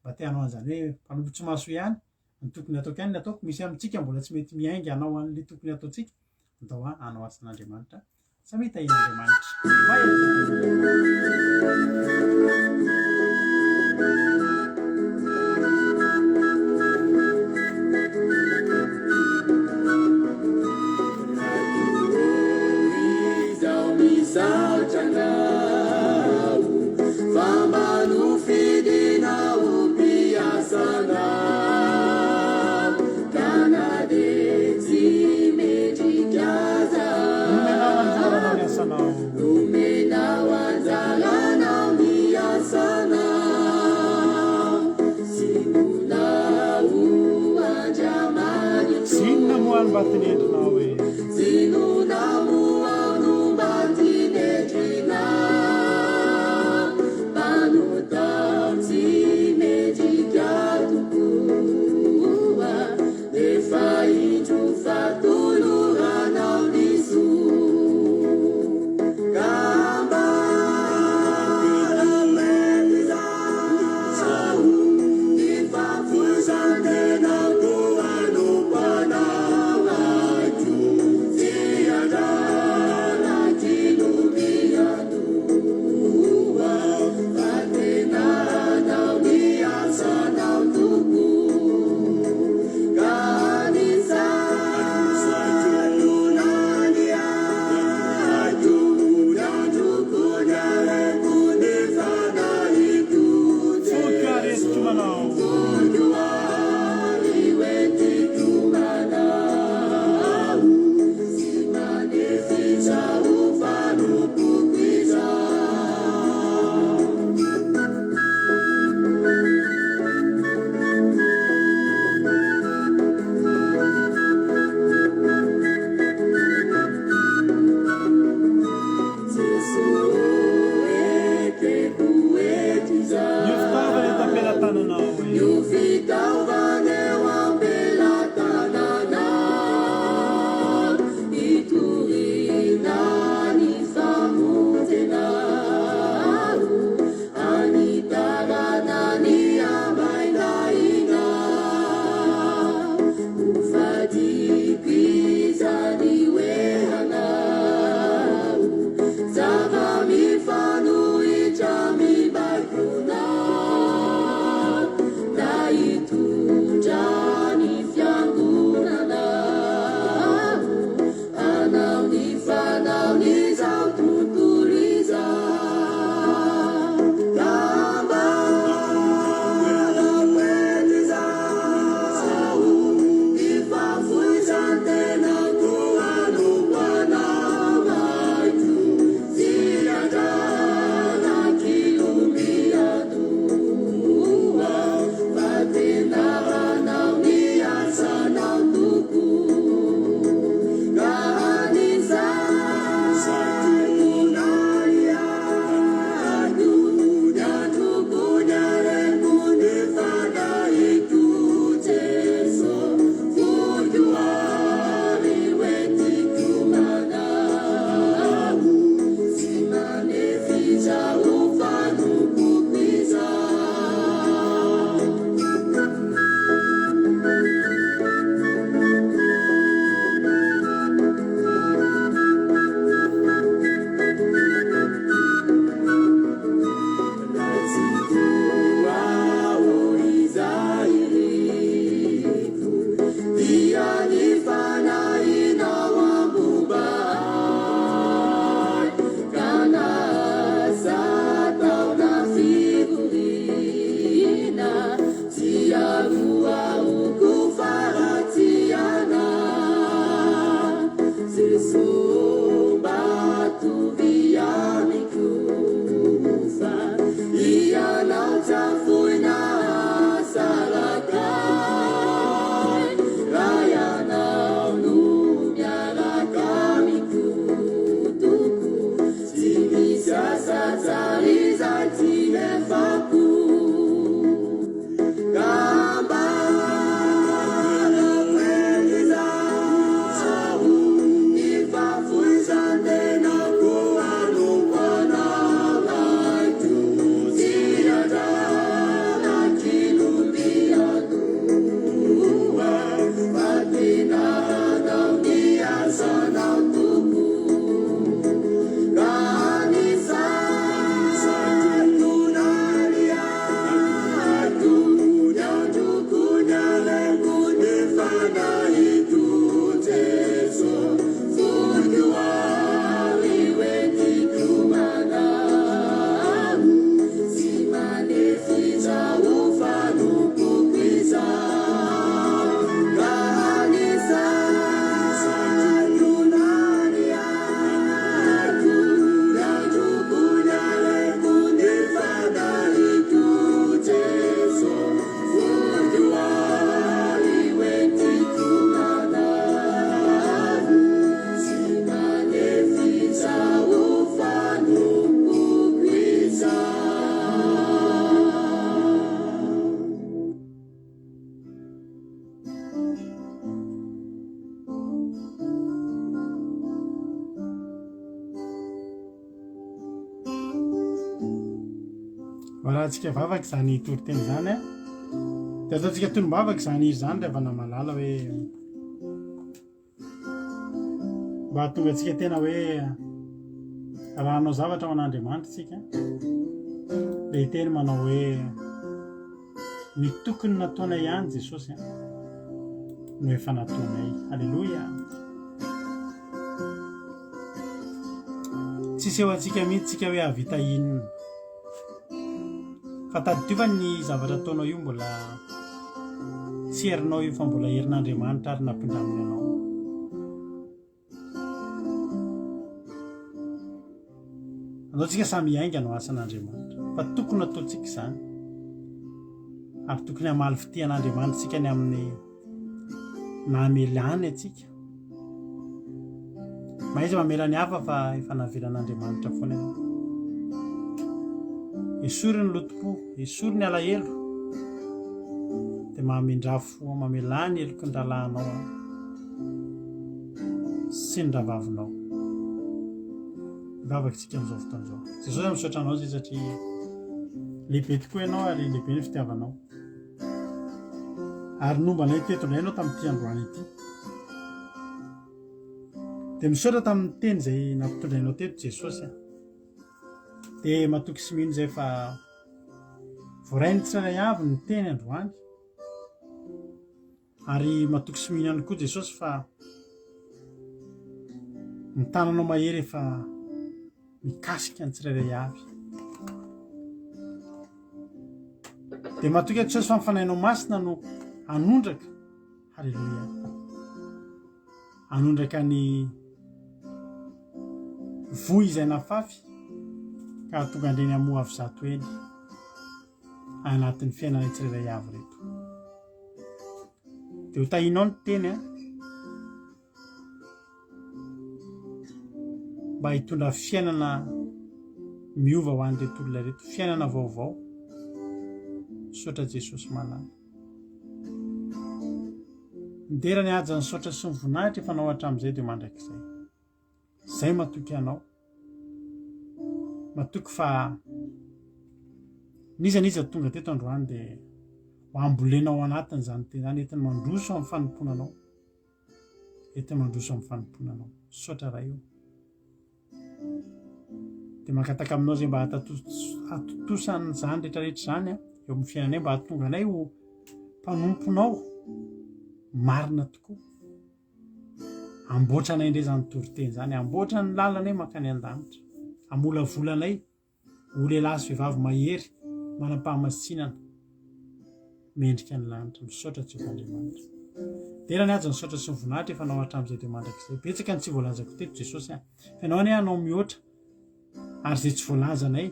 Mba te hanao an'izany hoe mpanompo tsy mahasoa ihany, ny tokony hataoko ihany ny ataoko, misy amintsika mbola tsy mety miainga hanao an'ilay tokony hataontsika, andao hanao asan'Andriamanitra. Samia tahian'Andriamanitra. Nomenao anjaranao ny asanao. Zinona moa no mba tinendrinao e? Zinona moa no mba tinendrinao? Mpanota tsy mendrika tokoa, nefa indro fa toloranao ny zo. Ka ambara mety izaho, ny fahafoizan-tenako hanompo anao aty. Arahantsika vavaka izany toriteny izany a. Dia ataontsika tonom-bavaka izany hira izany ry havana malala hoe mba hahatonga antsika tena hoe raha hanao zavatra ho an'Andriamanitra isika dia hiteny manao hoe ny tokony nataonay ihany Jesosy a no efa nataonay. Aleloia. Tsy hiseho antsika mihitsy tsika hoe hahavita inona. Fa tadidio fa ny zavatra ataonao io mbola tsy herinao io fa mbola herin'Andriamanitra ary nampindraminy anao. Andao tsika samy hiainga no asan'Andriamanitra. Fa tokony ataontsika izany. Ary tokony hamaly fitia an'Andriamanitra tsika ny amin'ny namelany antsika. Mahaiza mamela ny hafa fa efa navelan'Andriamanitra foana ianao. Esory ny lotom-po, esory ny alahelo. Dia mamindrà fo, mamelà ny heloky ny rahalahinao sy ny rahavavinao. Mivavaka isika amin'izao fotoana izao. Jesosy misaotra anao izay satria lehibe tokoa ianao ary lehibe ny fitiavanao. Ary nomba anay teto indray ianao tamin'ity androany ity. Dia misaotra tamin'ny teny izay nampitondrainao teto Jesosy. Dia matoky sy mino izay fa voarain'ny tsirairay avy ny teny androany. Ary matoky sy mino ihany koa Jesosy fa ny tananao mahery efa mikasika ny tsirairay avy. Dia matoky aho Jesosy fa ny fanahinao masina no hanondraka, haleloia, hanondraka ny voa izay nafafy ka hahatonga an'ireny hamoa avy zato eny anatin'ny fiainana tsirairay avy ireto. Dia ho tahinao ny teny a. Mba hitondra fiainana miova ho an'ireto olona ireto, fiainana vaovao. Misaotra Jesosy malala. Midera ny haja ny saotra sy ny voninahitra efa nao hatramin'izay dia mandrakizay. Zay matoky anao. Matoky fa n'iza n'iza tonga teto androany dia ho ambolena ao anatin'izany tena izany entiny mandroso amin'ny fanompoana anao. Ety mandroso amin'ny fanompoana anao. Misaotra Ray o. Dia mangataka aminao izay mba hahatontosa an'izany rehetrarehetra izany eo amin'ny fiainanay mba hahatonga anay ho mpanomponao marina tokoa. Amboatra anay indray izany toriteny izany, amboatra ny lalanay mankany an-danitra, amolavola anay Ho lehilahy sy vehivavy mahery, manam-pahamasinana, mendrika ny lanitra. Misaotra Jehovah Andriamanitra. Dera ny haja, ny saotra sy ny voninahitra efa nao hatramin'izay dia mandrakizay. Betsaka ny tsy voalazako teto Jesosy a. Fa ianao anie hanao mihoatra ary izay tsy voalazanay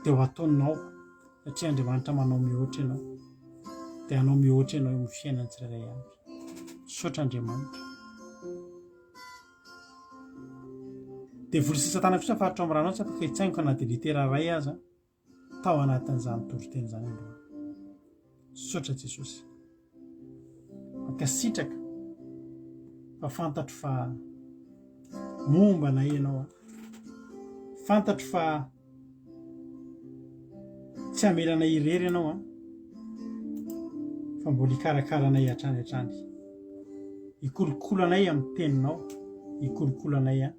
dia ho ataonao satria Andriamanitra manao mihoatra ianao. Dia hanao mihoatra ianao eo amin'ny fiainan'ny tsirairay avy. Misaotra Andriamanitra. Devoly sy satana kosa faritra ao amin'ny rano ao tsy afaka hitsaingoka na dia litera iray aza tao anatin'izany toriteny izany androany. Misaotra Jesosy. Mankasitraka fa fantatro fa momba anay ianao. Fantatro fa Tsy hamela anay irery ianao an, fa mbola hikarakara anay hatrany hatrany. Hikolokolo anay amin'ny teninao, hikolokolo anay an,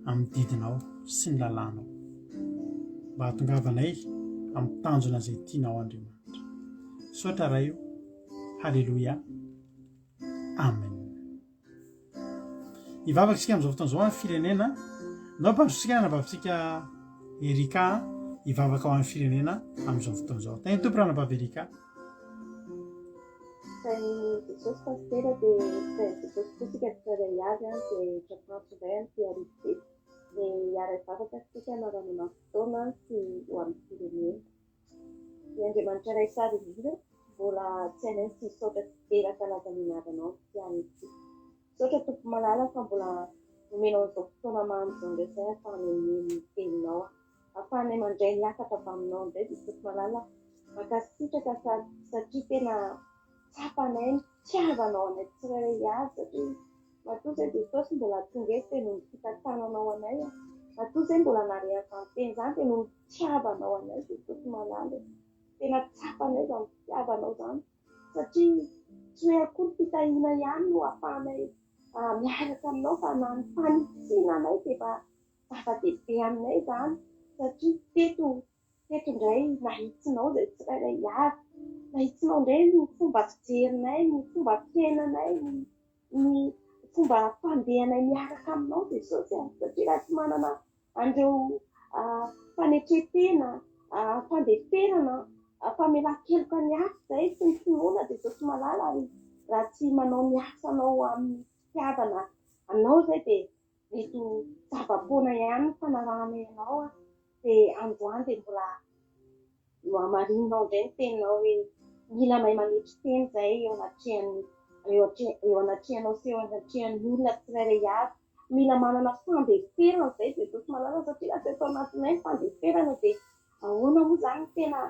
amin'ny didinao sy ny lalànao. Mba hahatongavanay amin'ny tanjona izay tianao Andriamanitra. Misaotra Ray o. Haleloia. Amen. Hivavaka isika amin'izao fotoana izao amin'ny firenena. Ndao ampandrosotsika ny anabavintsika Erika hivavaka ho an'ny firenena amin'izao fotoana izao. Tahin'ny Tompo ranabavy Erika. Tahin'i Jesosy Pasitera dia tahin'i Jesosy koa isika tsirairay avy an dia tratrantso indray amin'ity hariva ity dia hiara-hivavaka isika hanaranana fotoana sy ho an'ny firenena. Ry Andriamanitra Ray tsara indrindra, mbola tsy hainay ny tsy hisaotra sy hidera hankalaza ny anaranao amin'ity alina ity. Misaotra Tompo malala fa mbola nomenao an'izao fotoana mamy izao indray izay ahafahanay mino ny teninao, ahafahanay mandray ny hafatra avy aminao indray dia Tompo malala mankasitraka satria tena tsapanay ny fitiavanao anay tsirairay avy satria matoa izay Jesosy mbola tonga eto dia noho ny fitantananao anay. Matoa izay mbola nahare an'izany teny izany dia noho ny fitiavanao anay Jesosy malala e. Tena tsapanay izany fitiavanao izany satria tsy hoe akory fitahiana ihany no ahafahanay miaraka aminao fa na ny fanitsiana anay dia efa zava-dehibe aminay izany satria teto teto indray nahitsinao izay tsirairay avy, nahitsinao indray ny fomba fijerinay, ny fomba fiainanay, ny ny fomba fandehanay miaraka aminao Jesosy a, satria raha tsy manana an'ireo fanetren-tena, fandeferana, famelan-keloka ny hafa izay sy ny finoana Jesosy malala ary raha tsy manao ny asanao amin'ny fitiavana anao izay dia mety ho zava-poana ihany ny fanarahanay anao dia androany dia mbola nohamarininao indray ny teninao hoe mila mahay manetry tena izay eo anatrehan'ny eo anatrehanao sy eo anatrehan'ny olona tsirairay avy. Mila manana fandeferana izay Jesosy malala satria raha tsy ato anatinay ny fandeferana dia ahoana moa izany no tena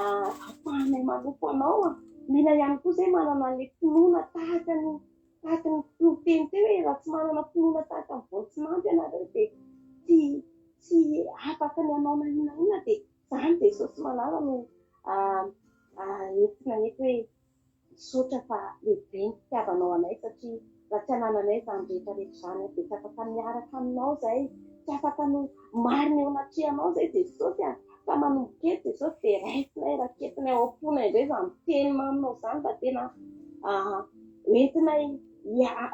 ahafahanay manompo anao? Mila ihany koa izay manana an'ilay finoana tahaka ny tahaka ny toriteny teo hoe raha tsy manana finoana tahaka ny voatsinanto ianareo dia tsy tsy afaka ny hanao na inona na inona dia izany Jesosy malala no entina eto hoe misaotra fa lehibe ny fitiavanao anay satria raha tsy anananay izany rehetra rehetra izany dia tsy afaka miaraka aminao izay, tsy afaka no marina eo anatrehanao izay Jesosy a, ka manomboka eto Jesosy dia raisinay, raketinay ao am-ponay indray izany teny maminao izany mba tena hoentinay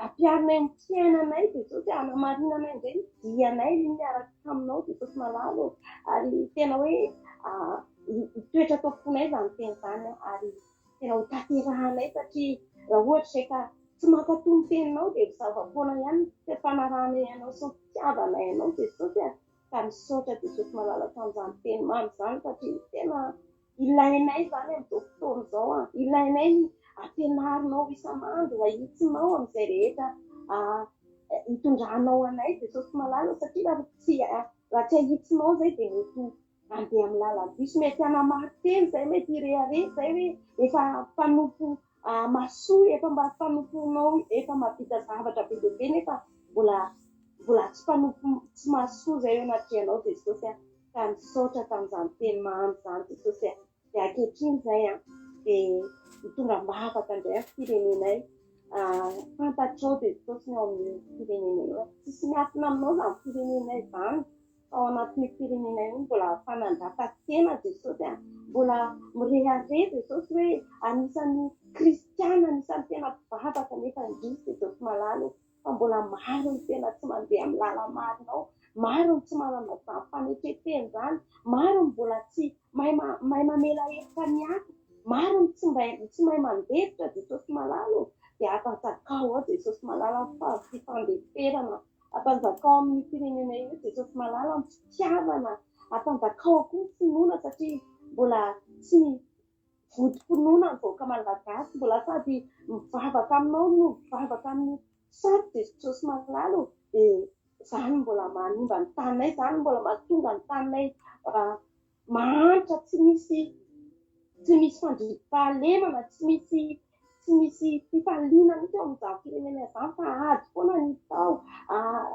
ampiharinay amin'ny fiainanay Jesosy, hanamarinanay indray ny dianay miaraka aminao Jesosy malala ô, ary tena hoe hitoetra ato am-ponay izany teny izany ary tena ho tanterahanay satria raha ohatra izay ka tsy mankatò ny teninao dia ho zava-poana ihany ny fanarahanay anao sy ny fitiavanay anao Jesosy a, ka misaotra Jesosy malala tamin'izany teny mamy izany satria tena ilainay izany amin'izao fotoana izao a, ilainay ny ampianarinao isan'andro, ahitsinao amin'izay rehetra hitondranao anay Jesosy malala satria raha tsy raha tsy ahitsinao izay dia mety ho handeha amin'ny lalan-diso, mety hanamari-tena izay, mety hirehareha izay hoe efa mpanompo masoa, efa mba mpanomponao, efa mahavita zavatra be dia be nefa mbola mbola tsy mpanompo tsy mahasoa izay eo anatrehanao Jesosy a, ka misaotra tamin'izany teny mamy izany Jesosy a. Dia ankehitriny izay an, dia mitondra am-bavaka indray ny firenenay. Fantatrao Jesosy ny ao amin'ny firenenay io. Tsisy miafina aminao izany firenenay izany. Fa ao anatin'io firenenay io mbola fanandratan-tena Jesosy a. Mbola mirehareha Jesosy hoe anisan'ny kristiana, anisan'ny tena mpivavaka nefa indrisy Jesosy malala ô. Fa mbola maro ny tena tsy mandeha amin'ny lala-marina ao, maro ny tsy manana izany fanetren-tena izany, maro ny mbola tsy mahay mahay mamela heloka ny hafa, maro ny tsy mba tsy mahay mandefitra Jesosy malala ô, dia ampanjakao ao Jesosy malala ny fifandeferana, ampanjakao amin'ny firenena io Jesosy malala ny fitiavana, ampanjakao koa ny finoana satria mbola tsy Votom-pinoana ny vahoaka malagasy mbola sady mivavaka aminao no mivavaka amin'ny sampy Jesosy malala ô dia zany mbola manimba ny taninay zany mbola mahatonga ny taninay mahantra tsy misy tsy misy fandriampahalemana tsy misy tsy misy fifaliana mihitsy ao amin'izany firenena izany fa ady foana ny hita ao,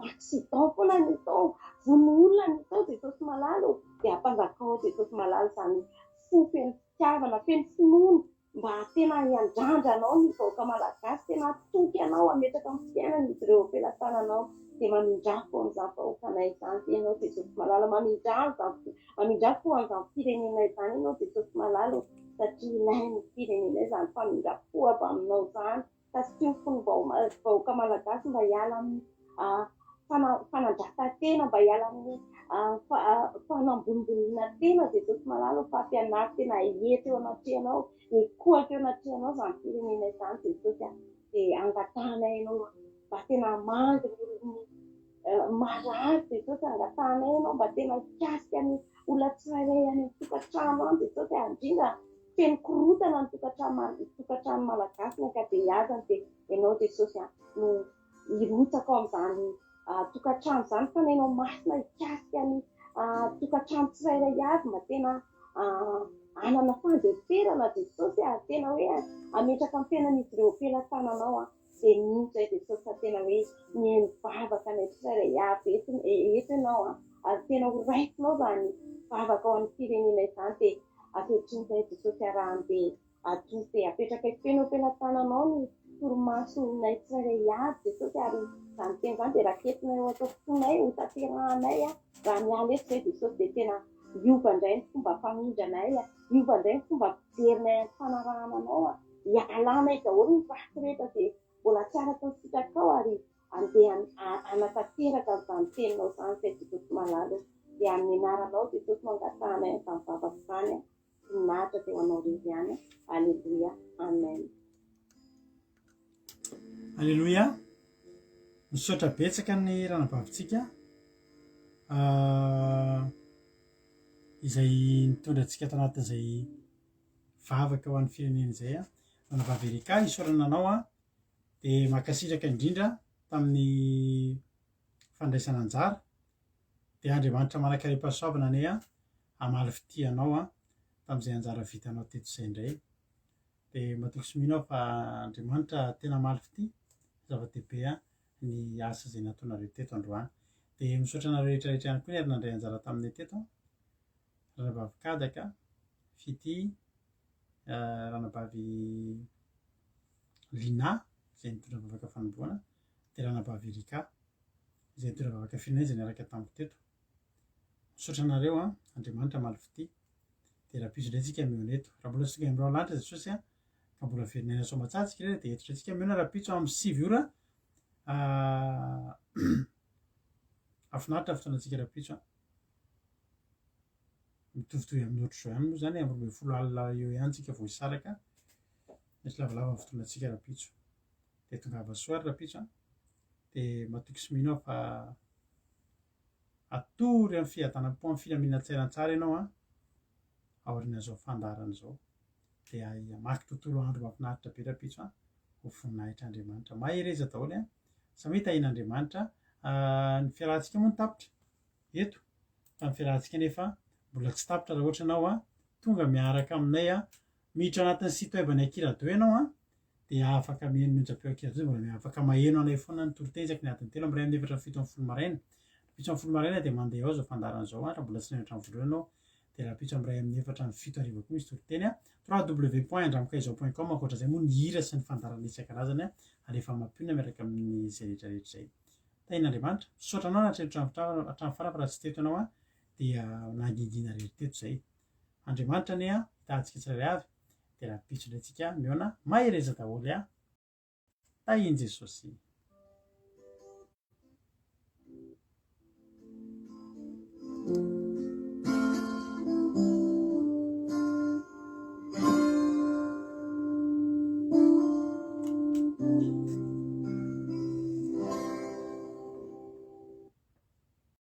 accident foana ny hita ao, vono olona ny hita ao Jesosy malala ô, dia ampanjakao Jesosy malala izany fo feno fitiavana, feno finoana mba tena hiandrandra anao ny vahoaka malagasy, tena hatoky anao, hametraka ny fiainany izy ireo am-pelatananao, dia mamindrà fo amin'izany vahoakanay izany ianao Jesosy malala, mamindrà an'izany Mamindrà fo an'izany firenena izany ianao Jesosy malala ô, satria ilain'ny firenena izany famindram-po avy aminao izany, kasiho ny fon'ny vahoaka malagasy mba hiala amin'ny fanandratan-tena, mba hiala amin'ny fanambonimboniana tena Jesosy malala ô, fa ampianaro tena hihetra eo anatrehanao, hikohaka eo anatrehanao izany firenena izany Jesosy a, dia angatahanay ianao mba tena hamangy ny olon'ny marary Jesosy angatahanay ianao mba tena hikasika ny olona tsirairay any amin'ny tokantrano any Jesosy indrindra feno korontana ny tokantrano tokantrano malagasy ny ankabeazany dia ianao Jesosy no hirotsaka ao amin'izany tokantrano izany fa ianao masina hikasika ny tokantrano tsirairay avy mba tena hanana fandeferana Jesosy ary tena hoe hametraka ny fiainan'izy ireo am-pelatananao aho Dia mino izahay Jesosy fa tena hoe mihaino vavaka anay tsirairay avy eto eto ianao an. Ary tena ho raisinao izany vavaka ho an'ny firenena izany dia ankehitriny izay Jesosy arahandeha atosy dia apetrakay feno eo am-pelatananao ny torimasonay tsirairay avy Jesosy ary izany teny izany dia raketinay ao an-tsafonay ho tanterahanay raha miala eto izay Jesosy dia tena hiova indray ny fomba famindranay hiova indray ny fomba fijerinay ny fanarahana anao hialanay daholo ny ratsy rehetra izay mbola tsy araka ny sitrakao ary andeha hanatanteraka an'izany teninao izany izay Jesosy malala ô. Dia amin'ny anaranao Jesosy no angatahanay an'izany vavaka izany a. Voninahitra dia ho anao irery ihany a. Aleloia. Amen. Aleloia. Misaotra betsaka ny ranabavintsika izay nitondra antsika tao anatin'izay vavaka ho an'ny firenena izay. Ranabavy Erika, isaorana anao a. Dia mankasitraka indrindra tamin'ny fandraisana anjara. Dia Andriamanitra manan-karem-pahasoavana anie hamaly fitia anao tamin'izay anjara vitanao teto izay indray. Dia matoky sy mino aho fa Andriamanitra tena hamaly fitia, zava-dehibe ny asa izay nataonareo teto androany. Dia misaotra anareo rehetra rehetra ihany koa niara nandray anjara taminay teto. Ranabavy Kadaka, Fitia, Ranabavy Lina izay nitondra vavaka fanombohana dia Ranabavy Erika izay nitondra vavaka firenena izay niaraka tamiko teto. Misaotra anareo an, Andriamanitra hamaly fitia. Dia rahampitso indray tsika mihaona eto. Raha mbola tsy tonga amin'ny rahona lanitra Jesosy an, ka mbola velona aina soamantsara tsika indray dia eto indray tsika mihaona rahampitso amin'ny 9 ora. Hahafinaritra ny fotoanantsika rahampitso an. Mitovitovy amin'ny ohatr'izao ihany moa izany, amin'ny 12 alina eo ihany tsika vao hisaraka. Misy lavalava ny fotoanantsika rahampitso. Dia tongava soa ary rahampitso an. Dia matoky sy mino aho fa hatory amin'ny fiadanam-po, amin'ny filaminan-tsaina tsara ianao an, aorian'izao fandaharana izao. Dia hamaky tontolo andro mahafinaritra be rahampitso an, ho voninahitr'Andriamanitra. Mahereza daholo an. Samia tahian'Andriamanitra. Ny fiarahantsika moa no tapitra eto. Fa ny fiarahantsika anefa mbola tsy tapitra raha ohatra ianao tonga miaraka aminay miditra anatin'ny site web an'i Akirado ianao dia afaka mihaino ny onjam-peo Akirado mbola afaka maheno anay foana ny toriteny isaky ny adiny telo amin'ny iray amin'ny efatra amin'ny 17 maraina. Rahampitso amin'ny 10 maraina dia mandeha ao izao fandaharana izao raha mbola tsy nihaino hatramin'ny voalohany ianao dia rahampitso amin'ny iray amin'ny efatra amin'ny fito hariva koa misy toriteny www.andramokaizao.com ankoatra izay moa ny hira sy ny fandaharana isan-karazany alefa mampionona miaraka amin'izay rehetra rehetra izay. Tahin'Andriamanitra. Misaotra anao nahatreto hatramin'ny farany fa raha tsy teto ianao aho dia nangingina irery teto izay. Andriamanitra anie hitahy antsika tsirairay avy dia rahampitso indray tsika mihaona. Mahereza daholo a! Tahin'i Jesosy.